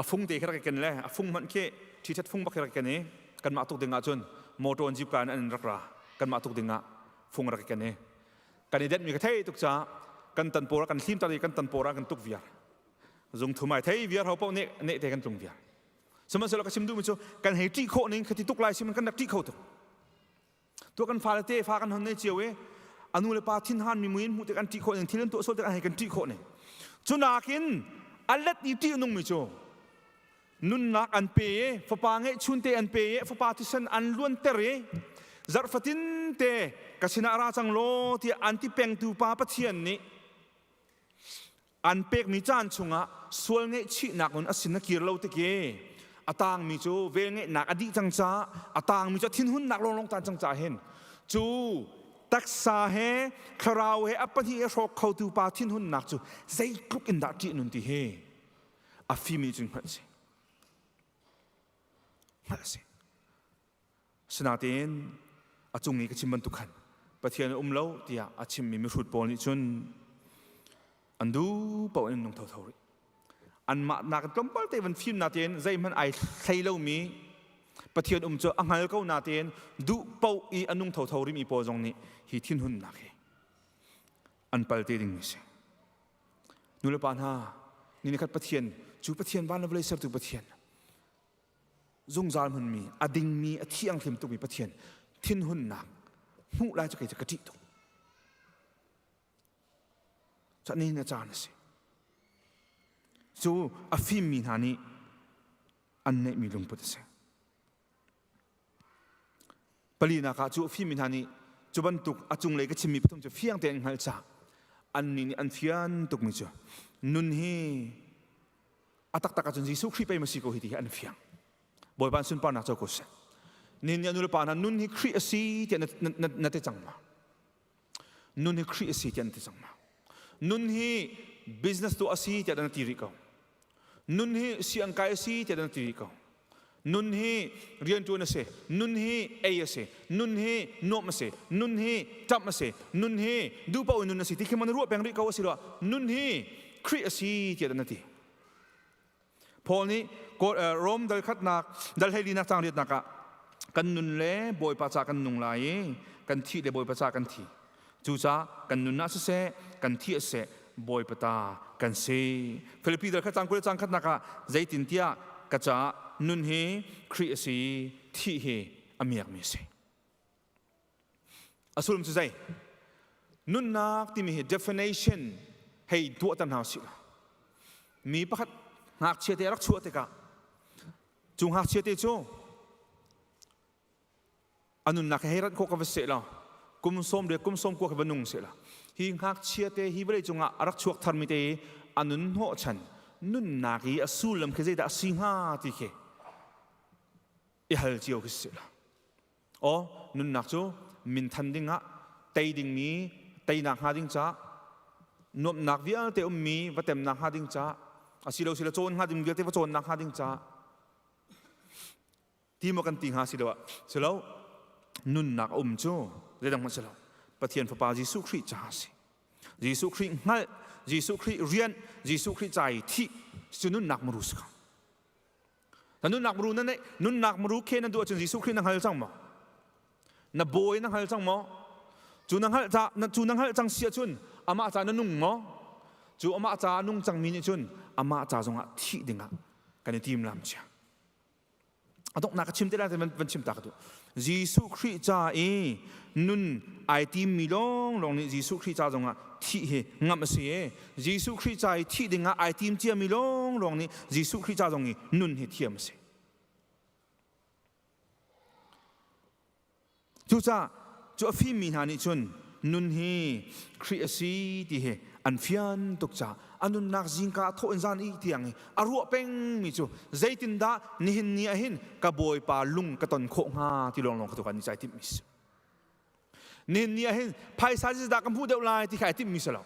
a fung te khi rak ken le a fung hmanh khi ṭhi ṭhat fung bak khi rak ken i kanmah tuk ding ah cun motor an jeep ka in an rak ra kanmah tuk ding ah fung rak ken i kan i denhmi ka thei tuk caah kan tan pawr kan hlim tar i kan tan pawr ah kan tuk viar zung thumai thei viar ho paoh nih neh te kan tlung viar sihmanhsehlaw ka chim duhmi cu kan hei ṭih khawh ning khati tuk lai sim kan rak ṭih kho tuk tu kan fale te fa kan hon nei cio i anu le pa thinhan mi muin hmuh tik an ṭih khawh ning thil an tuah sual tik an hei kan ṭih khawh ning cu nakin a let i ṭih nungmi cu nunnak an pe i fapa ngeihchun te an pe i fapa thisen an luanter i zarh fatin te ka sinah ra cang law tiah an ti pengtu pa Pathian nih an pekmi caan chungah sual ngaihchihnak nun a sin a kir lo tik i a tangmi cu velngeihnak a dih cang caah a tangmi cu a thinhunnak lawnglawng tan cang caah hin cu taksa he thlarau he a pahnih a hrawk khotu pa thinhunnak cu zeitluk in dah ṭih nun ti hi a fimi cun hngalh si hngalh si sinain a cung i ka chim bantuk khan Pathian a um lo tiah a chimmi mihrut pawl nih cun an duh paoh in nung thotho rih anmah nak tlawmpal te van fim natein zeihmanh ai hlei lomi Pathian um cu a hngal ko natein duh paoh i a nung thotho rimi pawl zong nih hi thinhunnak hi an pal te ding mi si Nulepa hna, ni nikhat Pathian, cu Pathian van le vawlei sertu Pathian, zungzal hmunmi, a dingmi, a thianghlim tukmi Pathian thinhunnak hmuh lai cu kei cu ka ṭih tuk. Cah ni a caan a si. Cu a fimmi hna nih an neihmi lungput a si. Palinak ah cu a fimmi hna nih cu bantuk a cunglei ka chimmi pathum cu fiang tein an hngalh caah annih nih an fian tukmi cu nun hi a taktak ahcun Jesuh Khrih pei ma si ko hi ti hi an fiang. Bawipa an sunparnak co ko seh. Nihin ni a nulepa hna nun hi Khrih a si tiah na ti cang ma? Nun hi Khrih a si tiah na ti cang ma? Nun hi business tuah a si tiah na ti rih ko. Nun hi siangkai a si tiah na ti rih ko. Nun hi rianṭuan a si. Nun hi ei a si. Nun hi nuamh a si. Nun hi ṭamh a si. Nun hi duhpaoh in nun a si ti khi man ruah peng rih ko a si lo. Nun hi Khrih a si tiah na ti. Paul nih Rom dal khatnak dal hleilinak cang riatnak ah kan nun le Bawipa ca kan nung lai i kan thih le Bawipa ca kan thi. Cucaah kan nun ah siseh, kan thi ah siseh, Bawipa ta kan si. Filipi dal khat cang 20 cang khatnak ah zeitintiah ka caah nun hi Khrih a si, thih hi a miakmi a si. A sullam cu zei? Nunnak timi hi definition hei tuahter hna usih law mi pakhat ngakchia te a rak chuah tikah cu ngakchia te cu a nunnak hei rat khawh ka va seh law kum sawm riat kum sawm kua kha va nung seh law hi ngakchia te hi vawlei cungah a rak chuak tharmi te i a nun hnawhchan nunnak i a sullam khi zeidah a si hnga ti khi i hal cio khi si la. Aw nunnak cu minthan dingah tei dingmi teinak hnga ding ca nuamhnak vialte ummi va temnak hnga ding ca asilo silo cawn hnga ding vialte va cawnnak hnga ding ca ti maw kan ti hnga si lo ah silo nunnak a um cu zeidang hmanh si lo Pathian Fapa Jesuh Khrih ca a si. Jesuh Khrih hngalh Jesuh Khrih rian Jesuh Khrih ca i thih cu nunnak muru si ko. Na nunnak muru na neih nunnak muru khe na duh ahcun Jesuh Khrih na hngal cang maw? Na bawi na hngal cang maw? Cu na hngalh ca cu na hngalh cang si ahcun amah ca na nung maw? Cu amah ca a nung cangmi nih cun amah ca zongah thih dingah kan i tim lam chia. A donghnak ka chim te lai van chim ta ka duh. Jesuh Khrih ca i nun ai timmi lawnglawng nih Jesuh Khrih ca zongah thih hi ngamh a si i Jesuh Khrih ca i thih dingah ai tim ciami lawnglawng nih Jesuh Khrih ca zong i nun hi thiam a si. Cucaah cu a fimmi hna nih cun nun hi Khrih a si ti hi an fian tuk caah a nunnak zingka a thawh in zan ih tiang i a ruah pengmi cu zeitindah nihin ni ah hin ka Bawipa lung ka ton khawh hnga ti lawnglawng kha tu kan i cai timhmi si. Nihin ni ah hin phaisa zeidah ka hmuh deuh lai ti kha ai timhmi si lo.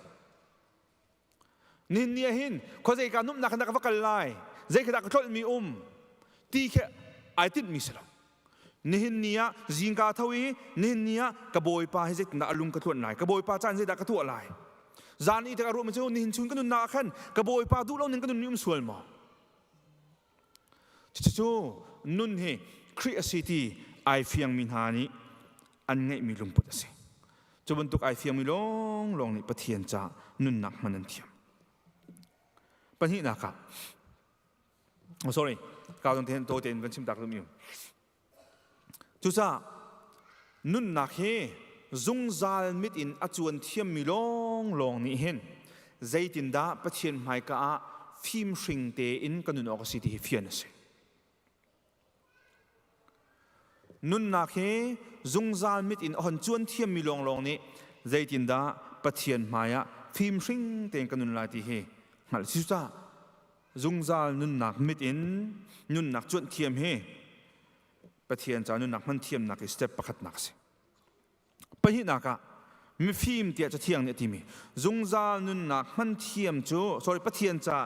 Nihin ni ah hin khuazei ka numnak in dah ka va kal lai, zei khi dah ka tlolhmi um ti khi ai tinhmi si lo. Nihin ni ah zingka tho i nihin ni ah ka bawipa hi zeitindah a lung ka tluanh lai, ka bawipa caan zeidah ka tuah lai. Zan i tikah ruahmi cu nihin chun ka nunnak ah khan ka bawipa duh lo ning ka nun mi um sual maw? Cucu nun hi Khrih a si ti ai fiangmi hna nih an ngeihmi lungput a si. Cu bantuk ai fiangmi lawnglawng nih Pathian caah nunnak hman an thiam. Pahnihnak ah, oh, sorry, kau dang te to tein van chim tak dum Cucaah nunnak hi zungzal mit in a cuan thiammi lawnglawng nih hin zeitindah Pathian hmaika ah fimhring tein ka nun awk a si ti hi fian a si. Nunnak hi zungzal mit in a hon cuan thiammi lawnglawng nih zeitindah Pathian hmaiah fimhring tein ka nun lai ti hi hngalh a si. Cucaah zungzal nunnak mit in nunnak cuanh thiam hi Pathian ca nunnak hman thiamnak i step pakhatnak a si. Pahnihnak ah mifim tiah Cathiang nih a timi zungzal nunnak hman thiam cu sorry Pathian ca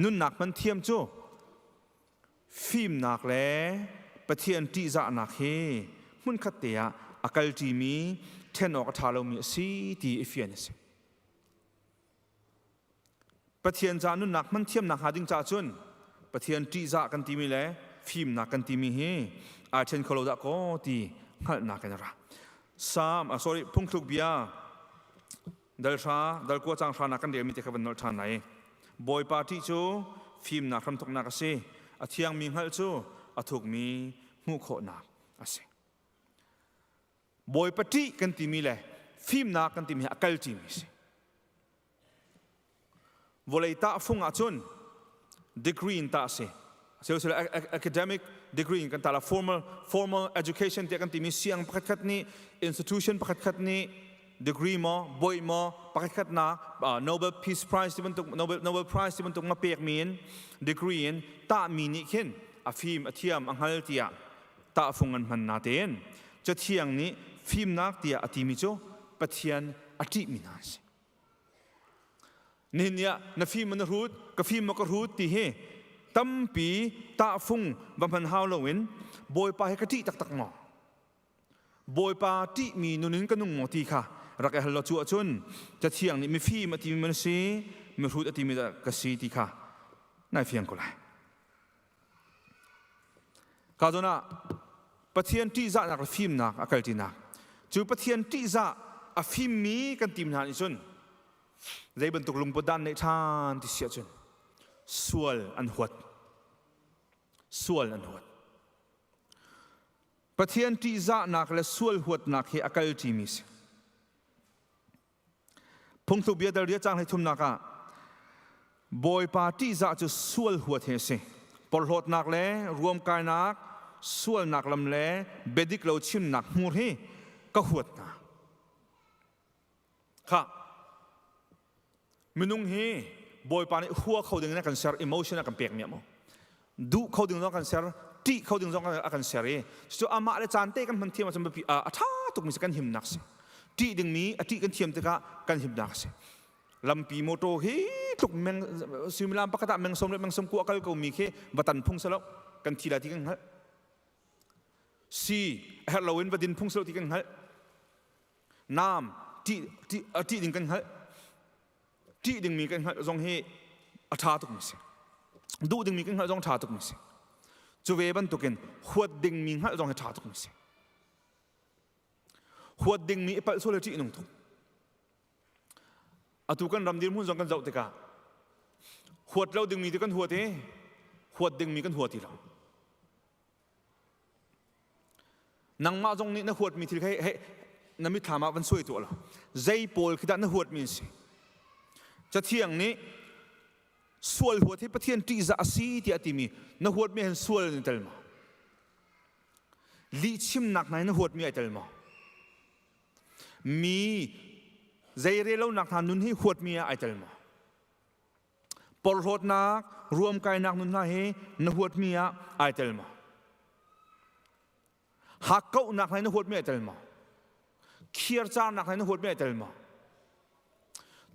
nunnak hman thiam cu fimnak le Pathian ṭihzahnak hi hmunkhat te ah a kalṭimi ṭhen awk a ṭha lomi a si ti i fian a si. Pathian ca nunnak hman thiamnak hnga ding caah cun Pathian ṭihzah kan timi le fimnak kan timi hi aa ṭhen kho lo dah kaw ti hngalhnak in a ra. Psalm, ah, sorry, phungthluk bia dal hra, dal kua cang hra nak kan relmi te kha van nolh ṭhan lai. Bawipa ṭih cu fimnak hramthawknak a si. A thiangmi hngalh cu a thukmi hmuh khawhnak a si. Bawipa ṭih kan timi le fimnak kan timi hi a kal ṭimi a si. Vawlei tahfung ahcun degree in tah a si. Academic Degree in kan tah la. Formal formal education tiah kan timi siang pakhat khat nih, institution pakhat khat nih degree maw, boi maw, pakhat khat na Nobel Peace Prize ti bantuk, Nobel Prize ti bantuk ma pek mi in degree in tah mi nih khin a fim, a thiam, a hngal tiah tahfung an hman natein Cathiang nih fimnak tiah a timi cu Pathian a ṭihmi hna an si. Nihin ni ah na fim maw na hrut, ka fim maw ka hrut ti hi tampi tahfung va hman hau loin Bawipa hi ka ṭih taktak maw? Bawipa ṭihmi nun in ka nung maw ti kha rak i hal law cu ahcun Cathiang nih mifim a timi man si, mihrut a timi dah ka si ti kha nai fiang ko lai. Ka zawn ah Pathian ṭihzahnak le fimnak a kalṭinak. Cu Pathian ṭihzah a fimmi kan tim hna nih cun zei bantuk lungput dah an neih ṭhan ti si ahcun sual an huat. Sual an huat. Pathian ṭihzahnak le sual huatnak hi a kalṭimi si. Phungthluk bia dal ria cang hlei thumnak ah Bawipa ṭihzah cu sual huat hi a si. Porhlawtnak le ruamkainak, sualnak lam le biadik lo chimnak hmur hi ka huat hna. Khah, minung hi Bawipa nih hua kho ding in a kan ser, emotion a kan pek mi a mu. Duh kho ding zong a kan ser, ṭih kho ding zong a kan ser i cucu amah le caan te kan hman thiam ahcun biapi a ṭha tukmi si, kan himnak si. Ṭih dingmi a ṭih kan thiam tikah kan himnak a si. Lampi motor hi tluk meng suimilam pakhat ah meng som le meng som ku a kal ko mi khi va tan phung selo kan thi lai ti kan hngalh. Si a herh loin va din phung selo ti kan hngalh. Naam ṭih ṭih a ṭih ding kan hngalh. Ṭih dingmi kan hngalh zong hi a ṭha tukmi si. Duh dingmi kan hngalh zong ṭha tukmi si. Cu ve bantukin huat dingmi hngalh zong hi ṭha tukmi si. Huat dingmi i palh sual hi ṭih nung tuk. Atu kan ram dirhmun zong kan zoh tikah huat lo dingmi cu kan huat i huat dingmi kan hua ti lo. Nangmah zong nih na huatmi thil kha he na mitthlam ah van suai tuah law zei pawl khi dah na huatmi an si. Cathiang nih sual huat hi Pathian ṭihzah a si tiah a timi na huatmi hin sual an i tel maw? Lihchimnak hna hi na huatmi ai tel maw? Mi zeirelonak hna nun hi huatmi ah ai tel maw? Porhlawtnak, ruamkainak nun hna hi na huatmi ah ai tel maw? Hakkauhnak hna hi na huatmi ai tel maw? Khiarcarnak hna hi na huatmi ai tel maw?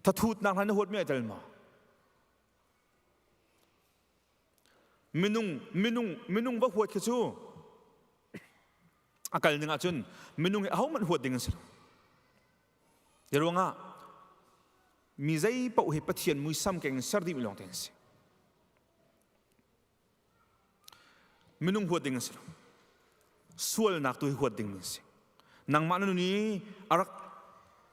Thathutnak hna hi na huatmi ai tel maw? Minung, minung, minung va huat khi cu a kal ning ahcun minung hi ahohmanh huat ding an si lo. Hi ruangah mi zei paoh hi Pathian muisam keng in ser dihmi lawngte an si. Minung huat ding an si lo. Sualnak tu hi huat dingmi an si. Nangmah na nun i a rak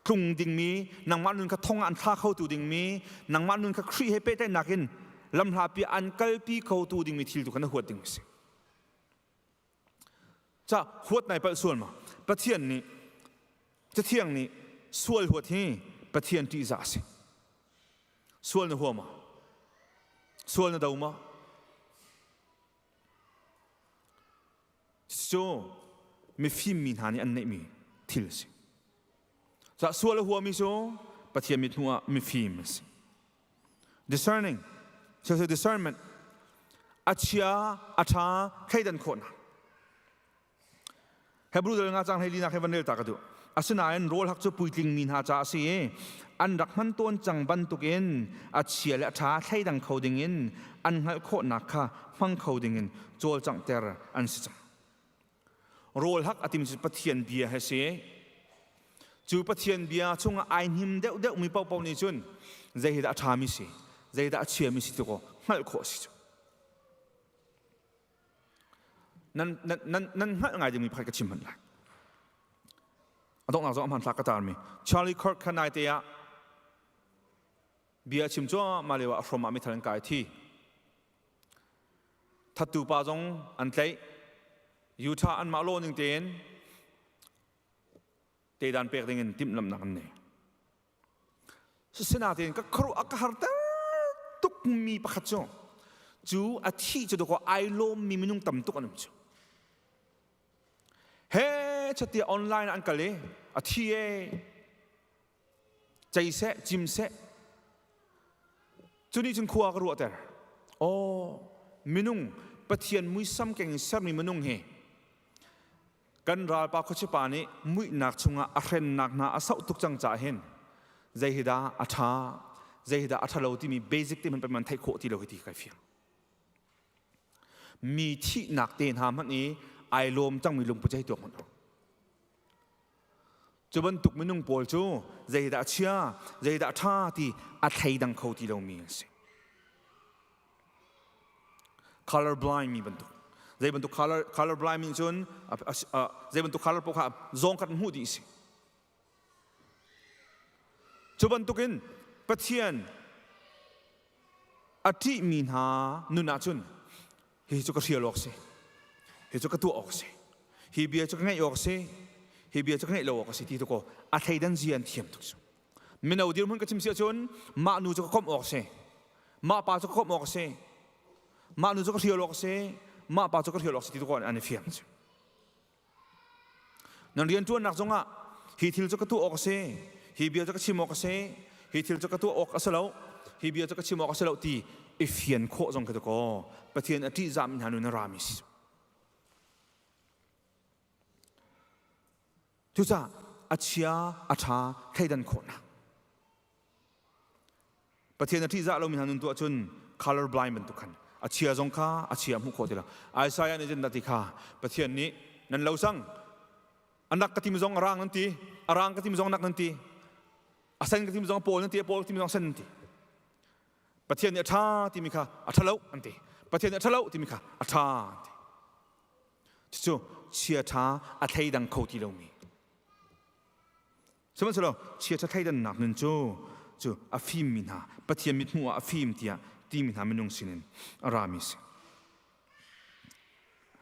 tlung dingmi, nangmah nun kha thong ah an thla khotu dingmi, nangmah nun kha Khrih he pehtlaihnak in lamhlapi an kalpi khotu dingmi thil tu kha na huat ding a si. Ca huat nai palh sual ma? Pathian nih Cathiang nih sual huat hi Pathian ṭihzah a si. Sual na hua ma? Sual na do ma? Cucu mifim mi hna nih an neihmi thil a si. Ca sual a huami cu Pathian mit hmuh ah mifim a si. Discerning, so discernment, a chia, a ṭha thleidan khawhnak. Hebrew dal nga cang hlei linak he van rel ta ka duh. Asinain rawl hak cu puitling mi hna ca a si i an rak hman tawn cang bantukin a chia le a ṭha thleidang kho dingin an hngalh khawhnak kha hmang kho dingin cawlcanghter an si cang. Rawl hak a timi cu Pathian bia he si. Cu Pathian bia chungah ai hnim deuhdeuh mi paohpaoh nih cun zei hi dah a ṭhami si, zei dah a chiami si ti kaw hngalh khawh a si cu. Nan, nan, nan, nan hngalh ngai dingmi pakhat ka chim hmanh lai. A donghnak zong a hmanthlak ka tarmi. Charlie Kirk kha naite ah bia a chim cuahmah lio ah a hrom ah mithal an kai thi. Thattu pa zong an tlaih. Utah anmah law ning tein tedan pek ding in timhlamhnak an nei. Sinain ka khuaruah a ka harter tukmi pakhat cu. Cu a thih cu dakaw ai lawmmi minung tam tuk an um cu. He chatia online an kal i a thi e cei seh cim seh cu nih cun khua ka ruahter. Aw minung Pathian muisam keng in sermi minung hi kan ralpa khuachipa nih muihnak chungah a hrennak hna a sauh tuk cang caah hin zei hi dah a ṭha zei hi dah a ṭhalo timi basic te hmanh man theih khawh ti lo hi ti kai fiang. Mi thihnak te hna hmanh i ai lawm cangmi lungput cu hei tuak hmanh u. Cu bantuk minung pawl cu zeidah a chia, zeidah a ṭha ti a thleidang kho ti lomi an si. Color blind mi bantuk. Zei bantuk color, color blind mi cun zei bantuk color paoh kha zawng khat hmuh dih si. Cu bantukin Pathian a ṭihmi hna nun ahcun hi cu ka hrial awk si hi cu ka tuah awk si hi bia cu ka ngaih awk si hi bia cu ka ngaih lo awk a si ti tu ko a thleidan zia an thiam tuk cu mino dirhmun ka chim si ahcun mah nu cu ka komh awk si mah pa cu ka komh awk si mah nu cu ka hrial awk si mah pa cu ka hrial awk si ti tu ko an i fiang cu Nan rianṭuannak zongah hi thil cu ka tuah awk a si, hi bia cu ka chim awk a si, hi thil cu ka tuah awk a si lo, hi bia cu ka chim awk a si lo ti i fian khawh zong khi kaw Pathian a ṭihzahmi hna nun a rami si. Cucaah a chia a ṭha thleidan khawhnak. Pathian a ṭihzah lomi hna nun tuah cun color blind bantuk khan a chia zong kha a chia hmuh khawh ti lo. Isaiah nih cun ti kha Pathian nih nan lo sang anak ka tim zong a rang nan ti a rang ka tim zong nak nan ti a sen ka tim zong pawl nan ti a pawl ka tim zong sen nan ti Pathian nih a ṭha timi kha a ṭha lo an ti Pathian nih a ṭha lo timi kha a ṭha an ti cucu chia ṭha a thleidang kho ti lomi Sihmanhsehlaw chiaṭha thleidannak nun cu cu a fimmi hna Pathian mithmuh ah a fim tiah timi hna minung sinin a rami a si.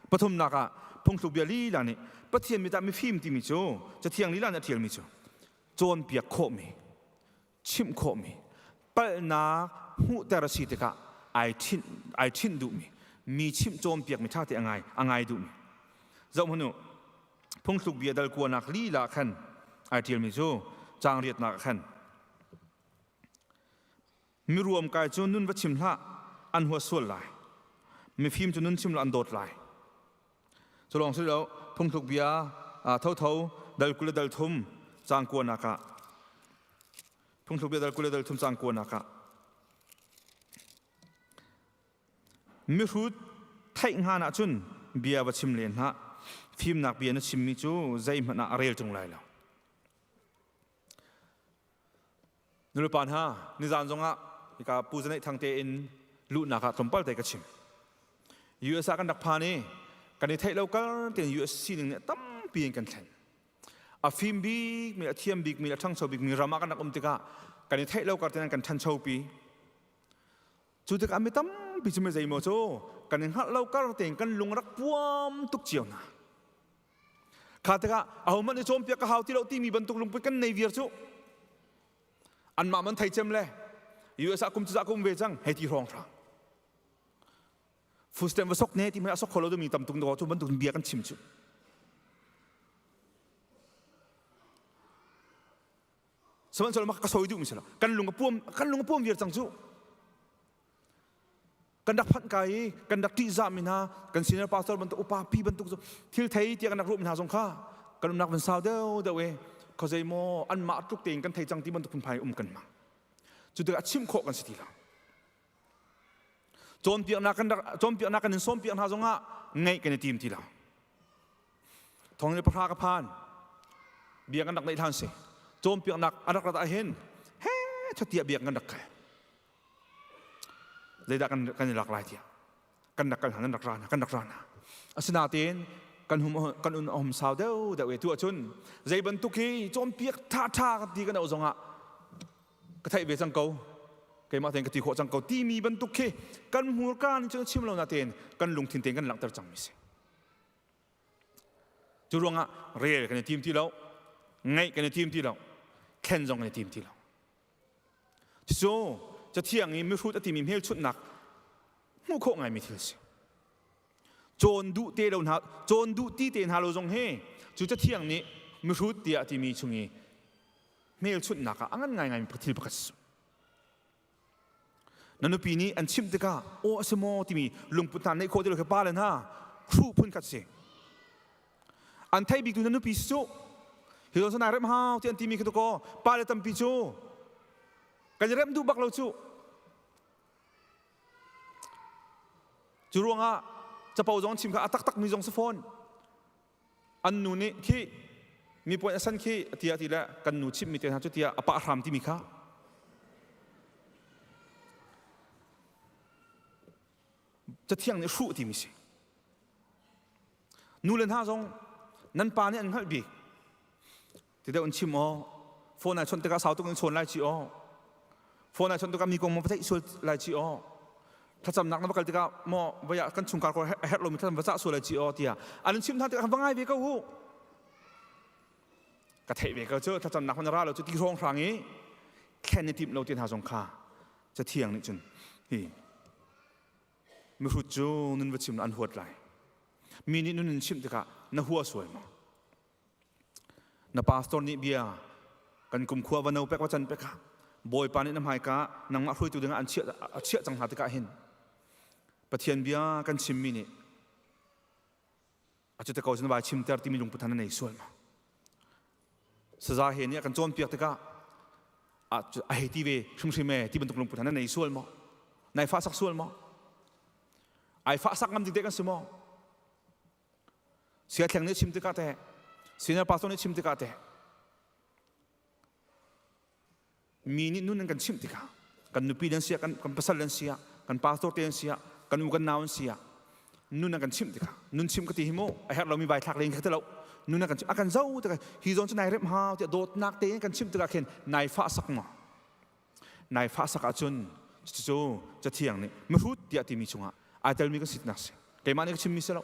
Pathumnak ah phungthluk bia lila nih Pathian mit ah mifim timi cu Cathiang lila nih a ṭialmi cu cawnpiak khawhmi, chimh khawhmi, palhnak hmuhter a si tikah ai ṭhinh ai ṭhinh duhmi, mi chimh cawnpiakmi ṭha te a ngai a ngai duhmi. Zoh hmanh u, phungthluk bia dal kuanak lila khan ai ṭialmi cu caang riatnak ah khan miruam kai cu nun va chim hlah an hua sual lai mifim cu nun chim lo an dawt lai cu lawng si lo phungthluk bia thotho dal 20 le dal thum caang kuanak ah phungthluk bia dal 20 le dal thum caang kuanak ah Mihrut theih hngan ahcun bia va chim len hlah. Fimnak bia na chimmi cu zeihmanh ah a rel ṭung lai lo. Nulepa hna, nizan zongah hika Pu Zaneih Thang te in luhnak ah tlawmpal te ka chim. US ah kan rak phan i kan i theih lo kar tein US sining nih tampi in kan thlen. A fim bikmi, a thiam bikmi, a ṭhangcho bikmi ram ah kan rak um tikah kan i theih lo kar tein kan ṭhanchopi. Cu tikah mi tampi cu mi zeimaw cu kan i hngalh lo kar tein kan lung rak puam tuk cio hna. Kha tikah ahohmanh i cawnpiak ka hau ti lo timi bantuk lungput kan nei viar cu anmah man thei cem le US ah kum cuzah ka um ve cang hei ti hrawng hrang. Food stamp va sok ne ti hmanh a sok kho lo dingmi tam tuk cu bantuk bia kan chim cu. Sihmanhsehlaw mah ka sawi duhmi si lo. Kan lung a puam kan lung a puam viar cang cu. Kan rak phanh kai i kan rak ṭihzahmi hna kan senior pastor bantuk upa pi bantuk cu thil thei tiah kan rak ruahmi hna zong kha kan umnak van sau deuh deuh i khuazei maw anmah tluk tein kan thei cang ti bantuk phunphai um kan hmang. Cu tikah chimh khawh kan si ti lo. Cawnpiaknak kan rak cawnpiaknak kan in sawmpiak hna zongah ngaih kan i tim ti lo. Thong le pahra ka phan. Bia kan rak neih hlan si. Cawnpiaknak a rak rat ahhin he thatiah bia kan rak kai. Zeidah kan kan i lak lai tiah. Kan rak kal hna, kan rak ra hna, kan rak ra hna. Asinain kan hum kan un hum sau deuh deuh e tu ahcun zei bantuk hi cawnpiak tha tha kan ti kan au zongah ka theih ve cang ko keimah tein ka ti khawh cang ko timi bantuk khi kan hmurka nih cun chim lo na tein kan lungthin tein kan langhter cangmi si. Cu ruangah rel kan i tim ti lo, ngaih kan i tim ti lo, thlen zong kan i tim ti lo. Cucu Cathiang i mihrut a timi hmelchunhnak Hmuh khawh ngaimi thil si. Cawn duh te lo hna, cawn duh ti te hna lo zong hi cu cathiang nih mihrut tiah timi chung i hmelchunhnak ah a ngan ngaingaimi thil pakhat si. Na nupi nih an chimh tikah aw a si maw timi lungput hna neih khawh ti lo khi pa le hna hruh phun khat si. An theih biktu na nupi si cu hi zawn sanai rem hau ti an timi khi to pa le tampi cu kan i rem duh bak lo cu. Cu ruangah capo zong chim kha a taktak mi zong si fawn. An nu nih khi mi puan a san khi tiah ti le kan nu chimhmi te hna cu tiah a pah hram timi kha cathiang nih hruh timi si. Nu le hna zong nan pa nih an hngalh bik. Ti deuh in chim aw. Phone ai chawnh tikah sau tuk in chawn lai chi aw. Phone ai chawnh tikah mi kong maw va theih sual lai chi aw. Thlacamnak na va kal tikah maw vai ah kan chungkhar ko a herh lomi thlacam va cah sual lai chi aw tiah an in chim hna tikah va ngai ve ko u. Ka theih ve ko cu thlacamnak hmanh ra lo cu ti hrawng hrang i thlen i timh lo ti hna zong kha cathiang nih cun hi mihrut cu nun va chim an huat lai. Mi nih nun in chimh tikah na hua sual maw? Na pastor nih bia kan kumkhua va no pek va can pek ah Bawipa nih na hmaika nangmah hruaitu dingah an chiah a chiah cang hna tikah hin Pathian bia kan chimmi nih a cu te ko cun vai chimter timi lungput na nei sual ma? Saza he nih a kan cawnpiak tikah a hei ti ve hrimhrim e ti bantuk lungput na nei sual maw? Nai fah sak sual maw? Ai fah sak ngam ding te kan si maw? Siathleng nih chim tikah teh, senior pastor nih chim tikah teh, mi nih nun an kan chimh tikah kan nupi nan siah, kan, kan pasal nan siah, kan pastor te an siah, kan u kan nau an siah, nun an kan chimh tikah nun chim ka ti hi mu a herh lomi vai thlak len kha ti lo nun an kan chimh a kan zo tikah hi zawn cu nai rem hau tiah dawtnak tein kan chimh tikah khin nai fah sak maw nai fah sak ahcun cucu cathiang nih mihrut tiah timi chungah ai telmi kan sitnak si keimah nih ka chimmi si lo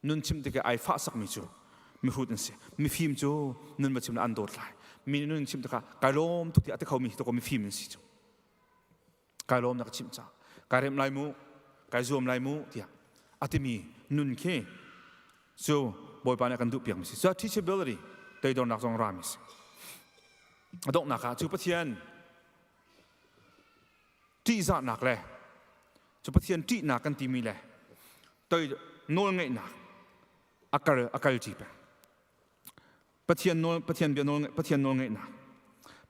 nun chim tikah ai fah sakmi cu mihrut an si mifim cu nun va chim an dawt lai mi nih nun chim tikah kai lawm tuk tiah a ti khomi hi mifim an si cu kai lawm na ka chimh ca kai remh lai mu kai zuam lai mu tiah a timi nun khi cu bawipa nih a kan duh piakmi si so teachability toidornak zong rami si a donghnak ah cu Pathian ṭihzahnak le cu Pathian ṭihnak kan timi le toi nawlngeihnak a kal a kal ṭi peng Pathian nawl Pathian bia nawl Pathian nawl ngeihnak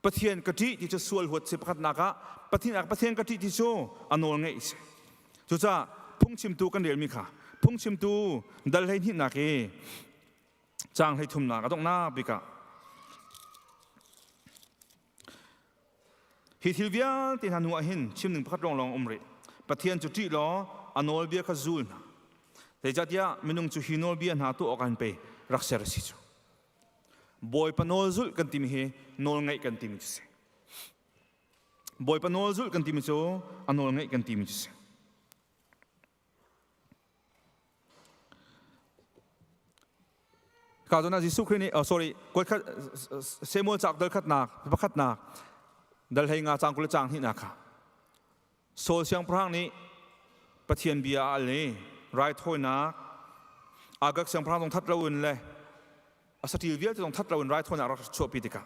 Pathian ka ṭih ti cu sual huat si pakhatnak ah Pathian Pathian ka ṭih ti cu a nawl ngeih si cucaah phungchimtu kan relmi kha phungchimtu dal 12nak i caang 33nak a donghnak bik ah hi thil vialte hna hnu ah hin chim ding pakhat lawnglawng um rih Pathian cu ṭih law a nawlbia kha zul hna zeicahtiah minung cu hi nawlbia hna tuah awk an pe rak ser a si cu Bawipa nawl zulh kan timi hi nawl ngaih kan timi cu si Bawipa nawl zulh kan timi cu a nawl ngaih kan timi cu si Ka zawn ah Jesuh Khrih nih oh sorry kuat khat Samuel cauk dal khatnak pakhatnak dal hlei nga caang 20 caang hnihnak kha Saul siangpahrang nih Pathian bia a al i raithawinak Agag siangpahrang zong that loin le a saṭil vialte zong that loin raithawinak rak chuahpi tikah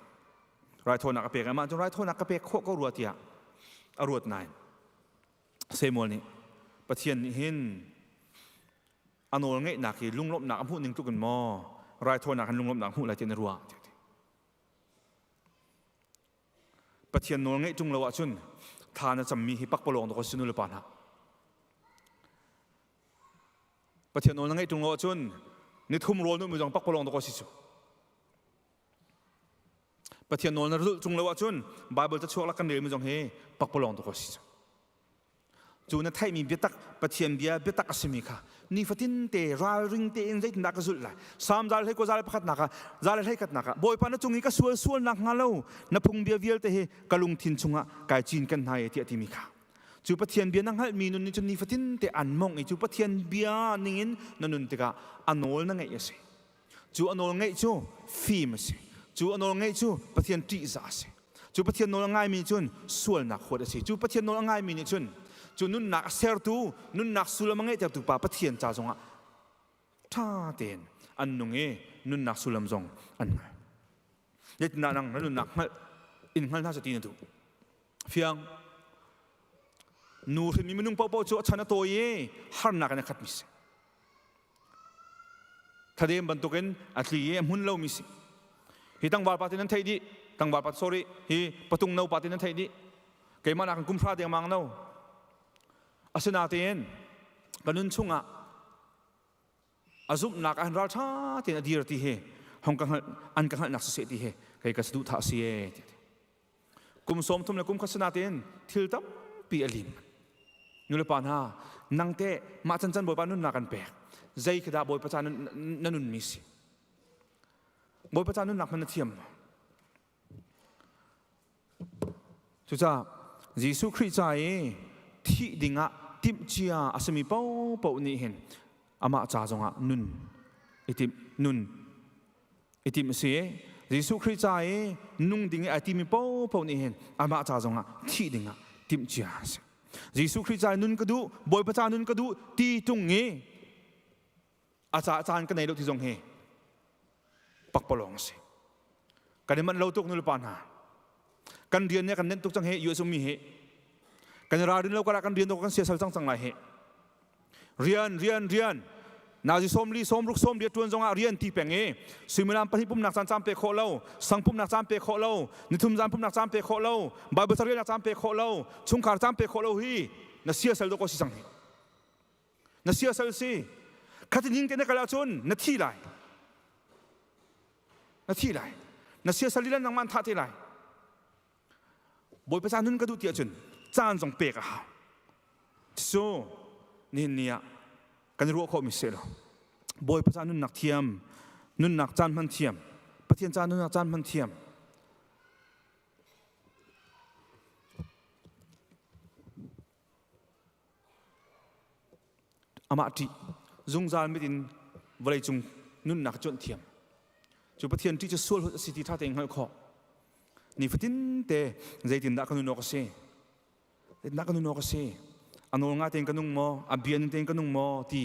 raithawinak a pek amah cu raithawinak ka pek khawh ko rua tiah a ruat nain Samuel nih Pathian nih hin a nawl ngeihnak hi lunglawmhnak a hmuh ning tluk in maw raithawinak in lunglawmhnak hmuh lai ti na ruah ti. Pathian nawl ngeih ṭung lo ahcun thla na cammi hi pakpalawng dawk a si nu le pa hna. Pathian nawl na ngeih ṭung lo ahcun nithum rawl nu mi zong pakpalawng dawk a si cu. Pathian nawl na zulh chung lo ahcun Bible cachuak lak kan relmi zong hi pakpalawng tuk a si cu. Cu na theihmi biatak Pathian bia biatak a simi kha nifatin te ralring tein zeitindah ka zulh lai. Salm zal hlei ko zal pakhatnak ah zal hlei khatnak ah Bawipa na cung i ka sual sualnak hnga lo na phungbia vialte hi ka lungthin chungah kai cin kan hna e tiah timi kha. Cu Pathian bia na hngalhmi nun nih cun nifatin te an mongh i cu Pathian bia ningin na nun tikah a nawl na ngeih a si. Cu a nawl ngeih cu fim a si. Cu a nawl ngeih cu Pathian ṭihzah a si. Cu Pathian nawl a ngaimi cun sualnak huat a si. Cu Pathian nawl a ngaimi nih cun cu nunnak a sertu, nunnak sullam a ngeihtertu pa Pathian ca zongah ṭha tein an nung i nunnak sullam zong an hngal. Zeitindah nang na nunnak hngalh in hngal hna seh ti na duh? Fiang. Nu hrinmi minung paohpaoh cu a chan a tawi i harnak in a khatmi si. Thadem bantukin a tli i a hmun lomi si. Hi tangval pa ti nan theih dih. Tangval pa sorry, hi patung no pa ti nan theih dih. Keimah nakin kum hra dengmang no. Asinain ka nun chungah a zumhnak ah hin ralṭha tein a dir ti hi hong ka hngalh an ka hngalhnak siseh ti hi kei ka saduhthah a si ee ti kum 30 le kum khat sinain thil tampi a lim nulepa hna nang teh mah cancan Bawipa nunnak kan pek zei khi dah Bawipa ca na nunmi si Bawipa ca nunnak hman na thiam maw Cucaah Jesuh Khrih ca i thih dingah timhcia a simi paohpaoh nih hin amah ca zongah nun i timh nun i timh a si. Jesuh Khrih ca i nung ding i ai timi paohpaoh nih hin amah ca zongah thih dingah timhcia a si. Jesuh Khrih ca i nun ka duh, Bawipa ca nun ka duh ti tung i a ca caan ka nei lo ti zong hi pakpalawng a si. Kan i manh lo tuk nulepa hna. Kan rian nih kan nenh tuk cang hi US ummi hi. Kan i ralrin lo karah kan rian kan siasal cang cang lai hi. Rian, rian, rian. Nazi 40, 60, 80 ṭuan zongah rian ti peng i suimilam pahnih pumnak caan caan pe khawh lo, sang pumnak caan pe khawh lo, nithum zan pumnak caan pe khawh lo, Bible carialnak caan pe khawh lo, chungkhar caan pe khawh lo hi na siasal dawk si cang hi. Na siasal si. Khatin hing te na kal ahcun na thi lai. Na thi lai. Na siasal lila nangmah an thah te lai. Bawipa ca nun ka duh ti ahcun caan zong pek a hau. So nihin ni ah kan i ruah khawhmi si lo. Bawipa ca nunnak thiam, nunnak caan hman thiam, Pathian ca nunnak caan hman thiam. Amah ṭih zungzal mit in vawleicung nunnak cuanh thiam. Cu Pathian ṭih cu sual a si ti ṭha tein hngalh khawh. Nifatin te zeitindah ka nun awk a si? Zeitindah ka nun awk a si? A nawl nga tein ka nung maw? A bia ning tein ka nung maw? Ti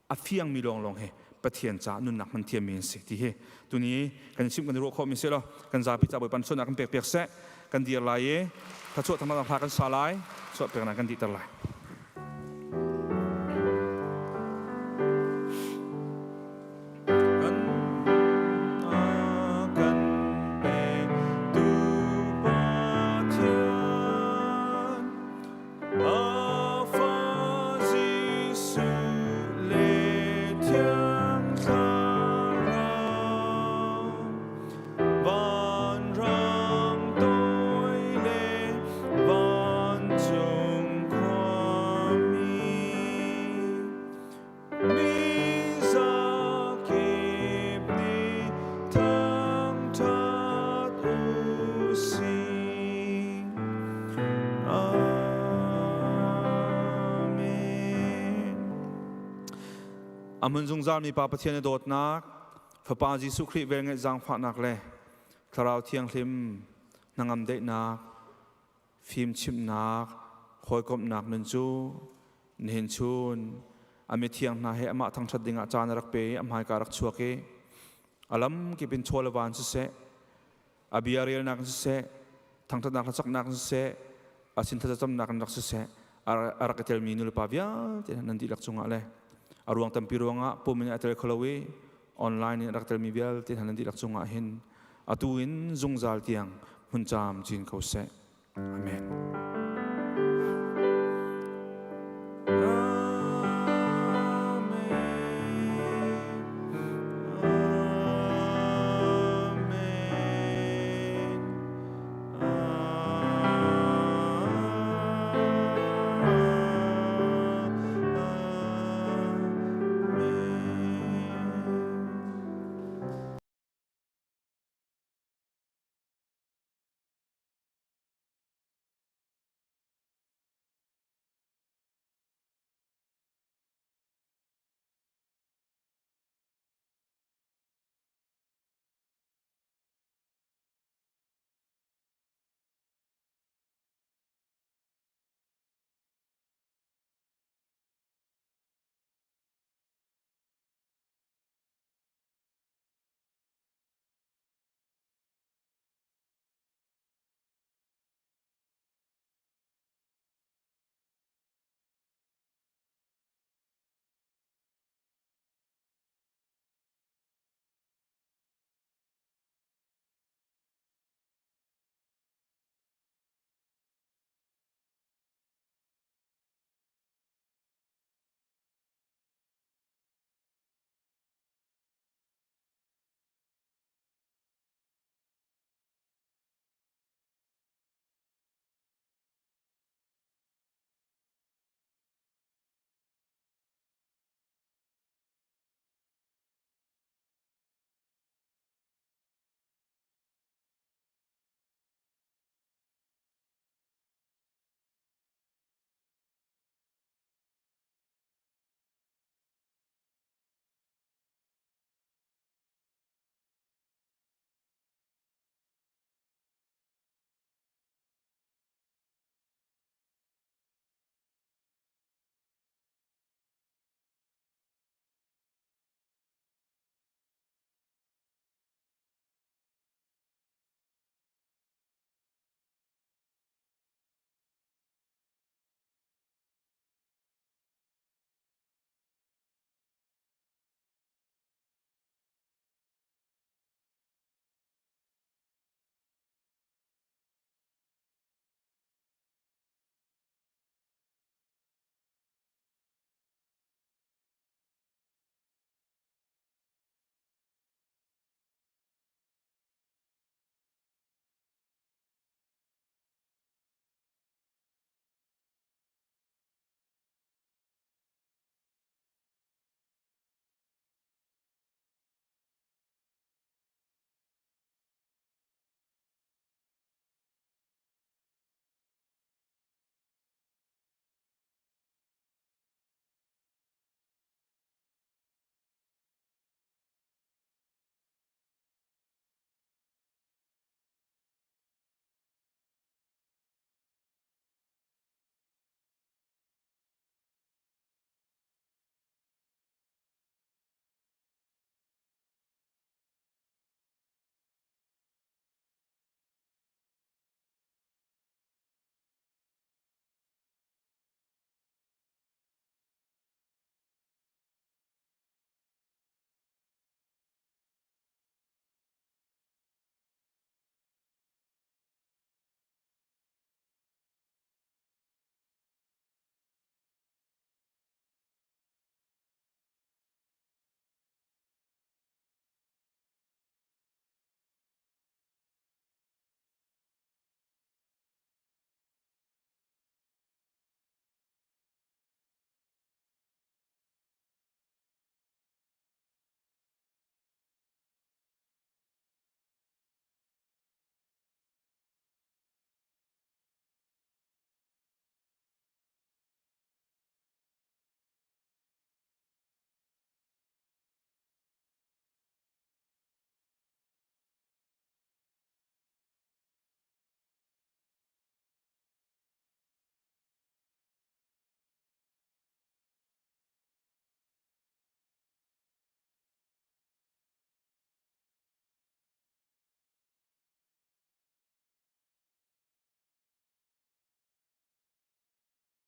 a fiangmi lawnglawng hi Pathian caah nunnak hman thiammi an si ti hi tuni kan chimh kan i ruah khawhmi si lo kan zapi ca Bawipa sualnak kan pek piak seh kan dir lai i thluachuah thangnak hla kan sa lai chuah peknak kan dihter lai. Kan pe tu Pathian A fa Jesuh le Thiang Thlarau, vanrang toi le vancung khuami, mi zakip nih thangṭhat u sih. Amen. A hmun zungzalmi Pa Pathian i dawtnak, Fapa Jesuh Khrih velngeih zaangfahnak le Thlarau Thianghlim hnangam daihnak, fimchimhnak, hawikomhnak nun cu nihin chun a mithiang hna he amah thangṭhat dingah caan a rak pe i a hmaika rak chuak i a lam kip in chaw le van siseh a bia relnak in siseh thangṭhatnak hlasaknak in siseh a sin thlacamnak in rak siseh a rak i telmi nulepa vialte nan dihlak cungah le a ruang tampi ruangah pum in a tel kholo i online in rak telmi vialte hna nan dihlak cungah hin atu in zungzal tiang hmun caam cin ko seh. Amen.